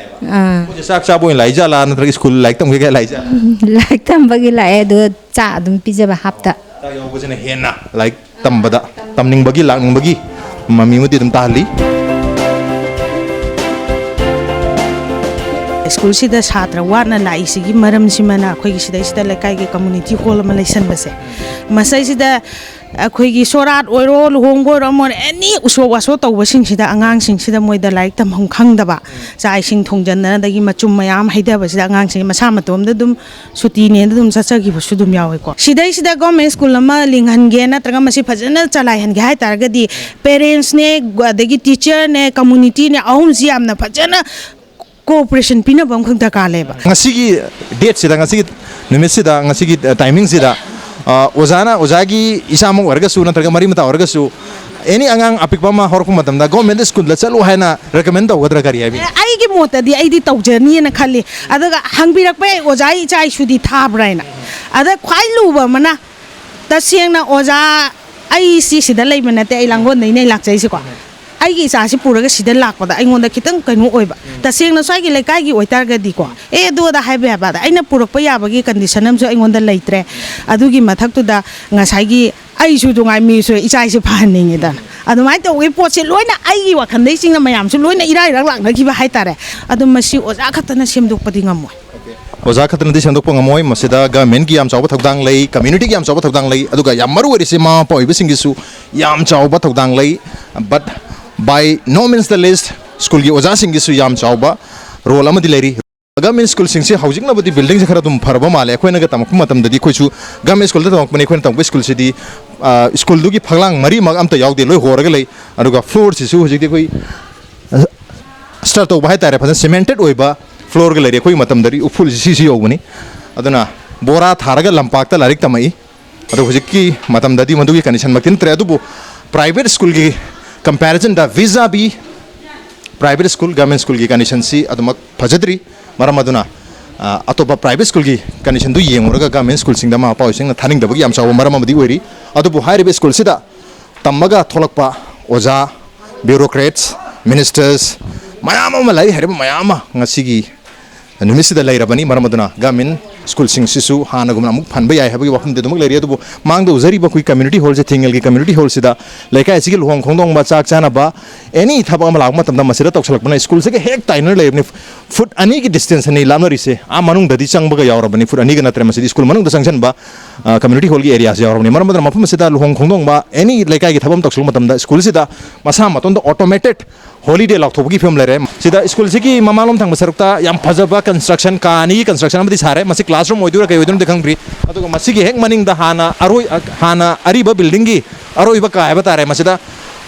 ꯑꯥ꯫ ꯃꯣꯏꯁꯦ ꯆꯥꯛ ꯆꯥꯕ ꯑꯣꯏꯅ ꯂꯥꯛꯏ ꯖꯥꯠꯂꯥ, ꯅꯠꯇ꯭ꯔꯒ ꯁ꯭ꯀꯨꯜ ꯂꯥꯏꯔꯤꯛ ꯇꯝꯒꯦ ꯀꯥꯏ ꯂꯥꯛꯏ ꯖꯥꯠꯂꯥ? ꯂꯥꯏꯔꯤꯛ ꯇꯝꯕꯒꯤ ꯂꯥꯛꯑꯦ, ꯑꯗꯨꯒ ꯆꯥꯛ ꯑꯗꯨꯝ ꯄꯤꯖꯕ ꯍꯥꯞꯇ꯫ ꯆꯥꯛ ꯌꯥꯎꯕꯁꯤꯅ ꯍꯦꯟꯅ ꯂꯥꯏꯔꯤꯛ ꯇꯝꯕꯗ, ꯇꯝꯅꯤꯡꯕꯒꯤ, ꯂꯥꯛꯅꯤꯡꯕꯒꯤ ꯃꯃꯤ ꯑꯃꯗꯤ ꯑꯗꯨꯝ ꯇꯥꯍꯜꯂꯤ꯫ ꯁ꯭ꯀꯨꯜꯁꯤꯗ ꯁꯥꯇ꯭ꯔ ꯋꯥꯠꯅ ꯂꯥꯛꯏꯁꯤꯒꯤ ꯃꯔꯝꯁꯤꯃꯅ ꯑꯩꯈꯣꯏꯒꯤ ꯁꯤꯗꯩꯁꯤꯗ ꯂꯩꯀꯥꯏꯒꯤ ꯀꯝꯃꯨꯅꯤꯇꯤ ꯍꯣꯜ ꯑꯃ ꯂꯩꯁꯟꯕꯁꯦ, ꯃꯁꯩꯁꯤꯗ ꯑꯩꯈꯣꯏꯒꯤ ꯁꯣꯔꯥꯠ ꯑꯣꯏꯔꯣ, ꯂꯨꯍꯣꯡꯕ ꯑꯣꯏꯔꯣ, ꯑꯃ ꯑꯣꯏꯔꯣ, ꯑꯦꯅꯤ ꯎꯁꯣꯞ ꯋꯥꯁꯣꯞ ꯇꯧꯕꯁꯤꯡꯁꯤꯗ ꯑꯉꯥꯡꯁꯤꯡꯁꯤꯗ ꯃꯣꯏꯗ ꯂꯥꯏꯔꯤꯛ ꯇꯝꯐꯝ ꯈꯪꯗꯕ, ꯆꯥꯛ ꯏꯁꯤꯡ ꯊꯣꯡꯖꯟꯗꯅ, ꯑꯗꯒꯤ ꯃꯆꯨꯝ ꯃꯌꯥꯝ ꯍꯩꯊꯕꯁꯤꯗ ꯑꯉꯥꯡꯁꯤꯡ ꯃꯁꯥ ꯃꯇꯣꯝꯗ ꯑꯗꯨꯝ ꯁꯨꯇꯤꯅꯦꯅ ꯑꯗꯨꯝ ꯆꯠꯆꯈꯤꯕꯁꯨ ꯑꯗꯨꯝ ꯌꯥꯎꯋꯦꯀꯣ꯫ ꯁꯤꯗꯩꯁꯤꯗ ꯒꯣꯔꯃꯦꯟ ꯁ꯭ꯀꯨꯜ ꯑꯃ ꯂꯤꯡꯍꯟꯒꯦ ꯅꯠꯇ꯭ꯔꯒ ꯃꯁꯤ ꯐꯖꯅ ꯆꯂꯥꯏꯍꯟꯒꯦ ꯍꯥꯏ ꯇꯥꯔꯒꯗꯤ, ꯄꯦꯔꯦꯟꯁꯅꯦ, ꯑꯗꯒꯤ ꯇꯤꯆꯔꯅꯦ, ꯀꯝꯃꯨꯅꯤꯇꯤꯅꯦ, ꯑꯍꯨꯝꯁꯤ ꯌꯥꯝꯅ ꯐꯖꯅ ꯀꯣꯑꯣꯄꯔꯦꯁꯟ ꯄꯤꯅꯕ ꯑꯃꯈꯛ ꯗꯔꯀꯥꯔ ꯂꯩꯌꯦꯕ꯫ ꯉꯁꯤꯒꯤ ꯗꯦꯠꯁꯤꯗ, ꯉꯁꯤꯒꯤ ꯅꯨꯃꯤꯠꯁꯤꯗ, ꯉꯁꯤꯒꯤ ꯇꯥꯏꯃꯤꯡꯁꯤꯗ, ꯑ, ꯑꯣꯖꯥꯅ, ꯑꯣꯖꯥꯒꯤ ꯏꯆꯥꯃꯛ ꯑꯣꯏꯔꯒꯁꯨ ꯅꯠꯇ꯭ꯔꯒ ꯃꯔꯤ ꯃꯇꯥ ꯑꯣꯏꯔꯒꯁꯨ, ꯑꯦꯅꯤ ꯑꯉꯥꯡ ꯑꯄꯤꯛꯄ ꯑꯃ ꯍꯧꯔꯛꯄ ꯃꯇꯝꯗ ꯒꯣꯔꯃꯦꯟ ꯁ꯭ꯀꯨꯜꯗ ꯆꯠꯂꯨ ꯍꯥꯏꯅ ꯔꯤꯀꯃꯦꯟ ꯇꯧꯒꯗ꯭ꯔꯥ, ꯀꯔꯤ ꯍꯥꯏꯕꯤ? ꯑꯦ, ꯑꯩꯒꯤ ꯃꯣꯠꯇꯗꯤ ꯑꯩꯗꯤ ꯇꯧꯖꯅꯤꯅ ꯈꯜꯂꯤ꯫ ꯑꯗꯨꯒ ꯍꯪꯕꯤꯔꯛꯄ ꯌꯥꯏ, "ꯑꯣꯖꯥ, ꯑꯩ ꯏꯆꯥ ꯏꯁꯨꯗꯤ ꯊꯥꯕ꯭ꯔꯥ?" ꯍꯥꯏꯅ꯫ ꯑꯗ ꯈ꯭ꯋꯥꯏ ꯂꯨꯕ ꯑꯃꯅ, ꯇꯁꯦꯡꯅ ꯑꯣꯖꯥ, ꯑꯩ ꯁꯤ ꯁꯤꯗ ꯂꯩꯕ ꯅꯠꯇꯦ, ꯑꯩ ꯂꯥꯡꯒꯣꯜꯗꯩꯅꯦ ꯂꯥꯛꯆꯩꯁꯦꯀꯣ꯫ ꯑꯩꯒꯤ ꯏꯆꯥꯁꯤ ꯄꯨꯔꯒ ꯁꯤꯗ ꯂꯥꯛꯄꯗ ꯑꯩꯉꯣꯟꯗ ꯈꯤꯇꯪ ꯀꯩꯅꯣ ꯑꯣꯏꯕ꯫ ꯇꯁꯦꯡꯅ ꯁ꯭ꯋꯥꯏꯒꯤ ꯂꯩꯀꯥꯏꯒꯤ ꯑꯣꯏꯇꯥꯔꯒꯗꯤꯀꯣ, "ꯑꯦ, ꯑꯗꯨ ꯑꯗꯥ" ꯍꯥꯏꯕ ꯌꯥꯕ, ꯑꯗ ꯑꯩꯅ ꯄꯨꯔꯛꯄ ꯌꯥꯕꯒꯤ ꯀꯟꯗꯤꯁꯟ ꯑꯃꯁꯨ ꯑꯩꯉꯣꯟꯗ ꯂꯩꯇ꯭ꯔꯦ꯫ ꯑꯗꯨꯒꯤ ꯃꯊꯛꯇꯨꯗ ꯉꯁꯥꯏꯒꯤ ꯑꯩꯁꯨ ꯅꯨꯡꯉꯥꯏ, ꯃꯤꯁꯨ, ꯏꯆꯥ ꯏꯁꯨ ꯐꯍꯟꯅꯤꯡꯉꯤꯗꯅ꯫ ꯑꯗꯨꯃꯥꯏꯅ ꯇꯧꯕꯒꯤ ꯄꯣꯠꯁꯦ ꯂꯣꯏꯅ ꯑꯩꯒꯤ ꯋꯥꯈꯜꯗꯩ ꯆꯤꯡꯅ ꯃꯌꯥꯝꯁꯨ ꯂꯣꯏꯅ ꯏꯔꯥꯏ ꯏꯔꯥꯛ ꯂꯥꯛꯅꯈꯤꯕ ꯍꯥꯏꯇꯥꯔꯦ꯫ ꯑꯗꯨ ꯃꯁꯤ ꯑꯣꯖꯥ ꯈꯛꯇꯅ ꯁꯦꯝꯗꯣꯛꯄꯗꯤ ꯉꯝꯃꯣꯏ꯫ ꯑꯣꯖꯥ ꯈꯛꯇꯅꯗꯤ ꯁꯦꯝꯗꯣꯛꯄ ꯉꯝꯃꯣꯏ꯫ ꯃꯁꯤꯗ ꯒꯚꯔꯟꯃꯦꯟꯠꯀꯤ ꯌꯥꯝ ꯆꯥꯎꯕ ꯊꯧꯗꯥꯡ ꯂꯩ, ꯀꯝꯃ꯭ꯌꯨꯅꯤꯇꯤꯒꯤ ꯌꯥꯝ ꯆꯥꯎꯕ ꯊꯧꯗꯥꯡ ꯂꯩ, ꯑꯗꯨꯒ ꯌꯥꯝ ꯃꯔꯨ ꯑꯣꯏꯔꯤꯁꯤ ꯃꯃꯥ ꯃꯄꯥ ꯑꯣꯏꯕꯁꯤꯡꯒꯤꯁꯨ ꯌꯥꯝ ꯆꯥꯎꯕ ꯊꯧꯗꯥꯡ ꯂꯩ꯫ But by no means the least, ꯁ꯭ꯀꯨꯜꯒꯤ ꯑꯣꯖꯥꯁꯤꯡꯒꯤꯁꯨ ꯌꯥꯝ ꯆꯥꯎꯕ ꯔꯣꯜ ꯑꯃꯗꯤ ꯂꯩꯔꯤ꯫ ꯒꯚꯔꯟꯃꯦꯟꯠ ꯁ꯭ꯀꯨꯜꯁꯤꯡꯁꯦ ꯍꯧꯖꯤꯛꯅꯕꯨꯗꯤ ꯕꯤꯜꯗꯤꯡꯁꯦ ꯈꯔ ꯑꯗꯨꯝ ꯐꯔꯕ ꯃꯥꯜꯂꯦ꯫ ꯑꯩꯈꯣꯏꯅꯒ ꯇꯝꯃꯛꯄ ꯃꯇꯝꯗꯗꯤ, ꯑꯩꯈꯣꯏꯁꯨ ꯒꯚꯔꯟꯃꯦꯟꯠ ꯁ꯭ꯀꯨꯜꯗ ꯇꯝꯃꯛꯄꯅꯤ, ꯑꯩꯈꯣꯏꯅ ꯇꯝꯃꯛꯄ ꯁ꯭ꯀꯨꯜꯁꯤꯗꯤ, ꯑ, ꯁ꯭ꯀꯨꯜꯗꯨꯒꯤ ꯐꯛꯂꯥꯡ ꯃꯔꯤꯃꯛ ꯑꯝꯇ ꯌꯥꯎꯗꯦ, ꯂꯣꯏ ꯍꯣꯔꯒ ꯂꯩ꯫ ꯑꯗꯨꯒ ꯐ꯭ꯂꯣꯔꯁꯤꯁꯨ ꯍꯧꯖꯤꯛꯇꯤ ꯑꯩꯈꯣꯏ, ꯑ, ꯁ꯭ꯇꯔ ꯇꯧꯕ ꯍꯥꯏꯇꯥꯔꯦ, ꯐꯖꯅ ꯁꯤꯃꯦꯟꯇꯦꯠ ꯑꯣꯏꯕ ꯐ꯭ꯂꯣꯔꯒ ꯂꯩꯔꯦ꯫ ꯑꯩꯈꯣꯏ ꯃꯇꯝꯗꯗꯤ ꯎꯐꯨꯜꯁꯤ ꯁꯤꯁꯤ ꯌꯧꯕꯅꯤ꯫ ꯑꯗꯨꯅ ꯕꯣꯔꯥ ꯊꯥꯔꯒ ꯂꯝꯄꯥꯛꯇ ꯂꯥꯏꯔꯤꯛ ꯇꯝꯃꯛꯏ꯫ ꯑꯗꯣ ꯍꯧꯖꯤꯛꯀꯤ ꯃꯇꯝꯗꯗꯤ ꯃꯗꯨꯒꯤ ꯀꯟꯗꯤꯁꯟꯃꯛꯇꯤ ꯅꯠꯇ꯭ꯔꯦ, ꯑꯗꯨꯕꯨ ꯄ꯭ꯔꯥꯏꯚꯦꯠ ꯁ꯭ꯀꯨꯜꯒꯤ Comparison ꯗ vis-a-vis private school, government school ꯒꯤ condition ꯁꯤ ꯑꯗꯨꯃꯛ ꯐꯖꯗ꯭ꯔꯤ꯫ ꯃꯔꯝ ꯑꯗꯨꯅ, ꯑ, ꯑꯇꯣꯞꯄ private school ꯒꯤ condition ꯗꯨ ꯌꯦꯡꯉꯨꯔꯒ government school ꯁꯤꯡꯗ ꯃꯃꯥ ꯃꯄꯥ ꯑꯣꯏꯁꯤꯡꯅ ꯊꯥꯅꯤꯡꯗꯕꯒꯤ ꯌꯥꯝ ꯆꯥꯎꯕ ꯃꯔꯝ ꯑꯃꯗꯤ ꯑꯣꯏꯔꯤ꯫ ꯑꯗꯨꯕꯨ ꯍꯥꯏꯔꯤꯕ school ꯁꯤꯗ ꯇꯝꯃꯒ ꯊꯣꯛꯂꯛꯄ ꯑꯣꯖꯥ, bureaucrats, ministers, ꯃꯌꯥꯝ ꯑꯃ, ꯂꯥꯏꯔꯤꯛ ꯍꯩꯔꯕ ꯃꯌꯥꯝ ꯑꯃ ꯉꯁꯤꯒꯤ ꯅꯨꯃꯤꯠꯁꯤꯗ ꯂꯩꯔꯕꯅꯤ꯫ ꯃꯔꯝ ꯑꯗꯨꯅ government school ꯁꯤꯡꯁꯤꯁꯨ ꯍꯥꯟꯅꯒꯨꯝꯅ ꯑꯃꯨꯛ ꯐꯍꯟꯕ ꯌꯥꯏ ꯍꯥꯏꯕꯒꯤ ꯋꯥꯐꯝꯗꯤ ꯑꯗꯨꯃꯛ ꯂꯩꯔꯤ꯫ ꯑꯗꯨꯕꯨ ꯃꯥꯡꯗ ꯎꯖꯔꯤꯕ ꯑꯩꯈꯣꯏ community hall ꯁꯦ, ꯊꯤꯡꯉꯦꯜꯒꯤ community hall ꯁꯤꯗ ꯂꯩꯀꯥꯏ ꯑꯁꯤꯒꯤ ꯂꯨꯍꯣꯡ ꯈꯣꯡꯗꯣꯡꯕ, ꯆꯥꯛ ꯆꯥꯅꯕ, any ꯊꯕꯛ ꯑꯃ ꯂꯥꯛꯄ ꯃꯇꯝꯗ ꯃꯁꯤꯗ ꯇꯧꯁꯜꯂꯛꯄꯅ꯫ School ꯁꯤꯒ ꯍꯦꯛ ꯇꯥꯏꯅꯅ ꯂꯩꯔꯕꯅꯤ꯫ Foot ꯑꯅꯤꯒꯤ distance ꯅꯤ ꯂꯥꯞꯅꯔꯤꯁꯦ꯫ ꯑꯥ ꯃꯅꯨꯡꯗꯗꯤ ꯆꯪꯕꯒ ꯌꯥꯎꯔꯕꯅꯤ꯫ Foot ꯑꯅꯤꯒ ꯅꯠꯇ꯭ꯔꯦ꯫ ꯃꯁꯤꯗꯤ school ꯃꯅꯨꯡꯗ ꯆꯪꯁꯤꯟꯕ, ꯑ, community hall ꯒꯤ area ꯁꯤ ꯌꯥꯎꯔꯕꯅꯤ꯫ ꯃꯔꯝ ꯑꯗꯨꯅ ꯃꯐꯝ ꯑꯁꯤꯗ ꯂꯨꯍꯣꯡ ꯈꯣꯡꯗꯣꯡꯕ, any ꯂꯩꯀꯥꯏꯒꯤ ꯊꯕꯛ ꯑꯃ ꯇꯧꯁꯤꯜꯂꯛꯄ ꯃꯇꯝꯗ school ꯁꯤꯗ ꯃꯁꯥ ꯃꯇꯣꯟꯗ automated holiday ꯂꯥꯎꯊꯣꯛꯄꯒꯤ ꯐꯤꯕꯝ ꯂꯩꯔꯦ꯫ ꯁꯤꯗ school ꯁꯤꯒꯤ ꯃꯃꯥꯡꯂꯣꯝ ꯊꯪꯕ ꯁꯔꯨꯛꯇ ꯌꯥꯝ ꯐꯖꯕ construction, ꯀꯥ ꯑꯅꯤꯒꯤ construction ꯑꯃꯗꯤ ꯁꯥꯔꯦ꯫ ꯃꯁꯤ classroom ꯑꯣꯏꯗꯣꯏꯔꯥ ꯀꯩ ꯑꯣꯏꯗꯣꯏꯅꯣꯗꯤ ꯈꯪꯗ꯭ꯔꯤ꯫ ꯑꯗꯨꯒ ꯃꯁꯤꯒꯤ ꯍꯦꯛ ꯃꯅꯤꯡꯗ ꯍꯥꯟꯅ ꯑꯔꯣꯏ-, ꯍꯥꯟꯅ ꯑꯔꯤꯕ building ꯒꯤ ꯑꯔꯣꯏꯕ ꯀꯥ ꯍꯥꯏꯕ ꯇꯥꯔꯦ, ꯃꯁꯤꯗ,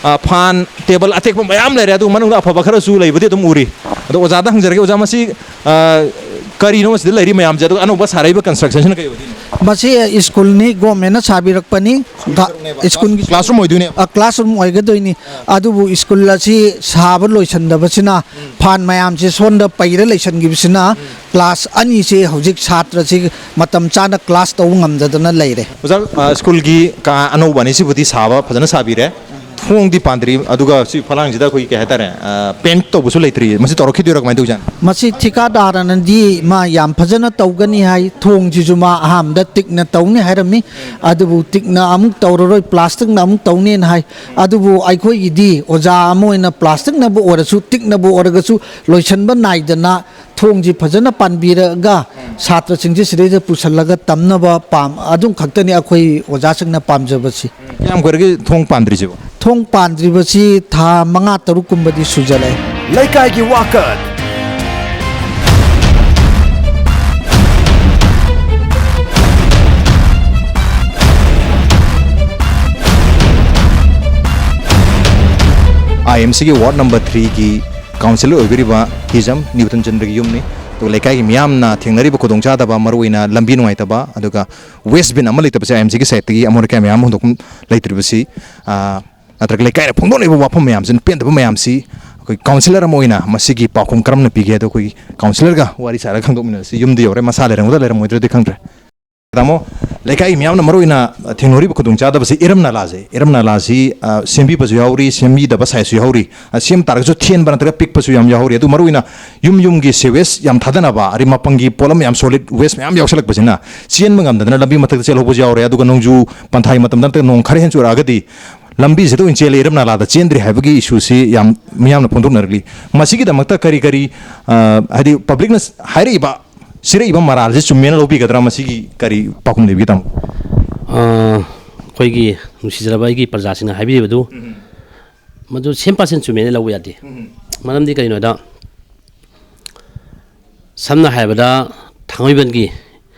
ꯑ, ꯐꯥꯟ, table ꯑꯇꯦꯛꯄ ꯃꯌꯥꯝ ꯂꯩꯔꯦ꯫ ꯑꯗꯨꯒ ꯃꯅꯨꯡꯗ ꯑꯐꯕ ꯈꯔꯁꯨ ꯂꯩꯕꯗꯤ ꯑꯗꯨꯝ ꯎꯔꯤ꯫ ꯑꯗꯣ ꯑꯣꯖꯥꯗ ꯍꯪꯖꯔꯒꯦ, ꯑꯣꯖꯥ, ꯃꯁꯤ, ꯑ, ꯀꯔꯤꯅꯣ ꯃꯁꯤꯗ ꯂꯩꯔꯤ ꯃꯌꯥꯝꯁꯦ? ꯑꯗꯨꯒ ꯑꯅꯧꯕ ꯁꯥꯔꯛꯏꯕ construction ꯁꯤꯅ ꯀꯩ ꯑꯣꯏꯗꯣꯏꯅꯣ? ꯃꯁꯤ school ꯅꯤ, government ꯅ ꯁꯥꯕꯤꯔꯛꯄꯅꯤ꯫ ꯒ-, school ꯒꯤ classroom ꯑꯣꯏꯗꯣꯏꯅꯦꯕ? ꯑ, classroom ꯑꯣꯏꯒꯗꯣꯏꯅꯤ꯫ ꯑꯗꯨꯕꯨ school ꯑꯁꯤ ꯁꯥꯕ ꯂꯣꯏꯁꯤꯟꯗꯕꯁꯤꯅ ꯐꯥꯟ ꯃꯌꯥꯝꯁꯦ ꯁꯣꯝꯗ ꯄꯩꯔ ꯂꯩꯁꯟꯈꯤꯕꯁꯤꯅ class ꯑꯅꯤꯁꯦ ꯍꯧꯖꯤꯛ ꯁꯥꯇ꯭ꯔꯁꯤ ꯃꯇꯝ ꯆꯥꯅ class ꯇꯧꯕ ꯉꯝꯗꯗꯅ ꯂꯩꯔꯦ꯫ ꯑꯣꯖꯥ, ꯑ, school ꯒꯤ ꯀꯥ ꯑꯅꯧꯕ ꯑꯅꯤꯁꯤꯕꯨꯗꯤ ꯁꯥꯕ ꯐꯖꯅ ꯁꯥꯕꯤꯔꯦ꯫ ꯊꯣꯡꯗꯤ ꯄꯥꯟꯗ꯭ꯔꯤ, ꯑꯗꯨꯒ ꯁꯤ ꯐꯂꯥꯡꯁꯤꯗ ꯑꯩꯈꯣꯏꯒꯤ ꯀꯩ ꯍꯥꯏꯇꯥꯔꯦ, ꯑ, paint ꯇꯧꯕꯁꯨ ꯂꯩꯇ꯭ꯔꯤ꯫ ꯃꯁꯤ ꯇꯧꯔꯛꯈꯤꯗꯣꯏꯔꯥ, ꯀꯃꯥꯏꯅ ꯇꯧꯖꯥꯠꯅꯣ? ꯃꯁꯤ ꯊꯤꯀꯥꯗꯥꯔꯅꯗꯤ ꯃꯥ ꯌꯥꯝ ꯐꯖꯅ ꯇꯧꯒꯅꯤ ꯍꯥꯏ꯫ ꯊꯣꯡꯁꯤꯁꯨ ꯃꯥ ꯑꯍꯥꯟꯕꯗ ꯇꯤꯛꯅ ꯇꯧꯅꯤ ꯍꯥꯏꯔꯝꯃꯤ, ꯑꯗꯨꯕꯨ ꯇꯤꯛꯅ ꯑꯃꯨꯛ ꯇꯧꯔꯔꯣꯏ, plastic ꯅ ꯑꯃꯨꯛ ꯇꯧꯅꯦꯅ ꯍꯥꯏ꯫ ꯑꯗꯨꯕꯨ ꯑꯩꯈꯣꯏꯒꯤꯗꯤ ꯑꯣꯖꯥ ꯑꯃ ꯑꯣꯏꯅ plastic ꯅꯕꯨ ꯑꯣꯏꯔꯁꯨ, ꯇꯤꯛꯅꯕꯨ ꯑꯣꯏꯔꯒꯁꯨ ꯂꯣꯏꯁꯟꯕ ꯅꯥꯏꯗꯅ ꯊꯣꯡꯁꯤ ꯐꯖꯅ ꯄꯥꯟꯕꯤꯔꯒ ꯁꯥꯇ꯭ꯔꯁꯤꯡꯁꯤ ꯁꯤꯗꯩꯗ ꯄꯨꯁꯜꯂꯒ ꯇꯝꯅꯕ ꯄꯥꯝ-, ꯑꯗꯨꯝ ꯈꯛꯇꯅꯤ ꯑꯩꯈꯣꯏ ꯑꯣꯖꯥꯁꯤꯡꯅ ꯄꯥꯝꯖꯕꯁꯤ꯫ ꯀꯌꯥꯝ ꯀꯨꯏꯔꯒꯦ ꯊꯣꯡ ꯄꯥꯟꯗ꯭ꯔꯤꯁꯤꯕꯣ? ꯊꯣꯡ ꯄꯥꯟꯗ꯭ꯔꯤꯕꯁꯤ ꯊꯥ ꯃꯉꯥ ꯇꯔꯨꯛ ꯀꯨꯝꯕꯗꯤ ꯁꯨꯖꯜꯂꯛꯑꯦ꯫ ꯂꯩꯀꯥꯏꯒꯤ ꯋꯥꯀꯠ꯫ IMC ꯒꯤ ward number three ꯒꯤ councillor ꯑꯣꯏꯕꯤꯔꯤꯕ ꯍꯤꯖꯝ ꯅ꯭ꯌꯨꯇꯟ ꯆꯟꯗ꯭ꯔꯒꯤ ꯌꯨꯝꯅꯤ꯫ ꯑꯗꯨꯒ ꯂꯩꯀꯥꯏꯒꯤ ꯃꯤꯌꯥꯝꯅ ꯊꯦꯡꯅꯔꯤꯕ ꯈꯨꯗꯣꯡꯆꯥꯗꯕ, ꯃꯔꯨꯑꯣꯏꯅ ꯂꯝꯕꯤ ꯅꯨꯡꯉꯥꯏꯇꯕ, ꯑꯗꯨꯒ waste bin ꯑꯃ ꯂꯩꯇꯕꯁꯦ, IMC ꯒꯤ side ꯇꯒꯤ ꯑꯃꯣꯠ ꯑꯀꯥꯏ ꯃꯌꯥꯝ ꯑꯃ ꯍꯨꯟꯗꯣꯛꯐꯝ ꯂꯩꯇ꯭ꯔꯤꯕꯁꯤ, ꯑ, ꯅꯠꯇ꯭ꯔꯒ ꯂꯩꯀꯥꯏꯅ ꯐꯣꯡꯗꯣꯛꯅꯔꯤꯕ ꯋꯥꯐꯝ ꯃꯌꯥꯝꯁꯤꯅ ꯄꯦꯟꯗꯕ ꯃꯌꯥꯝꯁꯤ ꯑꯩꯈꯣꯏ ꯀꯥꯎꯟꯁꯤꯂꯔ ꯑꯃ ꯑꯣꯏꯅ ꯃꯁꯤꯒꯤ ꯄꯥꯎꯈꯨꯝ ꯀꯔꯝꯅ ꯄꯤꯒꯦ? ꯑꯗꯣ ꯑꯩꯈꯣꯏꯒꯤ ꯀꯥꯎꯟꯁꯤꯂꯔꯒ ꯋꯥꯔꯤ ꯁꯥꯔꯒ ꯈꯪꯗꯣꯛꯃꯤꯟꯅꯔꯁꯤ꯫ ꯌꯨꯝꯗ ꯌꯧꯔꯦ, ꯃꯁꯥ ꯂꯩꯔꯝꯒꯗ꯭ꯔꯥ ꯂꯩꯔꯝꯃꯣꯏꯗ꯭ꯔꯗꯤ ꯈꯪꯗ꯭ꯔꯦ꯫ ꯇꯥꯃꯣ, ꯂꯩꯀꯥꯏ ꯃꯤꯌꯥꯝꯅ ꯃꯔꯨꯑꯣꯏꯅ ꯊꯦꯡꯅꯔꯤꯕ ꯈꯨꯗꯣꯡꯆꯥꯗꯕꯁꯤ ꯏꯔꯝ ꯅꯂꯥꯁꯦ, ꯏꯔꯝ ꯅꯂꯥꯁꯤ, ꯑ, ꯁꯦꯝꯕꯤꯕꯁꯨ ꯌꯥꯎꯔꯤ, ꯁꯦꯝꯕꯤꯗꯕ ꯁꯥꯏꯠꯁꯨ ꯌꯥꯎꯔꯤ꯫ ꯑ, ꯁꯦꯝ ꯇꯥꯔꯒꯁꯨ ꯊꯦꯟꯕ ꯅꯠꯇ꯭ꯔꯒ ꯄꯤꯛꯄꯁꯨ ꯌꯥꯝ ꯌꯥꯎꯔꯤ꯫ ꯑꯗꯨ ꯃꯔꯨꯑꯣꯏꯅ ꯌꯨꯝ ꯌꯨꯝꯒꯤ ꯁꯦꯋꯦꯖ ꯌꯥꯝ ꯊꯥꯗꯅꯕ, ꯑꯗꯩ ꯃꯄꯪꯒꯤ ꯄꯣꯠꯂꯝ ꯌꯥꯝ, ꯁꯣꯂꯤꯗ ꯋꯦꯁ ꯃꯌꯥꯝ ꯌꯥꯎꯁꯜꯂꯛꯄꯁꯤꯅ ꯆꯦꯟꯕ ꯉꯝꯗꯗꯅ ꯂꯝꯕꯤ ꯃꯊꯛꯇ ꯆꯦꯜꯍꯧꯕꯁꯨ ꯌꯥꯎꯔꯦ꯫ ꯑꯗꯨꯒ ꯅꯣꯡꯖꯨ ꯄꯟꯊꯥꯒꯤ ꯃꯇꯝꯗ ꯅꯠꯇ꯭ꯔꯒ ꯅꯣꯡ ꯈꯔ ꯍꯦꯟꯅ ꯆꯨꯔꯛꯑꯒꯗꯤ ꯂꯝꯕꯤꯁꯤꯗ ꯑꯣꯏꯅ ꯆꯦꯜꯂꯦ, ꯏꯔꯝ ꯅꯂꯥꯗ ꯆꯦꯟꯗ꯭ꯔꯦ ꯍꯥꯏꯕꯒꯤ ꯏꯁꯨꯁꯤ ꯌꯥꯝ ꯃꯤꯌꯥꯝꯅ ꯐꯣꯡꯗꯣꯛꯅꯔꯛꯂꯤ꯫ ꯃꯁꯤꯒꯤꯗꯃꯛꯇ ꯀꯔꯤ ꯀꯔꯤ, ꯑ, ꯍꯥꯏꯗꯤ ꯄꯕ꯭ꯂꯤꯛꯅ ꯍꯥꯏꯔꯛꯏꯕ, ꯁꯤꯔꯛꯏꯕ ꯃꯔꯥꯜꯁꯤ ꯆꯨꯝꯃꯦꯅ ꯂꯧꯕꯤꯒꯗ꯭ꯔꯥ? ꯃꯁꯤꯒꯤ ꯀꯔꯤ ꯄꯥꯎꯈꯨꯝ ꯂꯩꯕꯤꯒꯦ, ꯇꯥꯃꯣ? ꯑ, ꯑꯩꯈꯣꯏꯒꯤ ꯅꯨꯡꯁꯤꯖꯔꯕ ꯑꯩꯒꯤ ꯄ꯭ꯔꯖꯥꯁꯤꯡꯅ ꯍꯥꯏꯕꯤꯔꯤꯕꯗꯨ, ꯃꯗꯨ ꯁꯦꯟ ꯄꯥꯔꯁꯦꯟ ꯆꯨꯝꯃꯦꯅ ꯂꯧꯕ ꯌꯥꯗꯦ꯫ ꯃꯔꯝꯗꯤ ꯀꯔꯤꯒꯤꯅꯣꯗ, ꯁꯝꯅ ꯍꯥꯏꯔꯕꯗ, ꯊꯥꯡꯃꯩꯕꯟꯒꯤ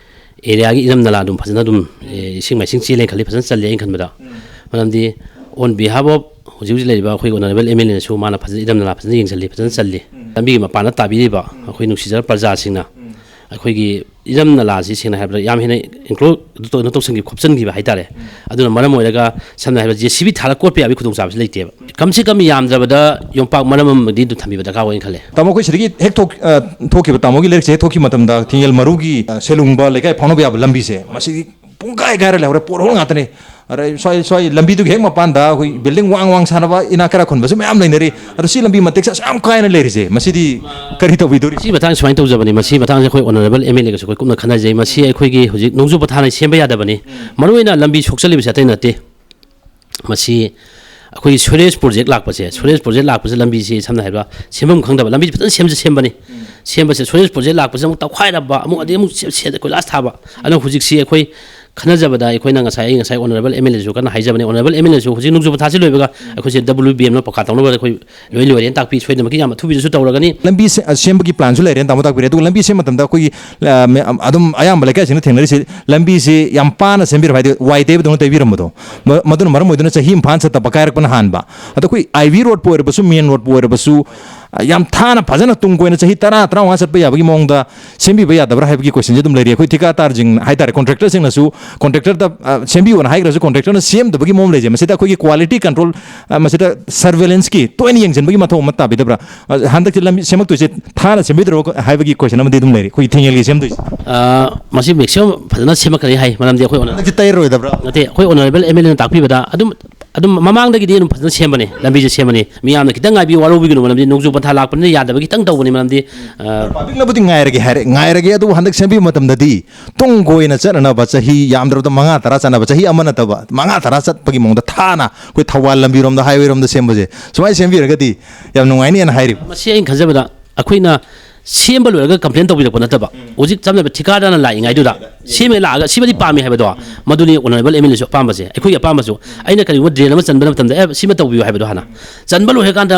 ꯑꯦꯔꯤꯌꯥꯒꯤ ꯏꯔꯝ ꯅꯂꯥ ꯑꯗꯨꯝ ꯐꯖꯅ ꯑꯗꯨꯝ, ꯑꯦ, ꯏꯁꯤꯡ ꯃꯥꯏꯁꯤꯡ ꯆꯦꯜꯂꯦꯅ ꯈꯜꯂꯤ, ꯐꯖꯅ ꯆꯜꯂꯦ ꯑꯩꯅ ꯈꯟꯕꯗ꯫ ꯃꯔꯝꯗꯤ on behalf of ꯍꯧꯖꯤꯛ ꯍꯧꯖꯤꯛ ꯂꯩꯔꯤꯕ ꯑꯩꯈꯣꯏ ꯑꯣꯅꯔꯦꯕꯜ ꯑꯦꯝ ꯑꯦꯜ ꯑꯦꯅꯁꯨ ꯃꯥꯅ ꯐꯖꯅ ꯏꯔꯝ ꯅꯂꯥ ꯐꯖꯅ ꯌꯦꯡꯁꯤꯜꯂꯤ, ꯐꯖꯅ ꯆꯜꯂꯤ꯫ ꯂꯝꯕꯤꯒꯤ ꯃꯄꯥꯟꯗ ꯇꯥꯕꯤꯔꯤꯕ ꯑꯩꯈꯣꯏ ꯅꯨꯡꯁꯤꯖꯔꯕ ꯄ꯭ꯔꯖꯥꯁꯤꯡꯅ ꯑꯩꯈꯣꯏꯒꯤ ꯏꯔꯝ ꯅꯂꯥꯁꯤ ꯁꯦꯡꯅ ꯍꯥꯏꯔꯕꯗ ꯌꯥꯝ ꯍꯦꯟꯅ ꯏꯟꯀ꯭ꯂꯣꯖ ꯇꯧꯁꯤꯟꯈꯤꯕ ꯈꯣꯞꯆꯤꯟꯈꯤꯕ ꯍꯥꯏꯇꯥꯔꯦ꯫ ꯑꯗꯨꯅ ꯃꯔꯝ ꯑꯣꯏꯔꯒ ꯁꯝꯅ ꯍꯥꯏꯔꯕꯗ ꯖꯦ ꯁꯤ ꯕꯤ ꯊꯥꯔꯒ ꯀꯣꯠꯄ ꯌꯥꯕꯒꯤ ꯈꯨꯗꯣꯡꯆꯥꯕꯁꯤ ꯂꯩꯇꯦꯕ꯫ ꯀꯝ ꯁꯦ ꯀꯝ ꯌꯥꯝꯗ꯭ꯔꯕꯗ ꯌꯣꯝꯄꯥꯛ ꯃꯔꯝ ꯑꯃꯗꯤ ꯑꯗꯨꯝ ꯊꯝꯕꯤꯕ ꯗꯔꯀꯥꯔ ꯑꯣꯏꯅ ꯈꯜꯂꯦ꯫ ꯇꯥꯃꯣ, ꯑꯩꯈꯣꯏ ꯁꯤꯗꯒꯤ ꯍꯦꯛ ꯊꯣꯛ-, ꯑ, ꯊꯣꯛꯈꯤꯕ, ꯇꯥꯃꯣꯒꯤ ꯂꯩꯔꯛꯁꯦ ꯍꯦꯛ ꯊꯣꯛꯈꯤꯕ ꯃꯇꯝꯗ ꯊꯤꯡꯉꯦꯜ ꯃꯔꯨꯒꯤ, ꯑ, ꯁꯦꯂꯨꯡꯕ ꯂꯩꯀꯥꯏ ꯐꯥꯎꯅꯕ ꯌꯥꯕ ꯂꯝꯕꯤꯁꯦ, ꯃꯁꯤꯗꯤ ꯄꯨꯡ ꯀꯥꯏ ꯀꯥꯏꯔ ꯂꯩꯍꯧꯔꯦ, ꯄꯣꯠꯍꯣꯜ ꯉꯥꯛꯇꯅꯦ꯫ ꯑꯗꯩ ꯁ꯭ꯋꯥꯏ, ꯁ꯭ꯋꯥꯏ ꯂꯝꯕꯤꯗꯨꯒꯤ ꯍꯦꯛ ꯃꯄꯥꯟꯗ ꯑꯩꯈꯣꯏ ꯕꯤꯜꯗꯤꯡ ꯋꯥꯡ ꯋꯥꯡ ꯁꯥꯟꯅꯕ ꯏꯅꯥꯛ ꯈꯔ ꯈꯨꯟꯕꯁꯨ ꯃꯌꯥꯝ ꯂꯩꯅꯔꯤ꯫ ꯑꯗꯣ ꯁꯤ ꯂꯝꯕꯤ ꯃꯇꯦꯛꯁꯦ ꯑꯁꯨꯛ ꯌꯥꯝ ꯀꯥꯏꯅ ꯂꯩꯔꯤꯁꯦ, ꯃꯁꯤꯗꯤ ꯀꯔꯤ ꯇꯧꯕꯤꯗꯣꯔꯤ? ꯁꯤ ꯃꯇꯥꯡꯁꯦ ꯁꯨꯃꯥꯏꯅ ꯇꯧꯖꯕꯅꯤ, ꯃꯁꯤ ꯃꯇꯥꯡꯁꯦ ꯑꯩꯈꯣꯏ ꯑꯣꯅꯔꯦꯕꯜ ꯑꯦꯝ ꯑꯦꯜ ꯑꯦꯒꯁꯨ ꯑꯩꯈꯣꯏ ꯀꯨꯞꯅ ꯈꯟꯅꯖꯩ꯫ ꯃꯁꯤ ꯑꯩꯈꯣꯏꯒꯤ ꯍꯧꯖꯤꯛ ꯅꯣꯡꯖꯨ ꯄꯊꯥꯞꯅ ꯁꯦꯝꯕ ꯌꯥꯗꯕꯅꯤ꯫ ꯃꯔꯨꯑꯣꯏꯅ ꯂꯝꯕꯤ ꯁꯣꯛꯆꯜꯂꯤꯕꯁꯦ ꯑꯇꯩ ꯅꯠꯇꯦ꯫ ꯃꯁꯤ ꯑꯩꯈꯣꯏꯒꯤ ꯁꯨꯔꯦꯖ ꯄ꯭ꯔꯣꯖꯦꯛ ꯂꯥꯛꯄꯁꯦ, ꯁꯨꯔꯦꯖ ꯄ꯭ꯔꯣꯖꯦꯛ ꯂꯥꯛꯄꯁꯦ ꯂꯝꯕꯤꯁꯤ ꯁꯝꯅ ꯍꯥꯏꯔꯕꯗ ꯁꯦꯝꯐꯝ ꯈꯪꯗꯕ, ꯂꯝꯕꯤꯁꯤ ꯐꯖꯅ ꯁꯦꯝꯁꯨ ꯁꯦꯝꯕꯅꯤ꯫ ꯁꯦꯝꯕꯁꯦ ꯁꯨꯔꯦꯖ ꯄ꯭ꯔꯣꯖꯦꯛ ꯂꯥꯛꯄꯁꯦ ꯑꯃꯨꯛ ꯇꯧꯈꯥꯏꯔꯕ, ꯑꯃꯨꯛ ꯑꯗꯩ ꯑꯃꯨꯛ ꯁꯦ-, ꯁꯦ-, ꯀꯣꯏꯂꯥꯁ ꯊꯥꯕ꯫ ꯑꯗꯨꯅ ꯍꯧꯖꯤꯛꯁꯤ ꯑꯩꯈꯣꯏ ꯈꯟꯅꯖꯕꯗ, ꯑꯩꯈꯣꯏꯅ ꯉꯁꯥꯏ, ꯑꯩ ꯉꯁꯥꯏ ꯑꯣꯅꯔꯦꯕꯜ ꯑꯦꯝ ꯑꯦꯜ ꯑꯦꯁꯨ ꯀꯟꯅ ꯍꯥꯏꯖꯕꯅꯤ, ꯑꯣꯅꯔꯦꯕꯜ ꯑꯦꯝ ꯑꯦꯜ ꯑꯦꯁꯨ ꯍꯧꯖꯤꯛ ꯅꯣꯡꯖꯨ ꯄꯊꯥꯞꯁꯤ ꯂꯣꯏꯕꯒ ꯑꯩꯈꯣꯏꯁꯦ ꯗꯕꯜꯌꯨ ꯕꯤ ꯑꯦꯝꯅ ꯄꯀꯥ ꯇꯧꯅꯕ ꯑꯩꯈꯣꯏ ꯂꯣꯏ ꯂꯣꯏꯔꯦꯅ ꯇꯥꯛꯄꯤ, ꯁꯣꯏꯗꯅꯃꯛꯀꯤ ꯌꯥꯝ ꯑꯊꯨꯕꯤꯗꯁꯨ ꯇꯧꯔꯒꯅꯤ꯫ ꯂꯝꯕꯤ ꯁꯦ-, ꯑ, ꯁꯦꯝꯕꯒꯤ ꯄ꯭ꯂꯥꯟꯁꯨ ꯂꯩꯔꯦꯅ ꯇꯥꯃꯣ ꯇꯥꯛꯄꯤꯔꯦ꯫ ꯑꯗꯨꯒ ꯂꯝꯕꯤ ꯁꯦꯝꯕ ꯃꯇꯝꯗ ꯑꯩꯈꯣꯏꯒꯤ, ꯑ, ꯃꯌꯥꯝ, ꯑꯗꯨꯝ ꯑꯌꯥꯝꯕ ꯂꯩꯀꯥꯏꯁꯤꯡꯅ ꯊꯦꯡꯅꯔꯤꯁꯦ, ꯂꯝꯕꯤꯁꯦ ꯌꯥꯝ ꯄꯥꯅ ꯁꯦꯝꯕꯤꯔꯕ, ꯍꯥꯏꯗꯤ ꯋꯥꯏ ꯇꯩꯕꯗꯧꯅ ꯇꯩꯕꯤꯔꯝꯕꯗꯣ, ꯃ-, ꯃꯗꯨꯅ ꯃꯔꯝ ꯑꯣꯏꯗꯨꯅ ꯆꯍꯤ ꯑꯃ ꯐꯥꯅ ꯆꯠꯇꯕ ꯀꯥꯏꯔꯛꯄꯅ ꯍꯥꯟꯕ꯫ ꯑꯗꯣ ꯑꯩꯈꯣꯏ ꯑꯥꯏ ꯕꯤ ꯔꯣꯗꯄꯨ ꯑꯣꯏꯔꯕꯁꯨ, ꯃꯦꯟ ꯔꯣꯗꯄꯨ ꯑꯣꯏꯔꯕꯁꯨ, ꯌꯥꯝ ꯊꯥꯅ ꯐꯖꯅ ꯇꯨꯡ ꯀꯣꯏꯅ ꯆꯍꯤ ꯇꯔꯥ, ꯇꯔꯥꯃꯉꯥ ꯆꯠꯄ ꯌꯥꯕꯒꯤ ꯃꯑꯣꯡꯗ ꯁꯦꯝꯕꯤꯕ ꯌꯥꯗꯕ꯭ꯔꯥ ꯍꯥꯏꯕꯒꯤ question ꯁꯦ ꯑꯗꯨꯝ ꯂꯩꯔꯤ꯫ ꯑꯩꯈꯣꯏ ꯊꯤꯀꯥꯗꯥꯔꯁꯤꯡ ꯍꯥꯏꯇꯥꯔꯦ, contractor ꯁꯤꯡꯅꯁꯨ contractor ꯗ, ꯑ, ꯁꯦꯝꯕꯤꯌꯣꯅ ꯍꯥꯏꯈ꯭ꯔꯁꯨ contractor ꯅ ꯁꯦꯝꯗꯕꯒꯤ ꯃꯑꯣꯡ ꯂꯩꯖꯩ꯫ ꯃꯁꯤꯗ ꯑꯩꯈꯣꯏꯒꯤ quality control, ꯑ, ꯃꯁꯤꯗ surveillance ꯀꯤ ꯇꯣꯏꯅ ꯌꯦꯡꯁꯤꯟꯕꯒꯤ ꯃꯊꯧ ꯑꯃ ꯇꯥꯕꯤꯗꯕ꯭ꯔꯥ? ꯑ, ꯍꯟꯗꯛꯁꯦ ꯂꯝꯕꯤ ꯁꯦꯝꯃꯛꯇꯣꯏꯁꯦ ꯊꯥꯅ ꯁꯦꯝꯕꯤꯗ꯭ꯔꯣ ꯍꯥꯏꯕꯒꯤ question ꯑꯃꯗꯤ ꯑꯗꯨꯝ ꯂꯩꯔꯤ, ꯑꯩꯈꯣꯏꯒꯤ ꯊꯤꯡꯉꯦꯜꯒꯤ ꯁꯦꯝꯗꯣꯏꯁꯦ꯫ ꯑ, ꯃꯁꯤ maximum ꯐꯖꯅ ꯁꯦꯝꯃꯛꯀꯅꯤ ꯍꯥꯏ, ꯃꯔꯝꯗꯤ ꯑꯩꯈꯣꯏ ꯍꯣꯅ-, ꯍꯟꯗꯛꯇꯤ ꯇꯩꯔꯔꯣꯏꯗꯕ꯭ꯔꯥ? ꯅꯠꯇꯦ, ꯑꯩꯈꯣꯏ honourable M L A ꯅ ꯇꯥꯛꯄꯤꯕꯗ ꯑꯗꯨꯝ ꯑꯗꯨꯝ ꯃꯃꯥꯡꯗꯒꯤꯗꯤ ꯑꯗꯨꯝ ꯐꯖꯅ ꯁꯦꯝꯕꯅꯦ, ꯂꯝꯕꯤꯁꯦ ꯁꯦꯝꯕꯅꯤ꯫ ꯃꯤꯌꯥꯝꯅ ꯈꯤꯇꯪ ꯉꯥꯏꯕꯤꯌꯨ, ꯋꯥꯔꯧꯕꯤꯒꯅꯨ, ꯃꯔꯝꯗꯤ ꯅꯣꯡꯖꯨ ꯄꯟꯊꯥ ꯂꯥꯛꯄꯅꯤꯅ ꯌꯥꯗꯕꯒꯤ ꯈꯤꯇꯪ ꯇꯧꯕꯅꯤ, ꯃꯔꯝꯗꯤ, ꯑ, Public ꯅꯕꯨꯗꯤ ꯉꯥꯏꯔꯒꯦ ꯍꯥꯏꯔꯦ, ꯉꯥꯏꯔꯒꯦ, ꯑꯗꯨꯕꯨ ꯍꯟꯗꯛ ꯁꯦꯝꯕꯤꯕ ꯃꯇꯝꯗꯗꯤ ꯇꯨꯡ ꯀꯣꯏꯅ ꯆꯠꯅꯅꯕ ꯆꯍꯤ ꯌꯥꯝꯗ꯭ꯔꯕꯗ ꯃꯉꯥ ꯇꯔꯥ ꯆꯠꯅꯕ, ꯆꯍꯤ ꯑꯃ ꯅꯠꯇꯕ ꯃꯉꯥ ꯇꯔꯥ ꯆꯠꯄꯒꯤ ꯃꯑꯣꯡꯗ ꯊꯥꯅ ꯑꯩꯈꯣꯏ ꯊꯧꯕꯥꯜ ꯂꯝꯕꯤꯔꯣꯝꯗ, highway ꯔꯣꯝꯗ ꯁꯦꯝꯕꯁꯦ ꯁꯨꯃꯥꯏꯅ ꯁꯦꯝꯕꯤꯔꯒꯗꯤ ꯌꯥꯝ ꯅꯨꯡꯉꯥꯏꯅꯤꯅ ꯍꯥꯏꯔꯤꯕ꯫ ꯃꯁꯤ ꯑꯩꯅ ꯈꯟꯖꯕꯗ ꯑꯩꯈꯣꯏꯅ ꯁꯦꯝꯕ ꯂꯣꯏꯔꯒ complain ꯇꯧꯕꯤꯔꯛꯄ ꯅꯠꯇꯕ, ꯎꯝ꯫ ꯍꯧꯖꯤꯛ ꯆꯞ ꯃꯥꯟꯅꯕ ꯊꯤꯀꯥꯗꯥꯔꯅ ꯂꯥꯛꯏꯉꯩꯗꯨꯗ ꯁꯦꯝꯃꯦ ꯂꯥꯛꯑꯒ ꯁꯤꯃꯗꯤ ꯄꯥꯝꯃꯦ ꯍꯥꯏꯕꯗꯣ, ꯃꯗꯨꯅꯤ honourable M L A ꯁꯨ ꯑꯄꯥꯝꯕꯁꯦ꯫ ꯑꯩꯈꯣꯏꯒꯤ ꯑꯄꯥꯝꯕꯁꯨ, ꯑꯩꯅ ꯀꯔꯤꯒꯨꯝꯕ drain ꯑꯃ ꯆꯟꯕ ꯃꯇꯝꯗ, "ꯑꯦ, ꯁꯤꯃ ꯇꯧꯕꯤꯌꯨ" ꯍꯥꯏꯕꯗꯣ ꯍꯥꯟꯅ ꯆꯟꯕ ꯂꯣꯏꯔꯀꯥꯟꯗ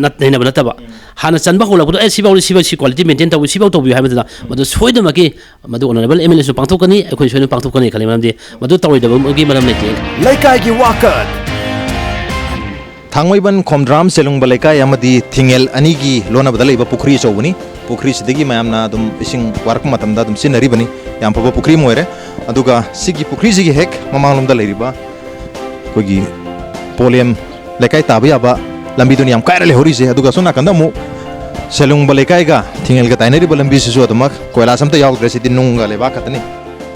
ꯅꯠ-, ꯅꯩꯅꯕ ꯅꯠꯇꯕ, ꯍꯥꯟꯅ ꯆꯟꯕ ꯍꯧꯔꯛꯄꯗꯣ, "ꯑꯦ, ꯁꯤꯐꯥꯎꯗꯤ, ꯁꯤꯐꯥꯎ, ꯁꯤ quality maintain ꯇꯧꯕꯤ, ꯁꯤꯐꯥꯎ ꯇꯧꯕꯤꯌꯨ" ꯍꯥꯏꯕꯗꯨꯗ ꯃꯗꯨ ꯁꯣꯏꯗꯅꯃꯛꯀꯤ ꯃꯗꯨ honourable M L A ꯁꯨ ꯄꯥꯡꯊꯣꯛꯀꯅꯤ, ꯑꯩꯈꯣꯏ ꯁꯣꯏꯗꯅ ꯄꯥꯡꯊꯣꯛꯀꯅꯤ ꯈꯜꯂꯤ, ꯃꯔꯝꯗꯤ ꯃꯗꯨ ꯇꯧꯔꯣꯏꯗꯕꯒꯤ ꯃꯔꯝ ꯂꯩꯇꯦ꯫ ꯂꯩꯀꯥꯏꯒꯤ ꯋꯥꯀꯠ꯫ ꯊꯥꯡꯃꯩꯕꯟ ꯈꯣꯝꯗ꯭ꯔꯥꯝ ꯆꯦꯂꯨꯡꯕ ꯂꯩꯀꯥꯏ ꯑꯃꯗꯤ ꯊꯤꯡꯉꯦꯜ ꯑꯅꯤꯒꯤ ꯂꯣꯟꯅꯕꯗ ꯂꯩꯕ ꯄꯨꯈ꯭ꯔꯤ ꯑꯆꯧꯕꯅꯤ꯫ ꯄꯨꯈ꯭ꯔꯤꯁꯤꯗꯒꯤ ꯃꯌꯥꯝꯅ ꯑꯗꯨꯝ ꯏꯁꯤꯡ ꯋꯥꯔꯛꯄ ꯃꯇꯝꯗ ꯑꯗꯨꯝ ꯁꯤꯖꯤꯟꯅꯔꯤꯕꯅꯤ꯫ ꯌꯥꯝ ꯐꯕ ꯄꯨꯈ꯭ꯔꯤ ꯑꯃ ꯑꯣꯏꯔꯦ꯫ ꯑꯗꯨꯒ ꯁꯤꯒꯤ ꯄꯨꯈ꯭ꯔꯤꯁꯤꯒꯤ ꯍꯦꯛ ꯃꯃꯥꯡꯂꯣꯝꯗ ꯂꯩꯔꯤꯕ ꯑꯩꯈꯣꯏꯒꯤ ꯄꯣꯂꯦꯝ ꯂꯩꯀꯥꯏ ꯇꯥꯕ ꯌꯥꯕ ꯂꯝꯕꯤꯗꯨꯅ ꯌꯥꯝ ꯀꯥꯏꯔ ꯂꯩꯍꯧꯔꯤꯁꯦ꯫ ꯑꯗꯨꯒ ꯑꯁꯣꯝ ꯅꯥꯀꯟꯗ ꯑꯃꯨꯛ ꯁꯦꯂꯨꯡꯕ ꯂꯩꯀꯥꯏꯒ ꯊꯤꯡꯉꯦꯜꯒ ꯇꯥꯏꯅꯔꯤꯕ ꯂꯝꯕꯤꯁꯤꯁꯨ ꯑꯗꯨꯃꯛ ꯀꯣꯏꯂꯥꯁ ꯑꯝꯇ ꯌꯥꯎꯗ꯭ꯔꯦ꯫ ꯁꯤꯗꯤ ꯅꯨꯡꯒ ꯂꯩꯕꯥꯛ ꯈꯛꯇꯅꯤ꯫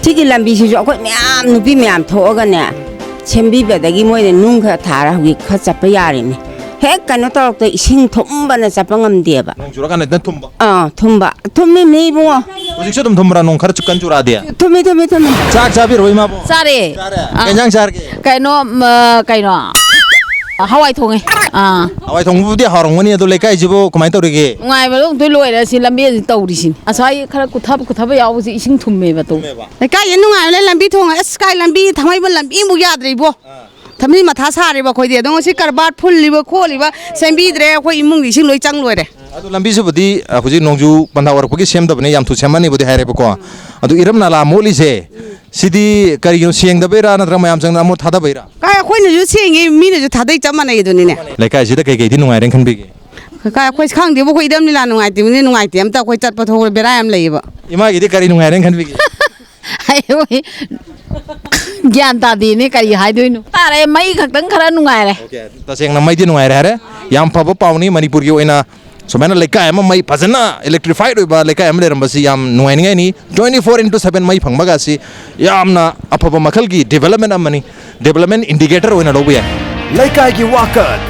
ꯁꯤꯒꯤ ꯂꯝꯕꯤꯁꯤꯁꯨ ꯑꯩꯈꯣꯏ ꯃꯌꯥꯝ, ꯅꯨꯄꯤ ꯃꯌꯥꯝ ꯊꯣꯛꯑꯒꯅꯦ, ꯁꯦꯝꯕꯤꯕꯗꯒꯤ ꯃꯣꯏꯅ ꯅꯨꯡ ꯈꯔ ꯊꯥꯔ ꯍꯧꯖꯤꯛ ꯈꯔ ꯆꯠꯄ ꯌꯥꯔꯤꯅꯤ꯫ ꯍꯦꯛ ꯀꯩꯅꯣ ꯇꯧꯔꯛꯇ ꯏꯁꯤꯡ ꯊꯨꯝꯕꯅ ꯆꯠꯄ ꯉꯝꯗꯦꯕ꯫ ꯅꯣꯡ ꯆꯨꯔꯀꯥꯟꯗ ꯍꯦꯛꯇ ꯊꯨꯝꯕ? ꯑꯥ, ꯊꯨꯝꯕ꯫ ꯊꯨꯝꯃꯤꯅꯤ ꯏꯕꯨꯡꯉꯣ꯫ ꯍꯧꯖꯤꯛꯁꯨ ꯑꯗꯨꯝ ꯊꯨꯝꯕ꯭ꯔꯥ, ꯅꯣꯡ ꯈꯔ ꯆꯨ-, ꯀꯟ ꯆꯨꯔꯛꯑꯗꯤ? ꯊꯨꯝꯃꯤ, ꯊꯨꯝꯃꯤ, ꯊꯨꯝꯃꯤ꯫ ꯆꯥꯛ ꯆꯥꯕꯤꯔꯕꯣ, ꯏꯃꯥꯕꯣ? ꯆꯥꯔꯦ꯫ ꯆꯥꯔꯦ? ꯑꯥ꯫ ꯀꯩ ꯏꯟꯖꯥꯡ ꯆꯥꯔꯒꯦ? ꯀꯩꯅꯣ, ꯃ, ꯀꯩꯅꯣ? ꯍꯋꯥꯏ ꯊꯣꯡꯉꯦ꯫ ꯑꯥ꯫ ꯍꯋꯥꯏ ꯊꯣꯡꯕꯕꯨꯗꯤ ꯍꯥꯎꯔꯝꯒꯅꯤ, ꯑꯗꯣ ꯂꯩꯀꯥꯏꯁꯤꯕꯨ ꯀꯃꯥꯏꯅ ꯇꯧꯔꯤꯒꯦ? ꯅꯨꯡꯉꯥꯏꯕ ꯑꯗꯨꯝ ꯂꯣꯏꯔꯦ, ꯁꯤ ꯂꯝꯕꯤ ꯑꯁꯤ ꯇꯧꯔꯤꯁꯤꯅꯤ꯫ ꯉꯁꯥꯏ ꯈꯔ ꯀꯨꯊꯕ, ꯀꯨꯊꯕ ꯌꯥꯎꯕꯁꯤ ꯏꯁꯤꯡ ꯊꯨꯝꯃꯦꯕ ꯇꯨ꯫ ꯊꯨꯝꯃꯦꯕ? ꯂꯩꯀꯥꯏꯁꯦ ꯅꯨꯡꯉꯥꯏꯕꯅꯦ, ꯂꯝꯕꯤ ꯊꯣꯡ, ꯑꯁ, ꯀꯥꯏ ꯂꯝꯕꯤ, ꯊꯥꯡꯃꯩꯕꯟ ꯂꯝꯕꯤ ꯑꯃꯨꯛ ꯌꯥꯗ꯭ꯔꯦ ꯏꯕꯣ꯫ ꯑꯥ꯫ ꯊꯝꯃꯤ ꯃꯊꯥ ꯁꯥꯔꯦꯕ ꯑꯩꯈꯣꯏꯗꯤ꯫ ꯑꯗꯣ ꯉꯁꯤ ꯀꯔꯕꯥꯔ ꯐꯨꯜꯂꯤꯕ ꯈꯣꯠꯂꯤꯕ ꯁꯦꯝꯕꯤꯗ꯭ꯔꯦ, ꯑꯩꯈꯣꯏ ꯏꯃꯨꯡꯒꯤ ꯏꯁꯤꯡ ꯂꯣꯏ ꯆꯪ ꯂꯣꯏꯔꯦ꯫ ꯑꯗꯣ ꯂꯝꯕꯤꯁꯤꯕꯨꯗꯤ, ꯑ, ꯍꯧꯖꯤꯛ ꯅꯣꯡꯖꯨ ꯄꯟꯊꯥ ꯑꯣꯏꯔꯛꯄꯒꯤ ꯁꯦꯝꯗꯕꯅꯦ, ꯌꯥꯝ ꯊꯨ ꯁꯦꯝꯃꯅꯤꯕꯨꯗꯤ ꯍꯥꯏꯔꯦꯕꯀꯣ꯫ ꯑꯗꯨ ꯏꯔꯝ ꯅꯂꯥ ꯃꯣꯠꯂꯤꯁꯦ, ꯁꯤꯗꯤ ꯀꯔꯤꯒꯤꯅꯣ, ꯁꯦꯡꯗꯕꯩꯔꯥ ꯅꯠꯇ꯭ꯔꯒ ꯃꯌꯥꯝ ꯆꯪꯗꯅ ꯑꯃꯣꯠ ꯊꯥꯗꯕꯩꯔꯥ? ꯀꯥꯏ, ꯑꯩꯈꯣꯏꯅꯁꯨ ꯁꯦꯡꯉꯤ, ꯃꯤꯅꯁꯨ ꯊꯥꯗꯩ, ꯆꯞ ꯃꯥꯟꯅꯩ ꯑꯗꯨꯅꯤꯅꯦ꯫ ꯂꯩꯀꯥꯏꯁꯤꯗ ꯀꯩꯀꯩꯗꯤ ꯅꯨꯡꯉꯥꯏꯔꯦꯅ ꯈꯟꯕꯤꯒꯦ? ꯀꯀꯥ, ꯑꯩꯈꯣꯏ ꯈꯪꯗꯦꯕ, ꯑꯩꯈꯣꯏ ꯏꯔꯝ ꯂꯤꯂꯥ ꯅꯨꯡꯉꯥꯏꯇꯦ, ꯅꯨꯡꯉꯥꯏꯇꯦ ꯑꯝꯇ, ꯑꯩꯈꯣꯏ ꯆꯠꯄ ꯊꯣꯛꯄꯗ ꯕꯦꯔꯥ ꯌꯥꯝ ꯂꯩꯌꯦꯕ꯫ ꯏꯃꯥꯒꯤꯗꯤ ꯀꯔꯤ ꯅꯨꯡꯉꯥꯏꯔꯦꯅ ꯈꯟꯕꯤꯒꯦ? ꯑꯩ ꯒ꯭ꯌꯥꯟ ꯇꯥꯗꯦꯅꯦ, ꯀꯔꯤ ꯍꯥꯏꯗꯣꯏꯅꯣ? ꯇꯥꯔꯦ, ꯃꯩ ꯈꯛꯇꯪ ꯈꯔ ꯅꯨꯡꯉꯥꯏꯔꯦ꯫ ꯑꯣꯀꯦ, ꯇꯁꯦꯡꯅ ꯃꯩꯗꯤ ꯅꯨꯡꯉꯥꯏꯔꯦ ꯍꯥꯏꯔꯦ꯫ ꯌꯥꯝ ꯐꯕ ꯄꯥꯎꯅꯤ, ꯃꯅꯤꯄꯨꯔꯒꯤ ꯑꯣꯏꯅ ꯁꯨꯃꯥꯏꯅ ꯂꯩꯀꯥꯏ ꯑꯃ ꯃꯩ ꯐꯖꯅ electrified ꯑꯣꯏꯕ ꯂꯩꯀꯥꯏ ꯑꯃ ꯂꯩꯔꯝꯕꯁꯤ ꯌꯥꯝ ꯅꯨꯡꯉꯥꯏꯅꯤꯡꯉꯥꯏꯅꯤ꯫ Twenty four into seven ꯃꯩ ꯐꯪꯕꯒꯁꯤ ꯌꯥꯝꯅ ꯑꯐꯕ ꯃꯈꯜꯒꯤ development ꯑꯃꯅꯤ꯫ Development indicator ꯑꯣꯏꯅ ꯂꯧꯕ ꯌꯥꯏ꯫ ꯂꯩꯀꯥꯏꯒꯤ ꯋꯥꯀꯠ꯫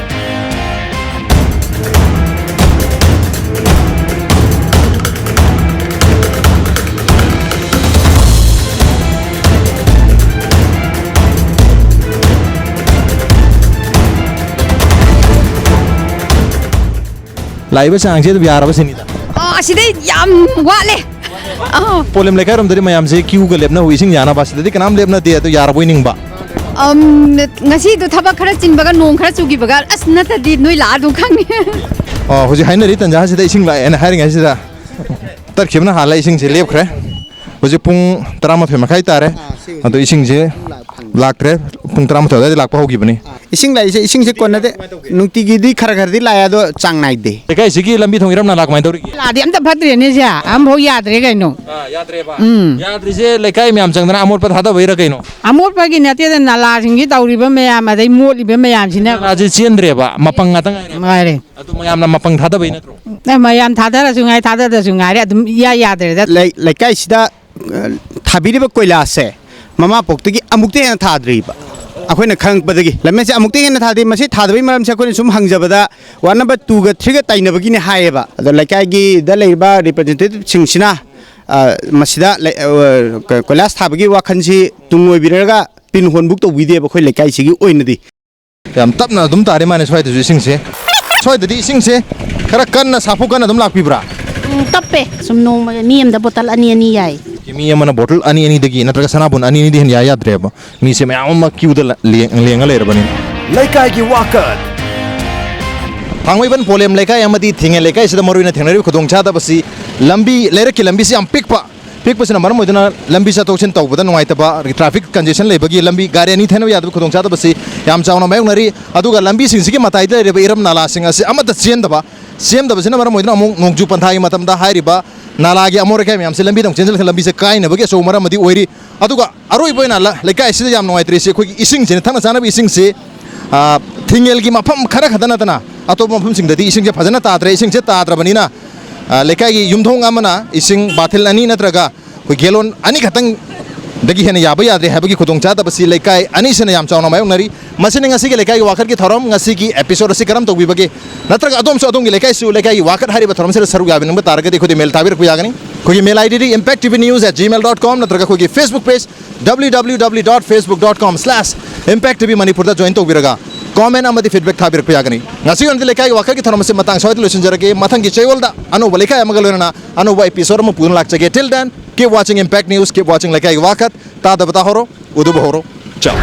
ꯂꯥꯛꯏꯕ ꯆꯥꯡꯁꯦ ꯑꯗꯨꯝ ꯌꯥꯔꯕ ꯁꯤꯅꯤꯗ꯫ ꯑꯣ, ꯑꯁꯤꯗꯩ ꯌꯥꯝ ꯋꯥꯠꯂꯦ꯫ ꯑꯥ꯫ ꯄꯣꯂꯦꯝ ꯂꯩꯀꯥꯏꯔꯣꯝꯗꯗꯤ ꯃꯌꯥꯝꯁꯦ ꯀ꯭ꯌꯨꯒ ꯂꯦꯞꯅꯍꯧꯏ, ꯏꯁꯤꯡ ꯌꯥꯅꯕ꯫ ꯁꯤꯗꯗꯤ ꯀꯅꯥꯝ ꯂꯦꯞꯅꯗꯦ, ꯑꯗꯨ ꯌꯥꯔꯕꯣꯏ ꯅꯤꯡꯕ꯫ ꯑꯝ, ꯉꯁꯤꯗꯣ ꯊꯕꯛ ꯈꯔ ꯆꯤꯟꯕꯒ ꯅꯣꯡ ꯈꯔ ꯆꯨꯈꯤꯕꯒ, ꯑꯁ, ꯅꯠꯇꯗꯤ ꯅꯣꯏ ꯂꯥꯛꯑ ꯑꯗꯨꯝ ꯈꯪꯅꯤ꯫ ꯑꯣ, ꯍꯧꯖꯤꯛ ꯍꯥꯏꯅꯔꯤ ꯇꯟꯖꯥꯁꯤꯗ ꯏꯁꯤꯡ ꯂꯥꯛꯑꯦꯅ ꯍꯥꯏꯔꯤꯉꯩꯁꯤꯗ ꯇꯠꯈꯤꯕꯅ ꯍꯥꯜꯂꯦ, ꯏꯁꯤꯡꯁꯦ ꯂꯦꯞꯈ꯭ꯔꯦ꯫ ꯍꯧꯖꯤꯛ ꯄꯨꯡ ꯇꯔꯥꯃꯥꯊꯣꯏ ꯃꯈꯥꯏ ꯇꯥꯔꯦ꯫ ꯑꯥ, ꯁꯤ ꯑꯗꯣ ꯏꯁꯤꯡꯁꯦ ꯂꯥꯛꯇ꯭ꯔꯦ꯫ ꯄꯨꯡ ꯇꯔꯥꯃꯥꯊꯣꯏ ꯑꯗꯨꯋꯥꯏꯗ ꯂꯥꯛꯄ ꯍꯧꯈꯤꯕꯅꯤ꯫ ꯏꯁꯤꯡ ꯂꯥꯛꯏꯁꯦ, ꯏꯁꯤꯡꯁꯦ ꯀꯣꯟꯅꯗꯦ꯫ ꯅꯨꯡꯇꯤꯒꯤꯗꯤ ꯈꯔ ꯈꯔꯗꯤ ꯂꯥꯛꯑꯦ, ꯑꯗꯣ ꯆꯥꯡ ꯅꯥꯏꯗꯦ꯫ ꯂꯩꯀꯥꯏꯁꯤꯒꯤ ꯂꯝꯕꯤ ꯊꯣꯡ ꯏꯔꯝ ꯅꯂꯥ ꯀꯃꯥꯏꯅ ꯇꯧꯔꯤꯒꯦ? ꯂꯥꯗꯤ ꯑꯝꯇ ꯐꯠꯇ꯭ꯔꯦꯅꯦ ꯁꯦ, ꯑꯝꯐꯥꯎ ꯌꯥꯗ꯭ꯔꯦ ꯀꯩꯅꯣ꯫ ꯑꯥ, ꯌꯥꯗ꯭ꯔꯦꯕ? ꯎꯝ꯫ ꯌꯥꯗ꯭ꯔꯤꯁꯦ ꯂꯩꯀꯥꯏ ꯃꯌꯥꯝ ꯆꯪꯗꯅ ꯑꯃꯣꯠꯄ ꯊꯥꯗꯕꯩꯔꯥ ꯀꯩꯅꯣ? ꯑꯃꯣꯠꯄꯒꯤ ꯅꯠꯇꯦꯗ, ꯅꯂꯥꯁꯤꯡꯁꯤ ꯇꯧꯔꯤꯕ ꯃꯌꯥꯝ, ꯑꯗꯩ ꯃꯣꯠꯂꯤꯕ ꯃꯌꯥꯝꯁꯤꯅ꯫ ꯅꯂꯥꯁꯦ ꯆꯦꯟꯗ꯭ꯔꯦꯕ, ꯃꯄꯪ ꯉꯥꯛꯇ ꯉꯥꯏꯔꯦ꯫ ꯉꯥꯏꯔꯦ꯫ ꯑꯗꯨ ꯃꯌꯥꯝꯅ ꯃꯄꯪ ꯊꯥꯗꯕꯩ ꯅꯠꯇ꯭ꯔꯣ? ꯑꯦ, ꯃꯌꯥꯝ ꯊꯥꯗꯔꯁꯨ ꯉꯥꯏ, ꯊꯥꯗꯗ꯭ꯔꯁꯨ ꯉꯥꯏꯔꯦ, ꯑꯗꯨꯝ ꯏꯌꯥ ꯌꯥꯗ꯭ꯔꯦꯗ꯫ ꯂꯩ-, ꯂꯩꯀꯥꯏꯁꯤꯗ, ꯑ, ꯊꯥꯕꯤꯔꯤꯕ ꯀꯣꯏꯂꯥꯁꯁꯦ ꯃꯃꯥꯄꯣꯛꯇꯒꯤ ꯑꯃꯨꯛꯇ ꯍꯦꯟꯅ ꯊꯥꯗ꯭ꯔꯤꯕ꯫ ꯑꯩꯈꯣꯏꯅ ꯈꯪꯉꯛꯄꯗꯒꯤ ꯂꯝꯃꯦꯟꯁꯦ ꯑꯃꯨꯛꯇ ꯍꯦꯟꯅ ꯊꯥꯗꯦ꯫ ꯃꯁꯤ ꯊꯥꯗꯕꯒꯤ ꯃꯔꯝꯁꯦ ꯑꯩꯈꯣꯏꯅ ꯁꯨꯝ ꯍꯪꯖꯕꯗ, ꯋꯥꯔꯗ ꯅꯝꯕꯔ ꯇꯨꯒ ꯊ꯭ꯔꯤꯒ ꯇꯥꯏꯅꯕꯒꯤꯅꯦ ꯍꯥꯏꯌꯦꯕ꯫ ꯑꯗꯣ ꯂꯩꯀꯥꯏꯒꯤꯗ ꯂꯩꯔꯤꯕ ꯔꯤꯄ꯭ꯔꯖꯦꯟꯇꯦꯇꯤꯚꯁꯤꯡꯁꯤꯅ, ꯑ, ꯃꯁꯤꯗ ꯂꯩ-, ꯑ, ꯀ-, ꯀꯣꯏꯂꯥꯁ ꯊꯥꯕꯒꯤ ꯋꯥꯈꯜꯁꯤ ꯇꯨꯡ ꯑꯣꯏꯕꯤꯔꯒ ꯄꯤꯟ ꯍꯣꯟꯕꯨꯛ ꯇꯧꯕꯤꯗꯦꯕ ꯑꯩꯈꯣꯏ ꯂꯩꯀꯥꯏꯁꯤꯒꯤ ꯑꯣꯏꯅꯗꯤ꯫ ꯌꯥꯝ ꯇꯞꯅ ꯑꯗꯨꯝ ꯇꯥꯔꯦ ꯃꯥꯅꯦ ꯁ꯭ꯋꯥꯏꯗꯁꯨ ꯏꯁꯤꯡꯁꯦ꯫ ꯁ꯭ꯋꯥꯏꯗꯗꯤ ꯏꯁꯤꯡꯁꯦ ꯈꯔ ꯀꯟꯅ, ꯁꯥꯐꯨ ꯀꯟꯅ ꯑꯗꯨꯝ ꯂꯥꯛꯄꯤꯕ꯭ꯔꯥ? ꯎꯝ, ꯇꯞꯄꯦ꯫ ꯁꯨꯝ ꯅꯣꯡꯃꯗ ꯃꯤ ꯑꯃꯗ ꯕꯣꯇꯜ ꯑꯅꯤ ꯑꯅꯤ ꯌꯥꯏ꯫ ꯃꯤ ꯑꯃꯅ ꯕꯣꯇꯜ ꯑꯅꯤ ꯑꯅꯤꯗꯒꯤ ꯅꯠꯇ꯭ꯔꯒ ꯁꯅꯥꯕꯨꯟ ꯑꯅꯤ ꯑꯅꯤꯗꯒꯤ ꯍꯦꯟꯅ ꯌꯥ ꯌꯥꯗ꯭ꯔꯦꯕ꯫ ꯃꯤꯁꯦ ꯃꯌꯥꯝ ꯑꯃ ꯀ꯭ꯌꯨꯗ ꯂ-, ꯂꯦꯡ-, ꯂꯦꯡꯉ ꯂꯩꯔꯕꯅꯤ꯫ ꯂꯩꯀꯥꯏꯒꯤ ꯋꯥꯀꯠ꯫ ꯊꯥꯡꯃꯩꯕꯟ ꯄꯣꯂꯦꯝ ꯂꯩꯀꯥꯏ ꯑꯃꯗꯤ ꯊꯤꯡꯉꯦ ꯂꯩꯀꯥꯏꯁꯤꯗ ꯃꯔꯨꯑꯣꯏꯅ ꯊꯦꯡꯅꯔꯤꯕ ꯈꯨꯗꯣꯡꯆꯥꯗꯕꯁꯤ ꯂꯝꯕꯤ, ꯂꯩꯔꯛꯀꯤ ꯂꯝꯕꯤꯁꯤ ꯌꯥꯝ ꯄꯤꯛꯄ꯫ ꯄꯤꯛꯄꯁꯤꯅ ꯃꯔꯝ ꯑꯣꯏꯗꯨꯅ ꯂꯝꯕꯤ ꯆꯠꯊꯣꯛ ꯆꯠꯁꯤꯟ ꯇꯧꯕꯗ ꯅꯨꯡꯉꯥꯏꯇꯕ, traffic congestion ꯂꯩꯕꯒꯤ ꯂꯝꯕꯤ ꯒꯥꯔꯤ ꯑꯅꯤ ꯊꯩꯅꯕ ꯌꯥꯗꯕ ꯈꯨꯗꯣꯡꯆꯥꯗꯕꯁꯤ ꯌꯥꯝ ꯆꯥꯎꯅ ꯃꯥꯌꯣꯛꯅꯔꯤ꯫ ꯑꯗꯨꯒ ꯂꯝꯕꯤꯁꯤꯡꯁꯤꯒꯤ ꯃꯇꯥꯏꯗ ꯂꯩꯔꯤꯕ ꯏꯔꯝ ꯅꯥꯂꯥꯁꯤꯡ ꯑꯁꯤ ꯑꯃꯠꯇ ꯆꯦꯟꯗꯕ, ꯁꯦꯝꯗꯕꯁꯤꯅ ꯃꯔꯝ ꯑꯣꯏꯗꯨꯅ ꯑꯃꯨꯛ ꯅꯣꯡꯖꯨ ꯄꯟꯊꯥꯒꯤ ꯃꯇꯝꯗ ꯍꯥꯏꯔꯤꯕ ꯅꯥꯂꯥꯒꯤ ꯑꯃꯣꯠ ꯑꯀꯥꯏ ꯃꯌꯥꯝꯁꯦ ꯂꯝꯕꯤꯗ ꯑꯃꯨꯛ ꯆꯦꯟꯁꯤꯜꯂꯛꯇꯅ ꯂꯝꯕꯤꯁꯦ ꯀꯥꯏꯅꯕꯒꯤ ꯑꯆꯧꯕ ꯃꯔꯝ ꯑꯃꯗꯤ ꯑꯣꯏꯔꯤ꯫ ꯑꯗꯨꯒ ꯑꯔꯣꯏꯕ ꯑꯣꯏꯅ ꯂ-, ꯂꯩꯀꯥꯏ ꯑꯁꯤꯗ ꯌꯥꯝ ꯅꯨꯡꯉꯥꯏꯇ꯭ꯔꯤꯁꯤ ꯑꯩꯈꯣꯏꯒꯤ ꯏꯁꯤꯡꯁꯤꯅ, ꯊꯛꯅ ꯆꯥꯅꯕ ꯏꯁꯤꯡꯁꯤ, ꯑ, ꯊꯤꯡꯉꯦꯜꯒꯤ ꯃꯐꯝ ꯈꯔ ꯈꯛꯇ ꯅꯠꯇꯅ ꯑꯇꯣꯞꯄ ꯃꯐꯝꯁꯤꯡꯗꯗꯤ ꯏꯁꯤꯡꯁꯦ ꯐꯖꯅ ꯇꯥꯗ꯭ꯔꯦ꯫ ꯏꯁꯤꯡꯁꯦ ꯇꯥꯗ꯭ꯔꯕꯅꯤꯅ, ꯑ, ꯂꯩꯀꯥꯏꯒꯤ ꯌꯨꯝꯊꯣꯡ ꯑꯃꯅ ꯏꯁꯤꯡ ꯕꯥꯊꯤꯜ ꯑꯅꯤ ꯅꯠꯇ꯭ꯔꯒ ꯑꯩꯈꯣꯏ ꯒꯦꯂꯣꯟ ꯑꯅꯤꯈꯛꯇꯪꯗꯒꯤ ꯍꯦꯟꯅ ꯌꯥꯕ ꯌꯥꯗ꯭ꯔꯦ ꯍꯥꯏꯕꯒꯤ ꯈꯨꯗꯣꯡꯆꯥꯗꯕꯁꯤ ꯂꯩꯀꯥꯏ ꯑꯅꯤꯁꯤꯅ ꯌꯥꯝ ꯆꯥꯎꯅ ꯃꯥꯌꯣꯛꯅꯔꯤ꯫ ꯃꯁꯤꯅꯤ ꯉꯁꯤꯒꯤ ꯂꯩꯀꯥꯏꯒꯤ ꯋꯥꯀꯠꯀꯤ ꯊꯧꯔꯝ꯫ ꯉꯁꯤꯒꯤ episode ꯑꯁꯤ ꯀꯔꯝ ꯇꯧꯕꯤꯕꯒꯦ? ꯅꯠꯇ꯭ꯔꯒ ꯑꯗꯣꯝꯁꯨ ꯑꯗꯣꯝꯒꯤ ꯂꯩꯀꯥꯏꯁꯨ ꯂꯩꯀꯥꯏꯒꯤ ꯋꯥꯀꯠ ꯍꯥꯏꯔꯤꯕ ꯊꯧꯔꯝꯁꯤꯗ ꯁꯔꯨꯛ ꯌꯥꯕꯤꯅꯤꯡꯕ ꯇꯥꯔꯒꯗꯤ ꯑꯩꯈꯣꯏꯗ mail ꯊꯥꯕꯤꯔꯛꯄ ꯌꯥꯒꯅꯤ꯫ ꯑꯩꯈꯣꯏꯒꯤ mail ID D impact T V news at gmail dot com ꯅꯠꯇ꯭ꯔꯒ ꯑꯩꯈꯣꯏꯒꯤ Facebook page W W W dot facebook dot com slash impact T V Manipur ꯗ join ꯇꯧꯕꯤꯔꯒ comment ꯑꯃꯗꯤ feedback ꯊꯥꯕꯤꯔꯛꯄ ꯌꯥꯒꯅꯤ꯫ ꯉꯁꯤꯒꯤ ꯑꯣꯏꯅꯗꯤ ꯂꯩꯀꯥꯏꯒꯤ ꯋꯥꯀꯠꯀꯤ ꯊꯧꯔꯝ ꯑꯁꯤ ꯃꯇꯥꯡ ꯁ꯭ꯋꯥꯏꯗ ꯂꯣꯏꯁꯤꯟꯖꯔꯒꯦ꯫ ꯃꯊꯪꯒꯤ ꯆꯌꯣꯜꯗ ꯑꯅꯧꯕ ꯂꯩꯀꯥꯏ ꯑꯃꯒ ꯂꯣꯏꯅꯅ ꯑꯅꯧꯕ episode ꯑꯃ ꯄꯨꯗꯨꯅ ꯂꯥꯛꯆꯒꯦ꯫ Till then, keep watching Impact News, keep watching ꯂꯩꯀꯥꯏꯒꯤ ꯋꯥꯀꯠ꯫ ꯇꯥꯗꯕ ꯇꯥꯍꯧꯔꯣ, ꯎꯗꯕ ꯍꯧꯔꯣ꯫ ꯆꯥꯎ꯫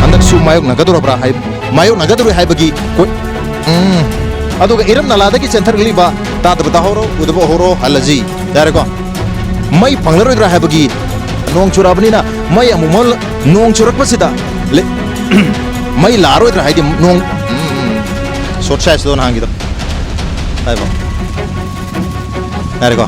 ꯍꯟꯗꯛꯁꯨ ꯃꯥꯌꯣꯛꯅꯒꯗꯧꯔꯕ꯭ꯔꯥ ꯍꯥꯏ-, ꯃꯥꯌꯣꯛꯅꯒꯗꯧꯔꯤ ꯍꯥꯏꯕꯒꯤ ꯀꯣꯏ-, ꯎꯝ꯫ ꯑꯗꯨꯒ ꯏꯔꯝ ꯅꯂꯥꯗꯒꯤ ꯆꯦꯟꯊꯔꯛꯂꯤꯕ ꯇꯥꯗꯕ ꯇꯥꯍꯧꯔꯣ, ꯎꯗꯕ ꯍꯧꯔꯣ, ꯍꯜꯂꯁꯤ꯫ ꯌꯥꯔꯦꯀꯣ? ꯃꯩ ꯐꯪꯂꯔꯣꯏꯗ꯭ꯔꯥ ꯍꯥꯏꯕꯒꯤ ꯅꯣꯡ ꯆꯨꯔꯛꯑꯕꯅꯤꯅ ꯃꯩ ꯑꯃꯨꯛ ꯃꯣꯜ-, ꯅꯣꯡ ꯆꯨꯔꯛꯄꯁꯤꯗ ꯂꯩ-, ꯃꯩ ꯂꯥꯛꯑꯔꯣꯏꯗ꯭ꯔꯥ ꯍꯥꯏꯗꯤ ꯅꯣꯡ, ꯎꯝ, ꯎꯝ꯫ Short size ꯗꯣ ꯅꯍꯥꯟꯒꯤꯗꯣ꯫ ꯍꯥꯏꯕ꯫ ꯌꯥꯔꯦꯀꯣ?